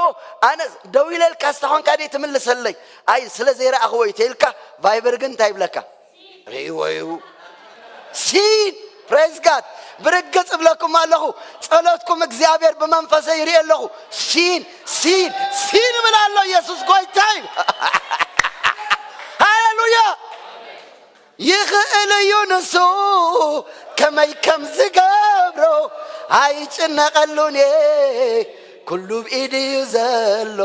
ኣነ ደዊለልካ ስታኾንካ ደይ ትምልሰለይ? ኣይ፣ ስለ ዘይረኣኽዎ እዩ ተይልካ፣ ቫይበር ግን እንታይ ይብለካ? ርእይዎ እዩ። ሲን፣ ፕሬዝ ጋድ። ብርግጽ እብለኩም ኣለኹ፣ ጸሎትኩም እግዚኣብሔር ብመንፈሰ ይርኢ ኣለኹ። ሲን፣ ሲን፣ ሲን እብል ኣሎ። ኢየሱስ ጎይታ እዩ። ሃሌሉያ። ይኽእል እዩ ንሱ ከመይ ከም ዝገብሮ ኣይጭነቐሉን እየ። ኩሉ ብኢዱ እዩ ዘሎ።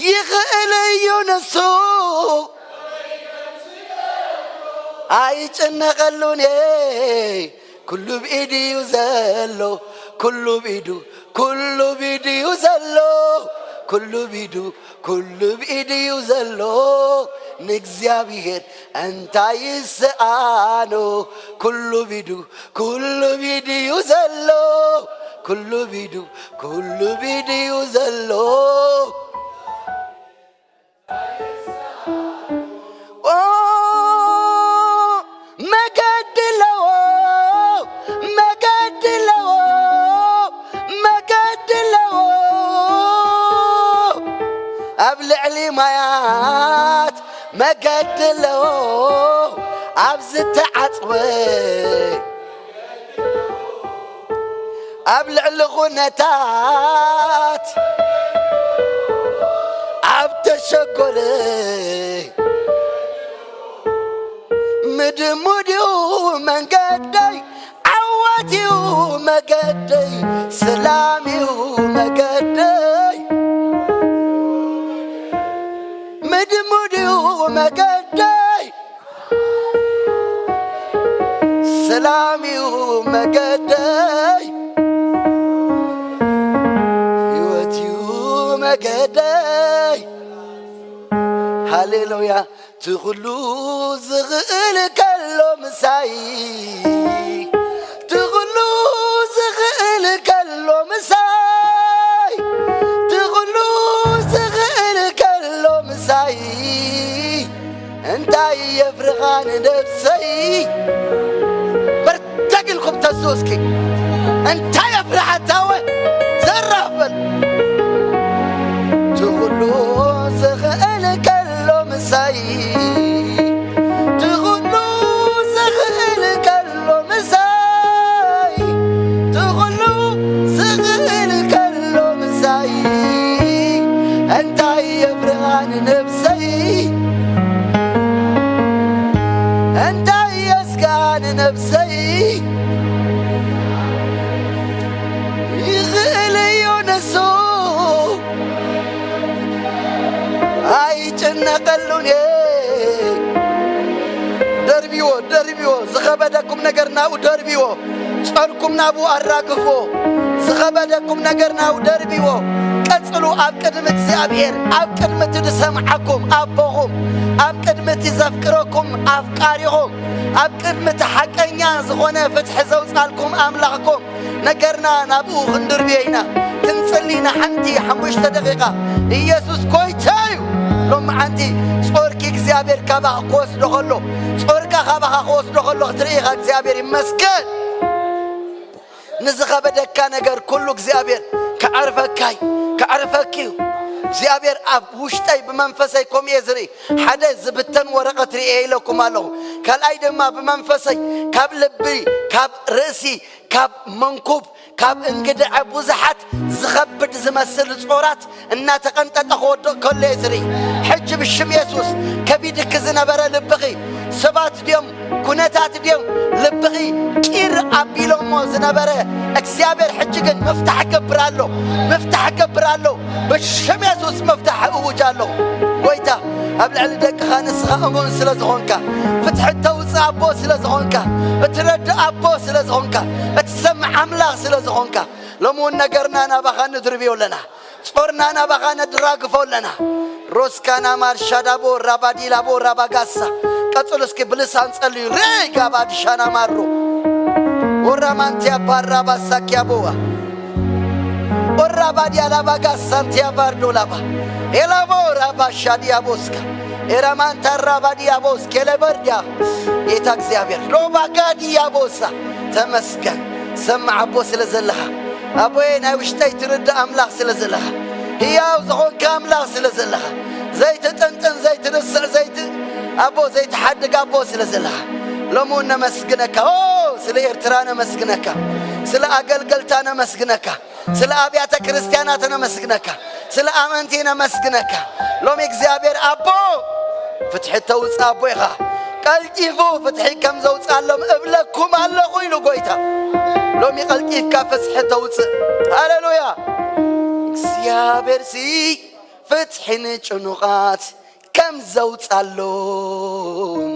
ይኽእል እዩ ንሱ ኣይጭነቐሉን እየ። ኩሉ ብኢዱ እዩ ዘሎ። ኩሉ ብኢዱ፣ ኩሉ ብኢዱ እዩ ዘሎ። ኩሉ ብኢዱ፣ ኩሉ ብኢዱ እዩ ዘሎ። ንእግዚኣብሔር እንታይ ይስኣኖ? ኩሉ ብኢዱ፣ ኩሉ ብኢዱ እዩ ዘሎ። ኩሉ ብኢዱ፣ ኩሉ ብኢዱ እዩ ዘሎ። ኦ፣ መገዲ ኣለዎ፣ መገዲ ኣለዎ፣ መገዲ ኣለዎ። ኣብ ልዕሊ ማያት መገዲ ኣለዎ፣ ኣብ ዝተዓጽወ ኣብ ልዕሊ ኹነታት ኣብ ተሸጎረ ምድሙድ እዩ መንገደይ፣ ዓወት እዩ መገደይ፣ ሰላም እዩ መገደይ፣ ምድሙድ እዩ መገደይ፣ ሰላም እዩ መገደይ፣ ህይወት እዩ መገደይ። ሃሌሉያ። ትኹሉ ዝኽእል ከሎ ምሳይ፣ ትኹሉ ዝኽእል ከሎ ምሳይ፣ ትኹሉ ዝኽእል ከሎ ምሳይ፣ እንታይ የፍርኻ ንነብሰይ? በርተግ ኢልኩም ተስኡ እስኪ። እንታይ የፍርሓታወ? ዘራፍ በል። ትኹሉ ዝኽእል ከሎ ምሳይ፣ ትኹሉ ዝኽእል ከሎ ምሳይ፣ ትኹሉ ዝኽእል ከሎ ምሳይ፣ እንታይ የፍርሃ ንነብሰይ? እንታይ የስጋ ንነብሰይ? ይኽእል እዩ ንሱ፣ ኣይጭነቐሉን እየ። ደርብዎ፣ ደርብዎ፣ ዝኸበደኩም ነገር ናብኡ ደርብዎ። ጾርኩም ናብኡ ኣራግፍዎ። ዝኸበደኩም ነገር ናብኡ ደርብዎ። ቀጽሉ ኣብ ቅድሚ እግዚኣብሔር፣ ኣብ ቅድሚ እቲ ዝሰምዓኩም ኣቦኹም፣ ኣብ ቅድሚ እቲ ዘፍቅረኩም ኣፍቃሪኹም፣ ኣብ ቅድሚ እቲ ሓቀኛ ዝኾነ ፍትሒ ዘውጻልኩም ኣምላኽኩም፣ ነገርና ናብኡ ክንድርብዮ ኢና። ክንጽሊ ኢና ሓንቲ ሓሙሽተ ደቂቓ። ኢየሱስ ጎይታ እዩ። ሎምዓንቲ ጾርኪ እግዚኣብሔር ካባኻ ክወስዶ ከሎ፣ ጾርካ ካባኻ ክወስዶ ከሎ ክትርኢ ኢኻ። እግዚኣብሔር ይመስገን። ንዝኸበደካ ነገር ኩሉ እግዚኣብሔር ክዕርፈካይ፣ ክዕርፈኪ እዩ። እግዚኣብሔር ኣብ ውሽጠይ ብመንፈሰይ ከምኡ እየ ዝርኢ። ሓደ ዝብተን ወረቐት ርእየ ኢለኩም ኣለኹ። ካልኣይ ድማ ብመንፈሰይ ካብ ልቢ፣ ካብ ርእሲ፣ ካብ መንኩብ፣ ካብ እንግድዐ ብዙሓት ዝኸብድ ዝመስል ጾራት እናተቐንጠጠ ክወድቕ ከሎ እየ ዝርኢ። ሕጂ ብሽም የሱስ ከቢድኪ ዝነበረ ልብኺ ሰባት ድዮም ኩነታት ድዮም ልብኺ ቂር ኣቢሎሞ ዝነበረ እግዚኣብሔር ሕጂ ግን ምፍታሕ ገብር ኣሎ፣ ምፍታሕ ገብር ኣሎ። ብሽም የሱስ ምፍታሕ እውጅ ኣሎ። ጎይታ ኣብ ልዕሊ ደቅኻ ንስኻ እሙን ስለ ዝኾንካ፣ ፍትሒ እተውፅእ ኣቦ ስለ ዝኾንካ፣ እትረድእ ኣቦ ስለ ዝኾንካ፣ እትሰምዕ ኣምላኽ ስለ ዝኾንካ፣ ሎሚ እውን ነገርና ናባኻ ንድርብዮ ኣለና። ጾርና ናባኻ ነድራግፎ ኣለና። ሮስካና ማርሻዳቦ ራባዲላቦ ራባጋሳ። ቀጽሉ እስኪ ብልሳን ጸልዩ። ሬይ ጋባድ ሻና ማሮ። ኦራማንቲያ ባራባሳ ኪያቦዋ። ኦራባዲያ ላባጋሳ አንቲያ ባርዶ ላባ። ኤላቦ ራባሻዲያ ቦስካ። ኤራማንታ ራባዲያ ቦስ ኬለበርዲያ። ጌታ እግዚኣብሔር። ሮባጋዲያ ቦሳ። ተመስገን። ሰማዕ ኣቦ ስለ ዘለኻ። ኣቦዬ ናይ ውሽጠይ ትርዳእ ኣምላኽ ስለ ዘለኻ፣ ህያው ዝኾንካ ኣምላኽ ስለ ዘለኻ፣ ዘይትጥንጥን ዘይትርስዕ ዘይቲ ኣቦ ዘይትሓድግ ኣቦ ስለ ዘለኻ፣ ሎሚ እውን ነመስግነካ። ኦ ስለ ኤርትራ ነመስግነካ፣ ስለ ኣገልገልታ ነመስግነካ፣ ስለ ኣብያተ ክርስቲያናት ነመስግነካ፣ ስለ ኣመንቲ ነመስግነካ። ሎሚ እግዚኣብሔር ኣቦ ፍትሒ እተውፅእ ኣቦ ኢኻ። ቀልጢፉ ፍትሒ ከም ዘውፅኣሎም እብለኩም ኣለኹ ኢሉ ጎይታ። ሎሚ ቀልጢፍካ ፍትሒ ተውፅእ። ሃሌሉያ። እግዚኣብሔር ሲ ፍትሒ ንጭኑቓት ከም ዘውፅኣሎም፣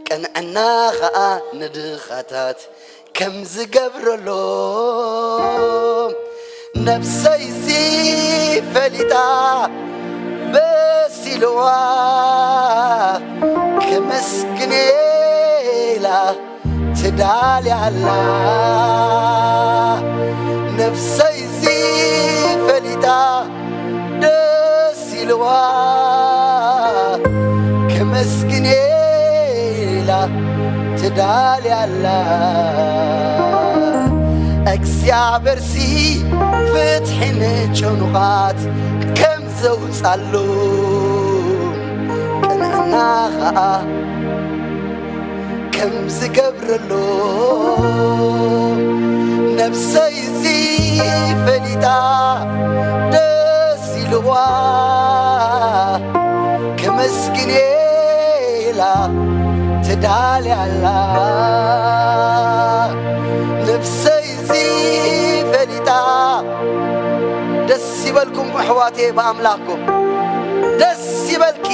ቅንዕና ኸዓ ንድኻታት ከም ዝገብረሎም፣ ነብሰይ እዚ ፈሊጣ በሲልዋ ከመስግኔላ ትዳልያ ኣላ። ነብሰይ እዚ ፈሊጣ ደስ ኢልዋ ከመስግኔላ ትዳልያ ኣላ። እግዚኣብሔር ሲ ፍትሒ ንጭኑቓት ከም ዘውፃሉ፣ ቅንዕና ኸዓ ከም ዝገብረሉ፣ ነብሰይ እዚ ፈሊጣ ደስ ኢልዋ ከመስግኔላ ትዳልያ ኣላ። ነብሰይ እዚ ፈሊጣ ደስ ይበልኩም ኣሕዋቴ ብኣምላኽኩም። ደስ ይበልኪ።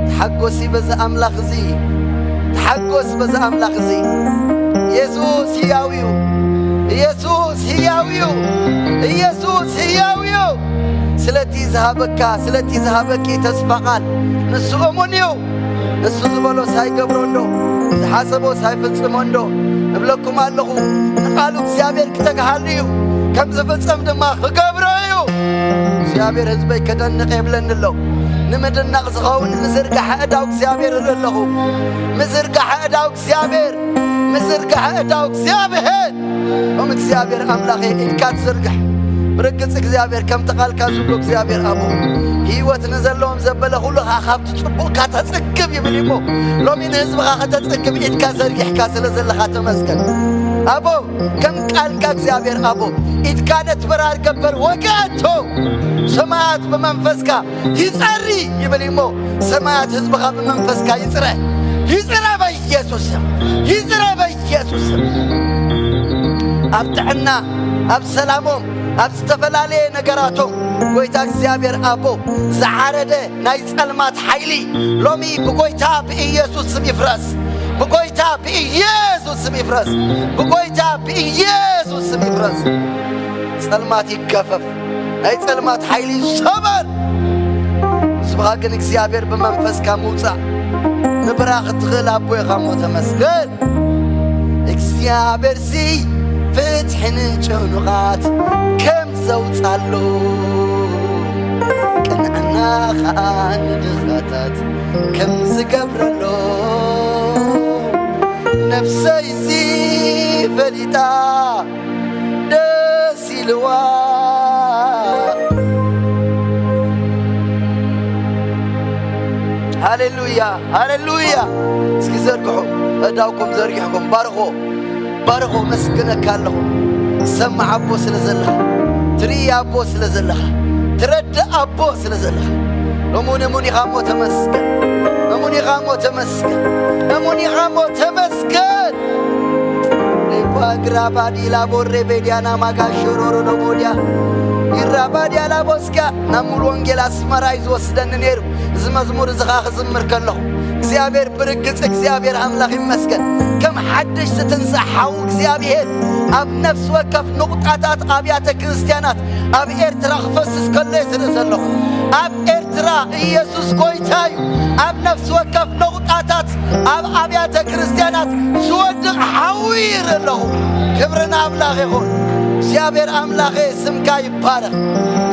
ተሓጎሲ በዚ ኣምላኽ እዚ። ተሓጎስ በዚ ኣምላኽ እዚ። ኢየሱስ ህያው እዩ። ኢየሱስ ህያው እዩ። ኢየሱስ ህያው እዩ። ስለቲ ዝሃበካ፣ ስለቲ ዝሃበኪ ተስፋ ቃል ንሱ እሙን እዩ። ንሱ ዝበሎ ሳይገብሮ እንዶ፣ ዝሓሰቦ ሳይፍጽሞ እንዶ፣ እብለኩም ኣለኹ፣ ንቓሉ እግዚኣብሔር ክተግሃሉ እዩ፣ ከም ዝፍጸም ድማ ክገብሮ እዩ። እግዚኣብሔር ህዝበይ ከደንቕ የብለኒ ኣሎ። ንምድናቕ ዝኸውን ምዝርጋሕ ኣእዳው እግዚኣብሔር እርኢ ኣለኹ። ምዝርጋሕ ኣእዳው እግዚኣብሔር፣ ምዝርጋሕ ኣእዳው እግዚኣብሔር። ኦም እግዚኣብሔር ኣምላኸ ኢድካ ትዝርግሕ። ብርግጽ እግዚኣብሔር ከምቲ ቃልካ ዝብሎ እግዚኣብሔር ኣቦ፣ ህይወት ንዘለዎም ዘበለ ኩሉ ኸዓ ካብቲ ጽቡቕካ ተጽግብ ይብል እሞ፣ ሎሚ ንህዝብኻ ከተጽግብ ኢድካ ዘርጊሕካ ስለ ዘለኻ ተመስገን። ኣቦ፣ ከም ቃልካ እግዚኣብሔር ኣቦ፣ ኢድካ ነቲ በራድ ገበር ወግኣቶ። ሰማያት ብመንፈስካ ይጸሪ ይብል እሞ፣ ሰማያት ህዝብኻ ብመንፈስካ ይጽረ። ይጽረ በኢየሱስ ስም። ይጽረ በኢየሱስ ስም። ኣብ ጥዕና፣ ኣብ ሰላሞም፣ ኣብ ዝተፈላለየ ነገራቶም፣ ጎይታ እግዚኣብሔር ኣቦ፣ ዝዓረደ ናይ ጸልማት ሓይሊ ሎሚ ብጎይታ ብኢየሱስ ስም ይፍረስ። ብጎይታ ብኢየሱስ ስም ይፍረስ። ብጎይታ ብኢየሱስ ስም ይፍረስ። ጸልማት ይገፈፍ። ናይ ጸልማት ሓይሊ ይሰበር። ህዝብኻ ግን እግዚኣብሔር ብመንፈስካ ምውጻእ ምብራኽ እትኽእል ኣቦ ኢኻ እሞ ተመስገን። እግዚኣብሔር ሲ ፍትሒ ንጭኑቓት ከም ዘውጻሉ፣ ቅንዕና ኸኣ ንድኻታት ከም ዝገብረሉ፣ ነፍሰይ እዚ ፈሊጣ ደስ ኢልዋ። ሃሌሉያ፣ ሃሌሉያ። እስኪ ዘርግሑ፣ እዳውኩም ዘርጊሕኩም ባርኾ፣ ባርኾ። መስግነካ ኣለኹ። ትሰምዕ ኣቦ ስለ ዘለኻ፣ ትርኢ ኣቦ ስለ ዘለኻ፣ ትረድእ ኣቦ ስለ ዘለኻ፣ እሙን፣ እሙን ኢኻ እሞ ተመስገን። እሙን ኢኻ እሞ ተመስገን። እሙን ኢኻ እሞ ተመስገን። ሪኳ ግራባዲ ላቦሬ ቤድያና ማጋ ሽሮሮ ሎቦድያ ኢራባድያ ላቦስካ ናብ ሙሉ ወንጌል ኣስመራ እዩ ዝወስደኒ ነይሩ። እዚ መዝሙር እዚ ኸዓ ክዝምር ከለኹ እግዚኣብሔር ብርግጽ እግዚኣብሔር ኣምላኽ ይመስገን። ከም ሓድሽ ዝትንሳእ ሓው እግዚኣብሔር ኣብ ነፍሲ ወከፍ ንቑጣታት ኣብያተ ክርስቲያናት ኣብ ኤርትራ ክፈስስ ከሎ እየ ዝርኢ ዘለኹ። ኣብ ኤርትራ ኢየሱስ ጎይታ እዩ። ኣብ ነፍሲ ወከፍ ነቑጣታት ኣብ ኣብያተ ክርስቲያናት ዝወድቕ ሓዊ ይርኢ ኣለኹ። ክብሪ ንኣምላኽ ይኹን። እግዚኣብሔር ኣምላኸ ስምካ ይባረኽ።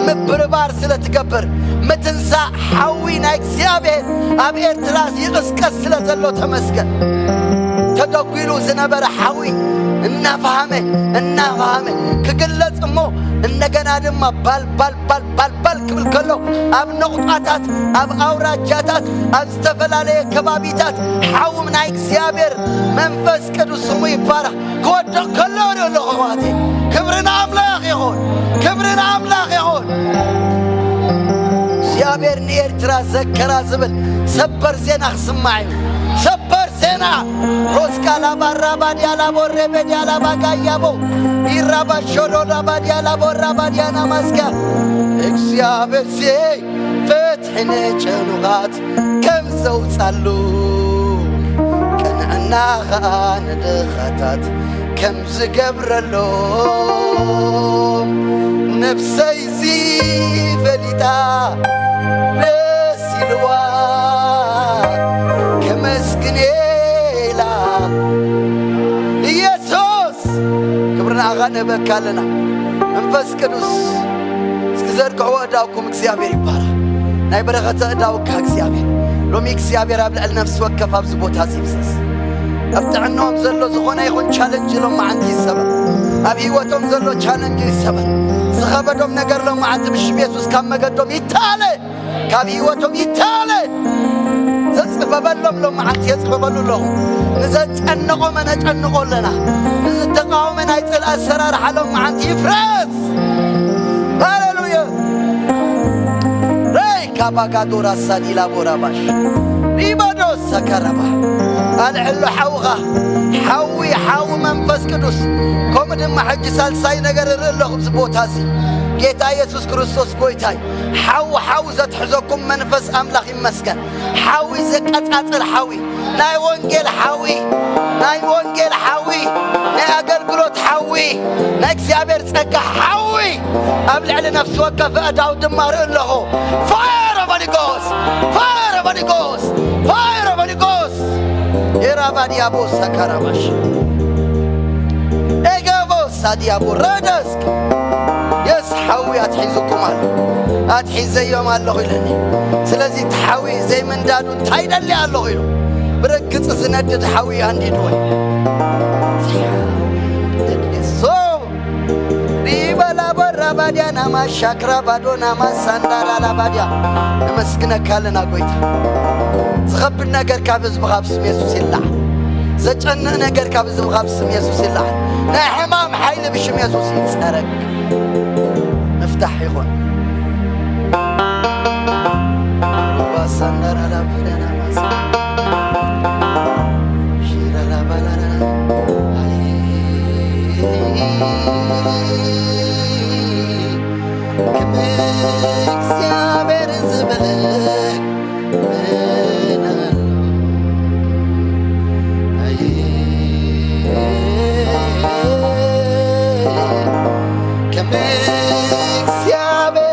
ምብርባር ስለ ትገብር፣ ምትንሳእ ሓዊ ናይ እግዚኣብሔር ኣብ ኤርትራ ይቕስቀስ ስለ ዘሎ ተመስገን። ተደጒሉ ዝነበረ ሓዊ እናፈሃመ፣ እናፈሃመ ክግለጽ እሞ እንደገና ድማ ባል፣ ባል፣ ባል፣ ባል፣ ባል ክብል ከሎ ኣብ ነቑጣታት፣ ኣብ ኣውራጃታት፣ ኣብ ዝተፈላለየ ከባቢታት ሓዊ ናይ እግዚኣብሔር መንፈስ ቅዱስ ስሙ ይባረኽ ክወድቕ ከሎ እርኢ ኣለኹ ኣሕዋተይ። ክብሪ ንኣምላኽ ይኹን። ክብሪ ንኣምላኽ ይኹን። እግዚኣብሔር ንኤርትራ ዘከራ ዝብል ሰበር ዜና ክስማዕ እዩ። ሰበር ዜና። ሮስካ ላባ ራባድያ ላቦ ሬቤድያ ላባ ጋያቦ ኢራባ ሾዶ ራባድያ ላቦ ራባድያ ናማስካ እግዚኣብሔር ሲ ፍትሒ ንጭኑቓት ከም ዘውጻሉ፣ ቅንዕና ኸኣ ንድኻታት ከም ዝገብረሎም፣ ነፍሰይ እዚ ፈሊጣ ደስ ኢልዋ ከመስግን ኢላ። ኢየሱስ፣ ክብሪ ንዓኻ ንህበካ ኣለና። መንፈስ ቅዱስ፣ እስኪ ዘርግሕዎ እዳውኩም። እግዚኣብሔር ይባረኽ። ናይ በረኸት እዳውካ እግዚኣብሔር። ሎሚ እግዚኣብሔር ኣብ ልዕሊ ነፍሲ ወከፍ ኣብዚ ቦታ እዚ ይፍሰስ። ኣብ ጥዕናኦም ዘሎ ዝኾነ ይኹን ቻለንጅ ሎም መዓንቲ ይሰበር። ኣብ ህይወቶም ዘሎ ቻለንጅ ይሰበር። ዝኸበዶም ነገር ሎም መዓንቲ ብሽም የሱስ ካብ መገዶም ይታለ። ካብ ህይወቶም ይታለ። ዘጽበበሎም ሎም መዓንቲ የጽበበሉ ኣለኹ። ንዘጨነቖ መነጨንቖ ኣለና። ንዝተቃወመ ናይ ጽልኣት ኣሰራርሓ ሎም መዓንቲ ይፍረስ። ሃሌሉያ። ረይ ካባጋዶራ ሳዲላ ቦራባሽ ሪባዶ ሰከረባ። ኣልዕሎ ሓውኻ፣ ሓዊ፣ ሓዊ መንፈስ ቅዱስ። ከምኡ ድማ ሕጂ ሳልሳይ ነገር እርኢ ኣለኹ ኣብዚ ቦታ እዚ። ጌታ ኢየሱስ ክርስቶስ ጎይታይ፣ ሓዊ፣ ሓዊ ዘትሕዘኩም መንፈስ ኣምላኽ ይመስገን። ሓዊ ዘቀጻጽል ሓዊ፣ ናይ ወንጌል ሓዊ፣ ናይ ወንጌል ሓዊ፣ ናይ ኣገልግሎት ሓዊ፣ ናይ እግዚኣብሔር ጸጋ ሓዊ ኣብ ልዕሊ ነፍሲ ወከፍ ኣእዳው ድማ ርኢ ኣለኹ። Fire of Holy Ghost! Fire of Holy Ghost! Fire of Holy Ghost! ኤራባዲያቦ ሰካራባሽ ኤጋቦ ሳዲያቦ ረደስክ የስ ሓዊ ኣትሒዙኩም ኣሎ፣ ኣትሒዘዮም ኣለኹ ኢለኒ። ስለዚ እቲ ሓዊ ዘይምንዳዱ እንታይ ይደሊ ኣለኹ ኢሉ ብርግጽ ዝነድድ ሓዊ ኣንዲድዎ እዩ። ሶ ሪበላ ቦራ ባድያ ናማ ሻክራ ባዶ ናማ ሳንዳራላ ባድያ። ነመስግነካ ኣለና ጎይታ። ዝኸብድ ነገር ካብ ህዝብኻ ብስም የሱስ ይለዓል። ዘጨንቕ ነገር ካብ ህዝብኻ ብስም የሱስ ይለዓል። ናይ ሕማም ሓይሊ ብሽም የሱስ ይጸረግ። ምፍታሕ ይኹን። እግዚኣብሔር ዝብል መን ኣሎ? ኣየ፣ ከም እግዚኣብሔር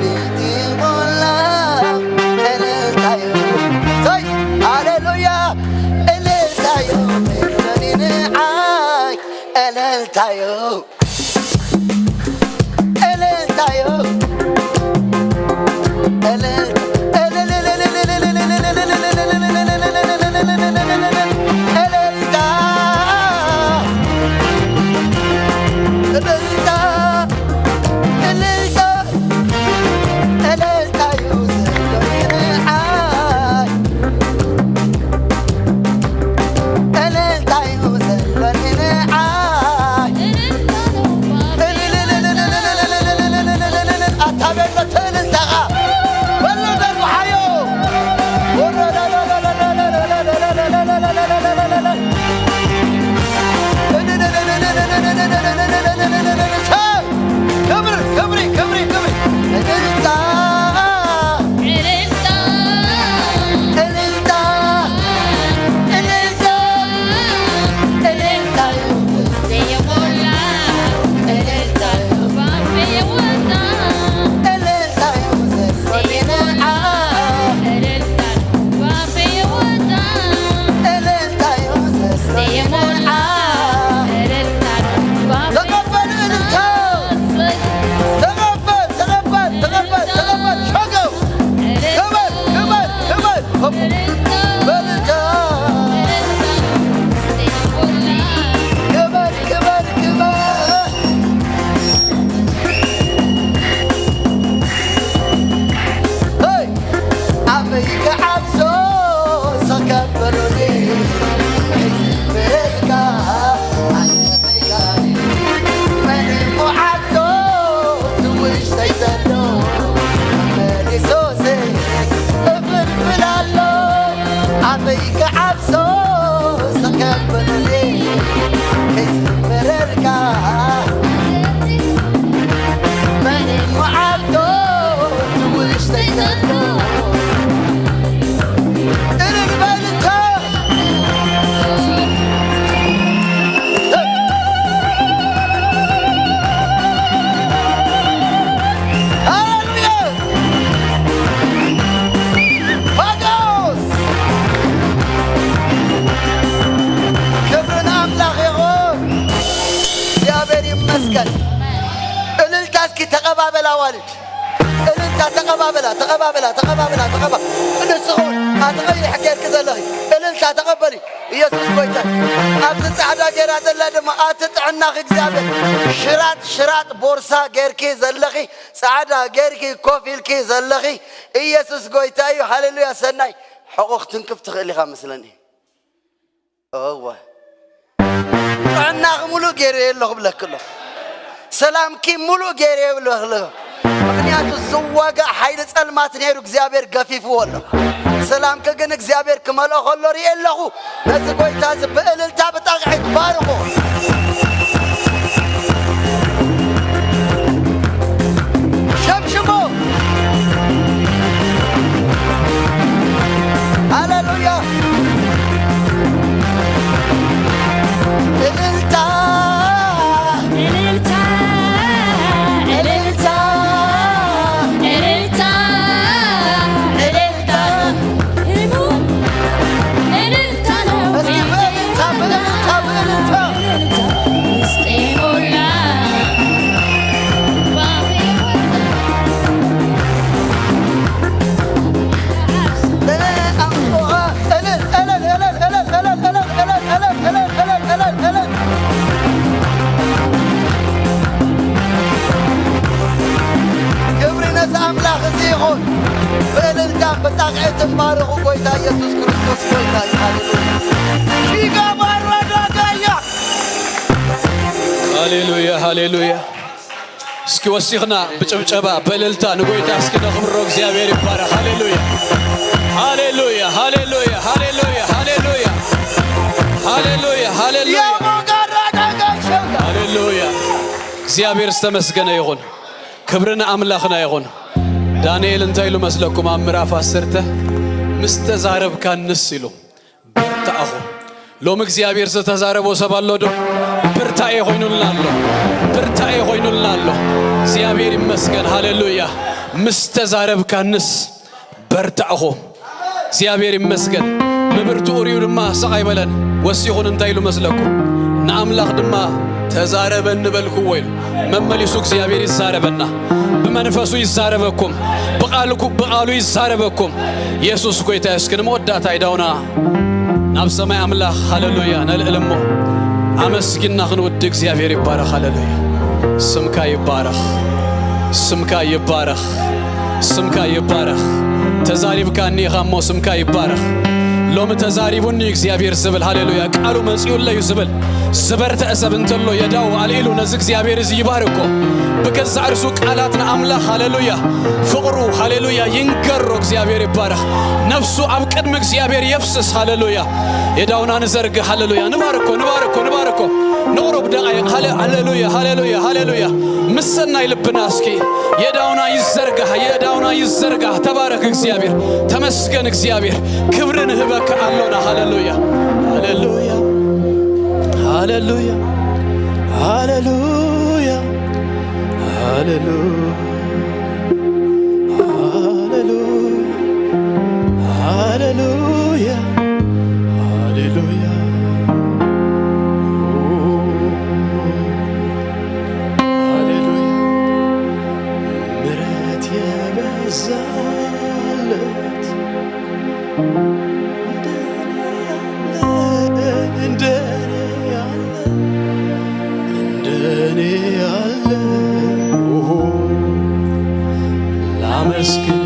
ቤት ይሞላ። እልልታዩ፣ ሶይ፣ ሃሌሉያ። እልልታዩ፣ መድረኒ ንዓይ። እልልታዩ፣ እልልታዩ፣ እልል-፣ እልል-፣ እልልታ፣ እልልታ፣ እልልታ፣ እልልታዩ ዘሎኒ ንዓይ። እልልታዩ ዘሎኒ ንዓይ። ኣታ ቤት እልልታኻ በሎ ደርብሓዮ። ክብሪ፣ ክብሪ፣ ክብሪ፣ ክብሪ። እልልታ፣ እልልታ፣ እልልታ፣ እልልታ፣ እልልታ። ተቀበል እልልታ። ተቀበል፣ ተቀበል፣ ተቀበል፣ ተቀበል። ሸገው። ክበር፣ ክበር፣ ክበር። በልልታ። ክበር፣ ክበር፣ ክበር። ሄይ! ኣበይ ክዓብሶ ሰከበሉኒ ከይዝምረልካ ኣነ መን እሞ ዓዶ እቲ ውሽጠይ ዘሎ መሊሱሲ እፍልፍል ኣሎ። ኣበይ ክዓብሶ ሰከበሉኒ ከይዝምረልካ መን እሞ ዓዶ እቲ ውሽጠይ ዘሎ። እልል በል እንተ። ሃሌሉያ! ፋጎስ! ክብሪ ንኣምላኽ ይኹን። እግዚኣብሔር ይመስገን። እልልታ እስኪ ተቐባበል ኣዋልድ። እልልታ ተቐባበላ፣ ተቐባበላ፣ ተቐባበላ፣ ተቐባ-፣ ንስኹን ኣቲ ቀይሕ ጌርኪ ዘለኺ እልልታ ተቐበሊ። ኢየሱስ ጎይታ። ኣብቲ ጻዕዳ ጌራ ዘላ ድማ ኣቲ ጥዕናኺ እግዚኣብሔር ሽራጥ፣ ሽራጥ ቦርሳ ጌርኪ ዘለኺ፣ ጻዕዳ ጌርኪ ኮፍ ኢልኪ ዘለኺ፣ ኢየሱስ ጎይታ እዩ። ሃሌሉያ። ሰናይ ሕቑኽ ትንክፍ ትኽእል ኢኻ መስለኒ። እወ። ጥዕናኺ ሙሉእ ገይረዮ ኣለኹ ብለኪ ኣለኹ። ሰላምኪ ሙሉእ ገይረዮ ብለኺ ኣለኹ። ምኽንያቱ ዝዋጋእ ሓይሊ ጸልማት ነይሩ እግዚኣብሔር ገፊፍዎ ኣሎ። ሰላምኪ ግን እግዚኣብሔር ክመልኦ ከሎ ርእየ ኣለኹ። ነዚ ጎይታ እዚ ብእልልታ ብጣቕዒት ባርኹ። ሸምሽሞ። ሃሌሉያ። እልልታ፣ እልልታ፣ እልልታ፣ እልልታ፣ እልልታ። እልልታ ነው። እስኪ በእልልታ፣ በእልልታ፣ በእልልታ። ውስጤ ሞላ። ክብሪ ነዚ ኣምላኽ እዚ ይኹን። ብእልልታን ብጣቕዒትን ባርኹ፣ ጎይታ ኢየሱስ ክርስቶስ ጎይታ እዩ። ሃሌሉያ። ሺጋ ባራ ዳጋያ። ሃሌሉያ፣ ሃሌሉያ። እስኪ ወሲኽና ብጭብጨባ ብእልልታ ንጎይታ እስኪ ነኽብሮ። እግዚኣብሔር ይባረኽ። ሃሌሉያ፣ ሃሌሉያ፣ ሃሌሉያ፣ ሃሌሉያ፣ ሃሌሉያ፣ ሃሌሉያ፣ ሃሌሉያ። ያቦጋራ ዳጋሸጋ። ሃሌሉያ። እግዚኣብሔር ዝተመስገነ ይኹን። ክብሪ ንኣምላኽና ይኹን። ዳንኤል እንታይ ኢሉ መስለኩም? ኣብ ምዕራፍ ዓሰርተ ምስ ተዛረብካንስ ኢሉ። በርታእኹ። ሎሚ እግዚኣብሔር ዝተዛረቦ ሰብ ኣሎ ዶ? ብርታኤ ኮይኑልና ኣሎ። ብርታኤ ኮይኑልና ኣሎ። እግዚኣብሔር ይመስገን። ሃሌሉያ። ምስ ተዛረብካንስ በርታእኹ። እግዚኣብሔር ይመስገን። ምብርትኡ ርእዩ ድማ ስቕ ኣይበለን። ወሲኹን እንታይ ኢሉ መስለኩም? ንኣምላኽ ድማ ተዛረበኒ በልክዎ ኢሉ። መመሊሱ እግዚኣብሔር ይዛረበና። ብመንፈሱ ይዛረበኩም። ብቓልኩ-፣ ብቓሉ ይዛረበኩም። ኢየሱስ ጎይታ እዩ። እስኪ ንመወዳእታ ኢዳውና ናብ ሰማይ ኣምላኽ ሃሌሉያ ነልዕል እሞ ኣመስጊንና ክንውድ። እግዚኣብሔር ይባረኽ። ሃሌሉያ። ስምካ ይባረኽ። ስምካ ይባረኽ። ስምካ ይባረኽ። ተዛሪብካኒ ኢኻ እሞ ስምካ ይባረኽ። ሎሚ ተዛሪቡኒ እግዚኣብሔር ዝብል፣ ሃሌሉያ፣ ቃሉ መጺኡለይ እዩ ዝብል ዝበርትዐ ሰብ እንተሎ የዳው ኣልዒሉ ነዚ እግዚኣብሔር እዚ ይባርኮ። ብገዛእ ርእሱ ቃላት ንኣምላኽ፣ ሃሌሉያ፣ ፍቕሩ፣ ሃሌሉያ፣ ይንገሮ። እግዚኣብሔር ይባረኽ። ነፍሱ ኣብ ቅድሚ እግዚኣብሔር የፍስስ። ሃሌሉያ። የዳውና ንዘርግሕ። ሃሌሉያ። ንባርኮ፣ ንባርኮ፣ ንባርኮ። ንቑሩብ ደቓይቕ። ሃሌ-፣ ሃሌሉያ፣ ሃሌሉያ፣ ሃሌሉያ። ምስ ሰናይ ልብና እስኪ የዳውና ይዘርጋሕ፣ የዳውና ይዘርጋሕ። ተባረክ እግዚኣብሔር፣ ተመስገን እግዚኣብሔር። ክብሪ ንህበካ ኣሎና። ሃሌሉያ፣ ሃሌሉያ፣ ሃሌሉያ፣ ሃሌሉያ፣ ሃሌሉያ፣ ሃሌሉያ፣ ሃሌሉያ፣ ሃሌሉያ። ሃሌሉያ። ምሕረት የበዛለት እንደኔ ያለ፣ እንደኔ ያለ፣ እንደኔ ያለ፣ ኦሆ፣ ላመስግን።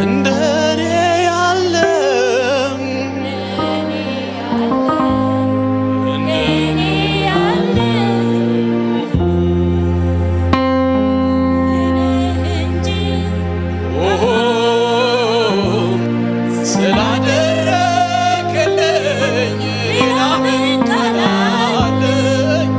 እንደኔ ያለ፣ እንደኔ ያለ፣ ኦሆ፣ ስላደረክልኝ ሌላ ምን ቃል አለኝ?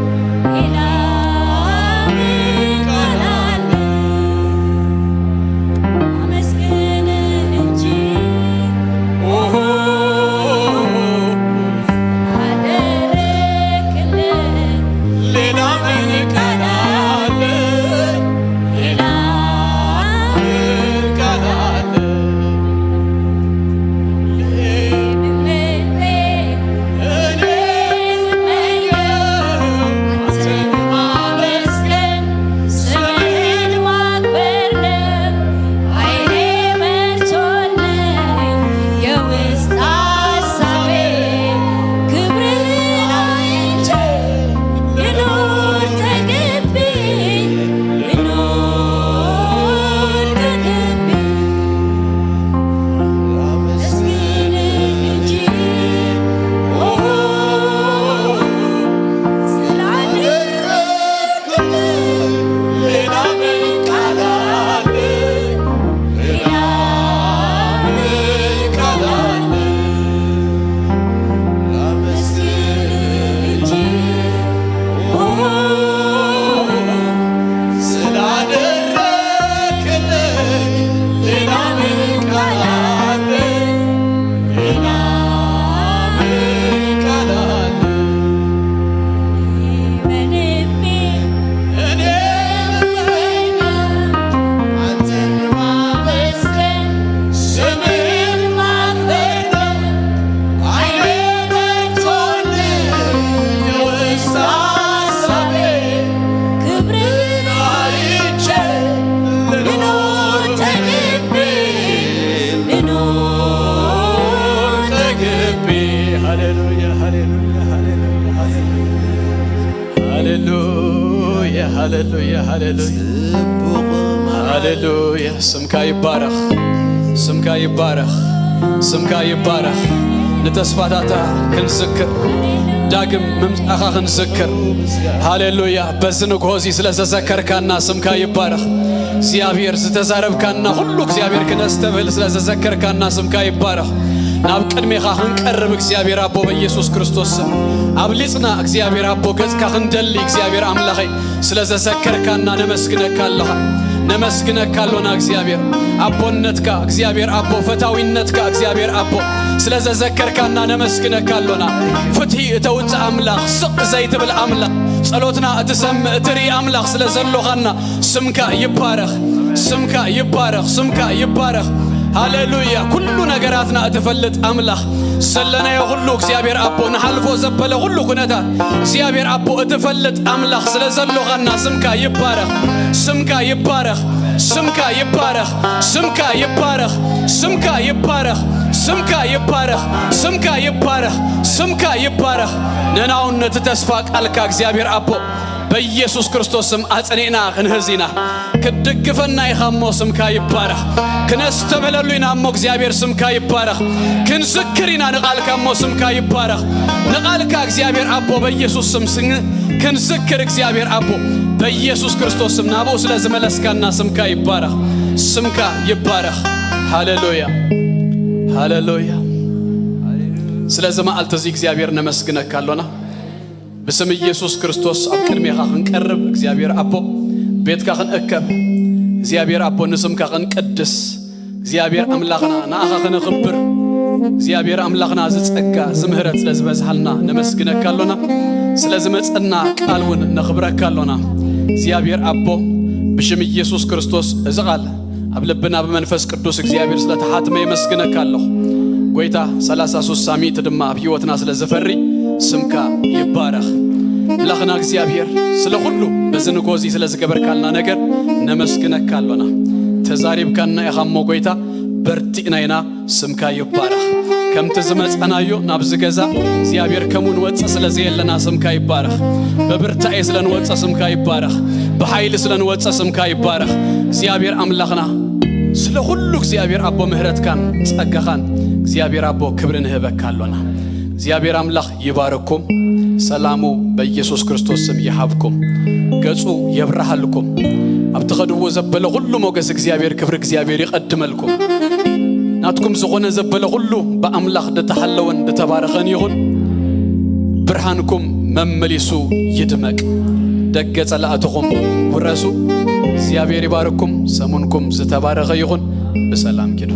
ሃሌሉያ፣ ሃሌሉያ፣ ሃሌሉያ፣ ሃሌሉያ፣ ሃሌሉያ፣ ሃሌሉያ፣ ሃሌሉያ፣ ጽቡቕ ሃሌሉያ። ስምካ ይባረኽ፣ ስምካ ይባረኽ፣ ስምካ ይባረኽ። ንተስፋታታ ክንዝክር፣ ዳግም ምምጻእኻ ክንዝክር። ሃሌሉያ። በዚ ንግሆ እዚ ስለ ዘዘከርካና ስምካ ይባረኽ። እግዚኣብሔር ዝተዛረብካና ሁሉ እግዚኣብሔር ክነስተብህል ስለ ዘዘከርካና ስምካ ይባረኽ። ናብ ቅድሜኻ ክንቀርብ እግዚኣብሔር ኣቦ በኢየሱስ ክርስቶስ ስም ኣብሊጽና እግዚኣብሔር ኣቦ ገጽካ ክንደሊ እግዚኣብሔር ኣምላኸይ ስለ ዘዘከርካና ነመስግነካ ኣለኻ። ነመስግነካ ኣሎና እግዚኣብሔር ኣቦነትካ እግዚኣብሔር ኣቦ ፈታዊነትካ እግዚኣብሔር ኣቦ ስለ ዘዘከርካና ነመስግነካ ኣሎና። ፍትሒ እተውፅእ ኣምላኽ ስቕ ዘይትብል ኣምላኽ ጸሎትና እትሰምዕ እትርኢ ኣምላኽ ስለ ዘሎኻና ስምካ ይባረኽ፣ ስምካ ይባረኽ፣ ስምካ ይባረኽ። ሃሌሉያ። ኩሉ ነገራትና እትፈልጥ ኣምላኽ፣ ዘለናዮ ኩሉ እግዚኣብሔር ኣቦ፣ ንሓልፎ ዘበለ ኩሉ ኩነታት እግዚኣብሔር ኣቦ እትፈልጥ ኣምላኽ ስለ ዘሎኻና ስምካ ይባረኽ፣ ስምካ ይባረኽ፣ ስምካ ይባረኽ፣ ስምካ ይባረኽ፣ ስምካ ይባረኽ፣ ስምካ ይባረኽ፣ ስምካ ይባረኽ፣ ስምካ ይባረኽ። ንሕና እውን ነቲ ተስፋ ቃልካ እግዚኣብሔር ኣቦ በኢየሱስ ክርስቶስ ስም ኣጽኒዕና ክንህዝ ኢና። ክትድግፈና ኢኻ እሞ ስምካ ይባረኽ። ክነስተብህለሉ ኢና እሞ እግዚኣብሔር ስምካ ይባረኽ። ክንዝክር ኢና ንቓልካ እሞ ስምካ ይባረኽ። ንቓልካ እግዚኣብሔር ኣቦ በኢየሱስ ስም ስን-፣ ክንዝክር እግዚኣብሔር ኣቦ በኢየሱስ ክርስቶስ ስም ናብኡ ስለ ዝመለስካና ስምካ ይባረኽ። ስምካ ይባረኽ። ሃሌሉያ፣ ሃሌሉያ። ስለዚ መዓልቲ እዚ እግዚኣብሔር ነመስግነካ ኣሎና። ብስም ኢየሱስ ክርስቶስ ኣብ ቅድሜኻ ክንቀርብ እግዚኣብሔር ኣቦ ቤትካ ክንእከብ እግዚኣብሔር ኣቦ ንስምካ ክንቅድስ እግዚኣብሔር ኣምላኽና ንኣኻ ክነኽብር እግዚኣብሔር ኣምላኽና እዚ ጸጋ እዚ ምህረት ስለ ዝበዝሓልና ነመስግነካ ኣሎና። ስለ ዝመጸና ቃል እውን ነኽብረካ ኣሎና። እግዚኣብሔር ኣቦ ብሽም ኢየሱስ ክርስቶስ እዚ ቃል ኣብ ልብና ብመንፈስ ቅዱስ እግዚኣብሔር ስለ ተሓትመ የመስግነካ ኣለኹ። ጎይታ ሰላሳ ስሳ ሚእቲ ድማ ኣብ ህይወትና ስለ ዝፈሪ ስምካ ይባረኽ። ኣምላኽና እግዚኣብሔር ስለ ኩሉ በዚ ንግሆ እዚ ስለ ዝገበርካልና ነገር ነመስግነካ ኣሎና። ተዛሪብካና ኢኻ እሞ ጎይታ በርቲእና ኢና። ስምካ ይባረኽ። ከምቲ ዝመጸናዮ ናብዚ ገዛ እግዚኣብሔር ከምኡ ንወጽእ ስለ ዘየለና ስምካ ይባረኽ። ብብርታኤ ስለ ንወጽእ ስምካ ይባረኽ። ብሓይሊ ስለ ንወጽእ ስምካ ይባረኽ። እግዚኣብሔር ኣምላኽና ስለ ኩሉ እግዚኣብሔር ኣቦ ምህረትካን ጸጋኻን እግዚኣብሔር ኣቦ ክብሪ ንህበካ ኣሎና። እግዚኣብሔር ኣምላኽ ይባርኩም። ሰላሙ በኢየሱስ ክርስቶስ ስም ይሃብኩም። ገጹ የብርሃልኩም። ኣብ ትኸድዎ ዘበለ ኩሉ ሞገስ እግዚኣብሔር ክብሪ እግዚኣብሔር ይቐድመልኩም። ናትኩም ዝኾነ ዘበለ ኩሉ ብኣምላኽ ድተሓለወን ድተባረኸን ይኹን። ብርሃንኩም መመሊሱ ይድመቅ። ደገ ጸላእትኹም ውረሱ። እግዚኣብሔር ይባርኩም። ሰሙንኩም ዝተባረኸ ይኹን። ብሰላም ኪዱ።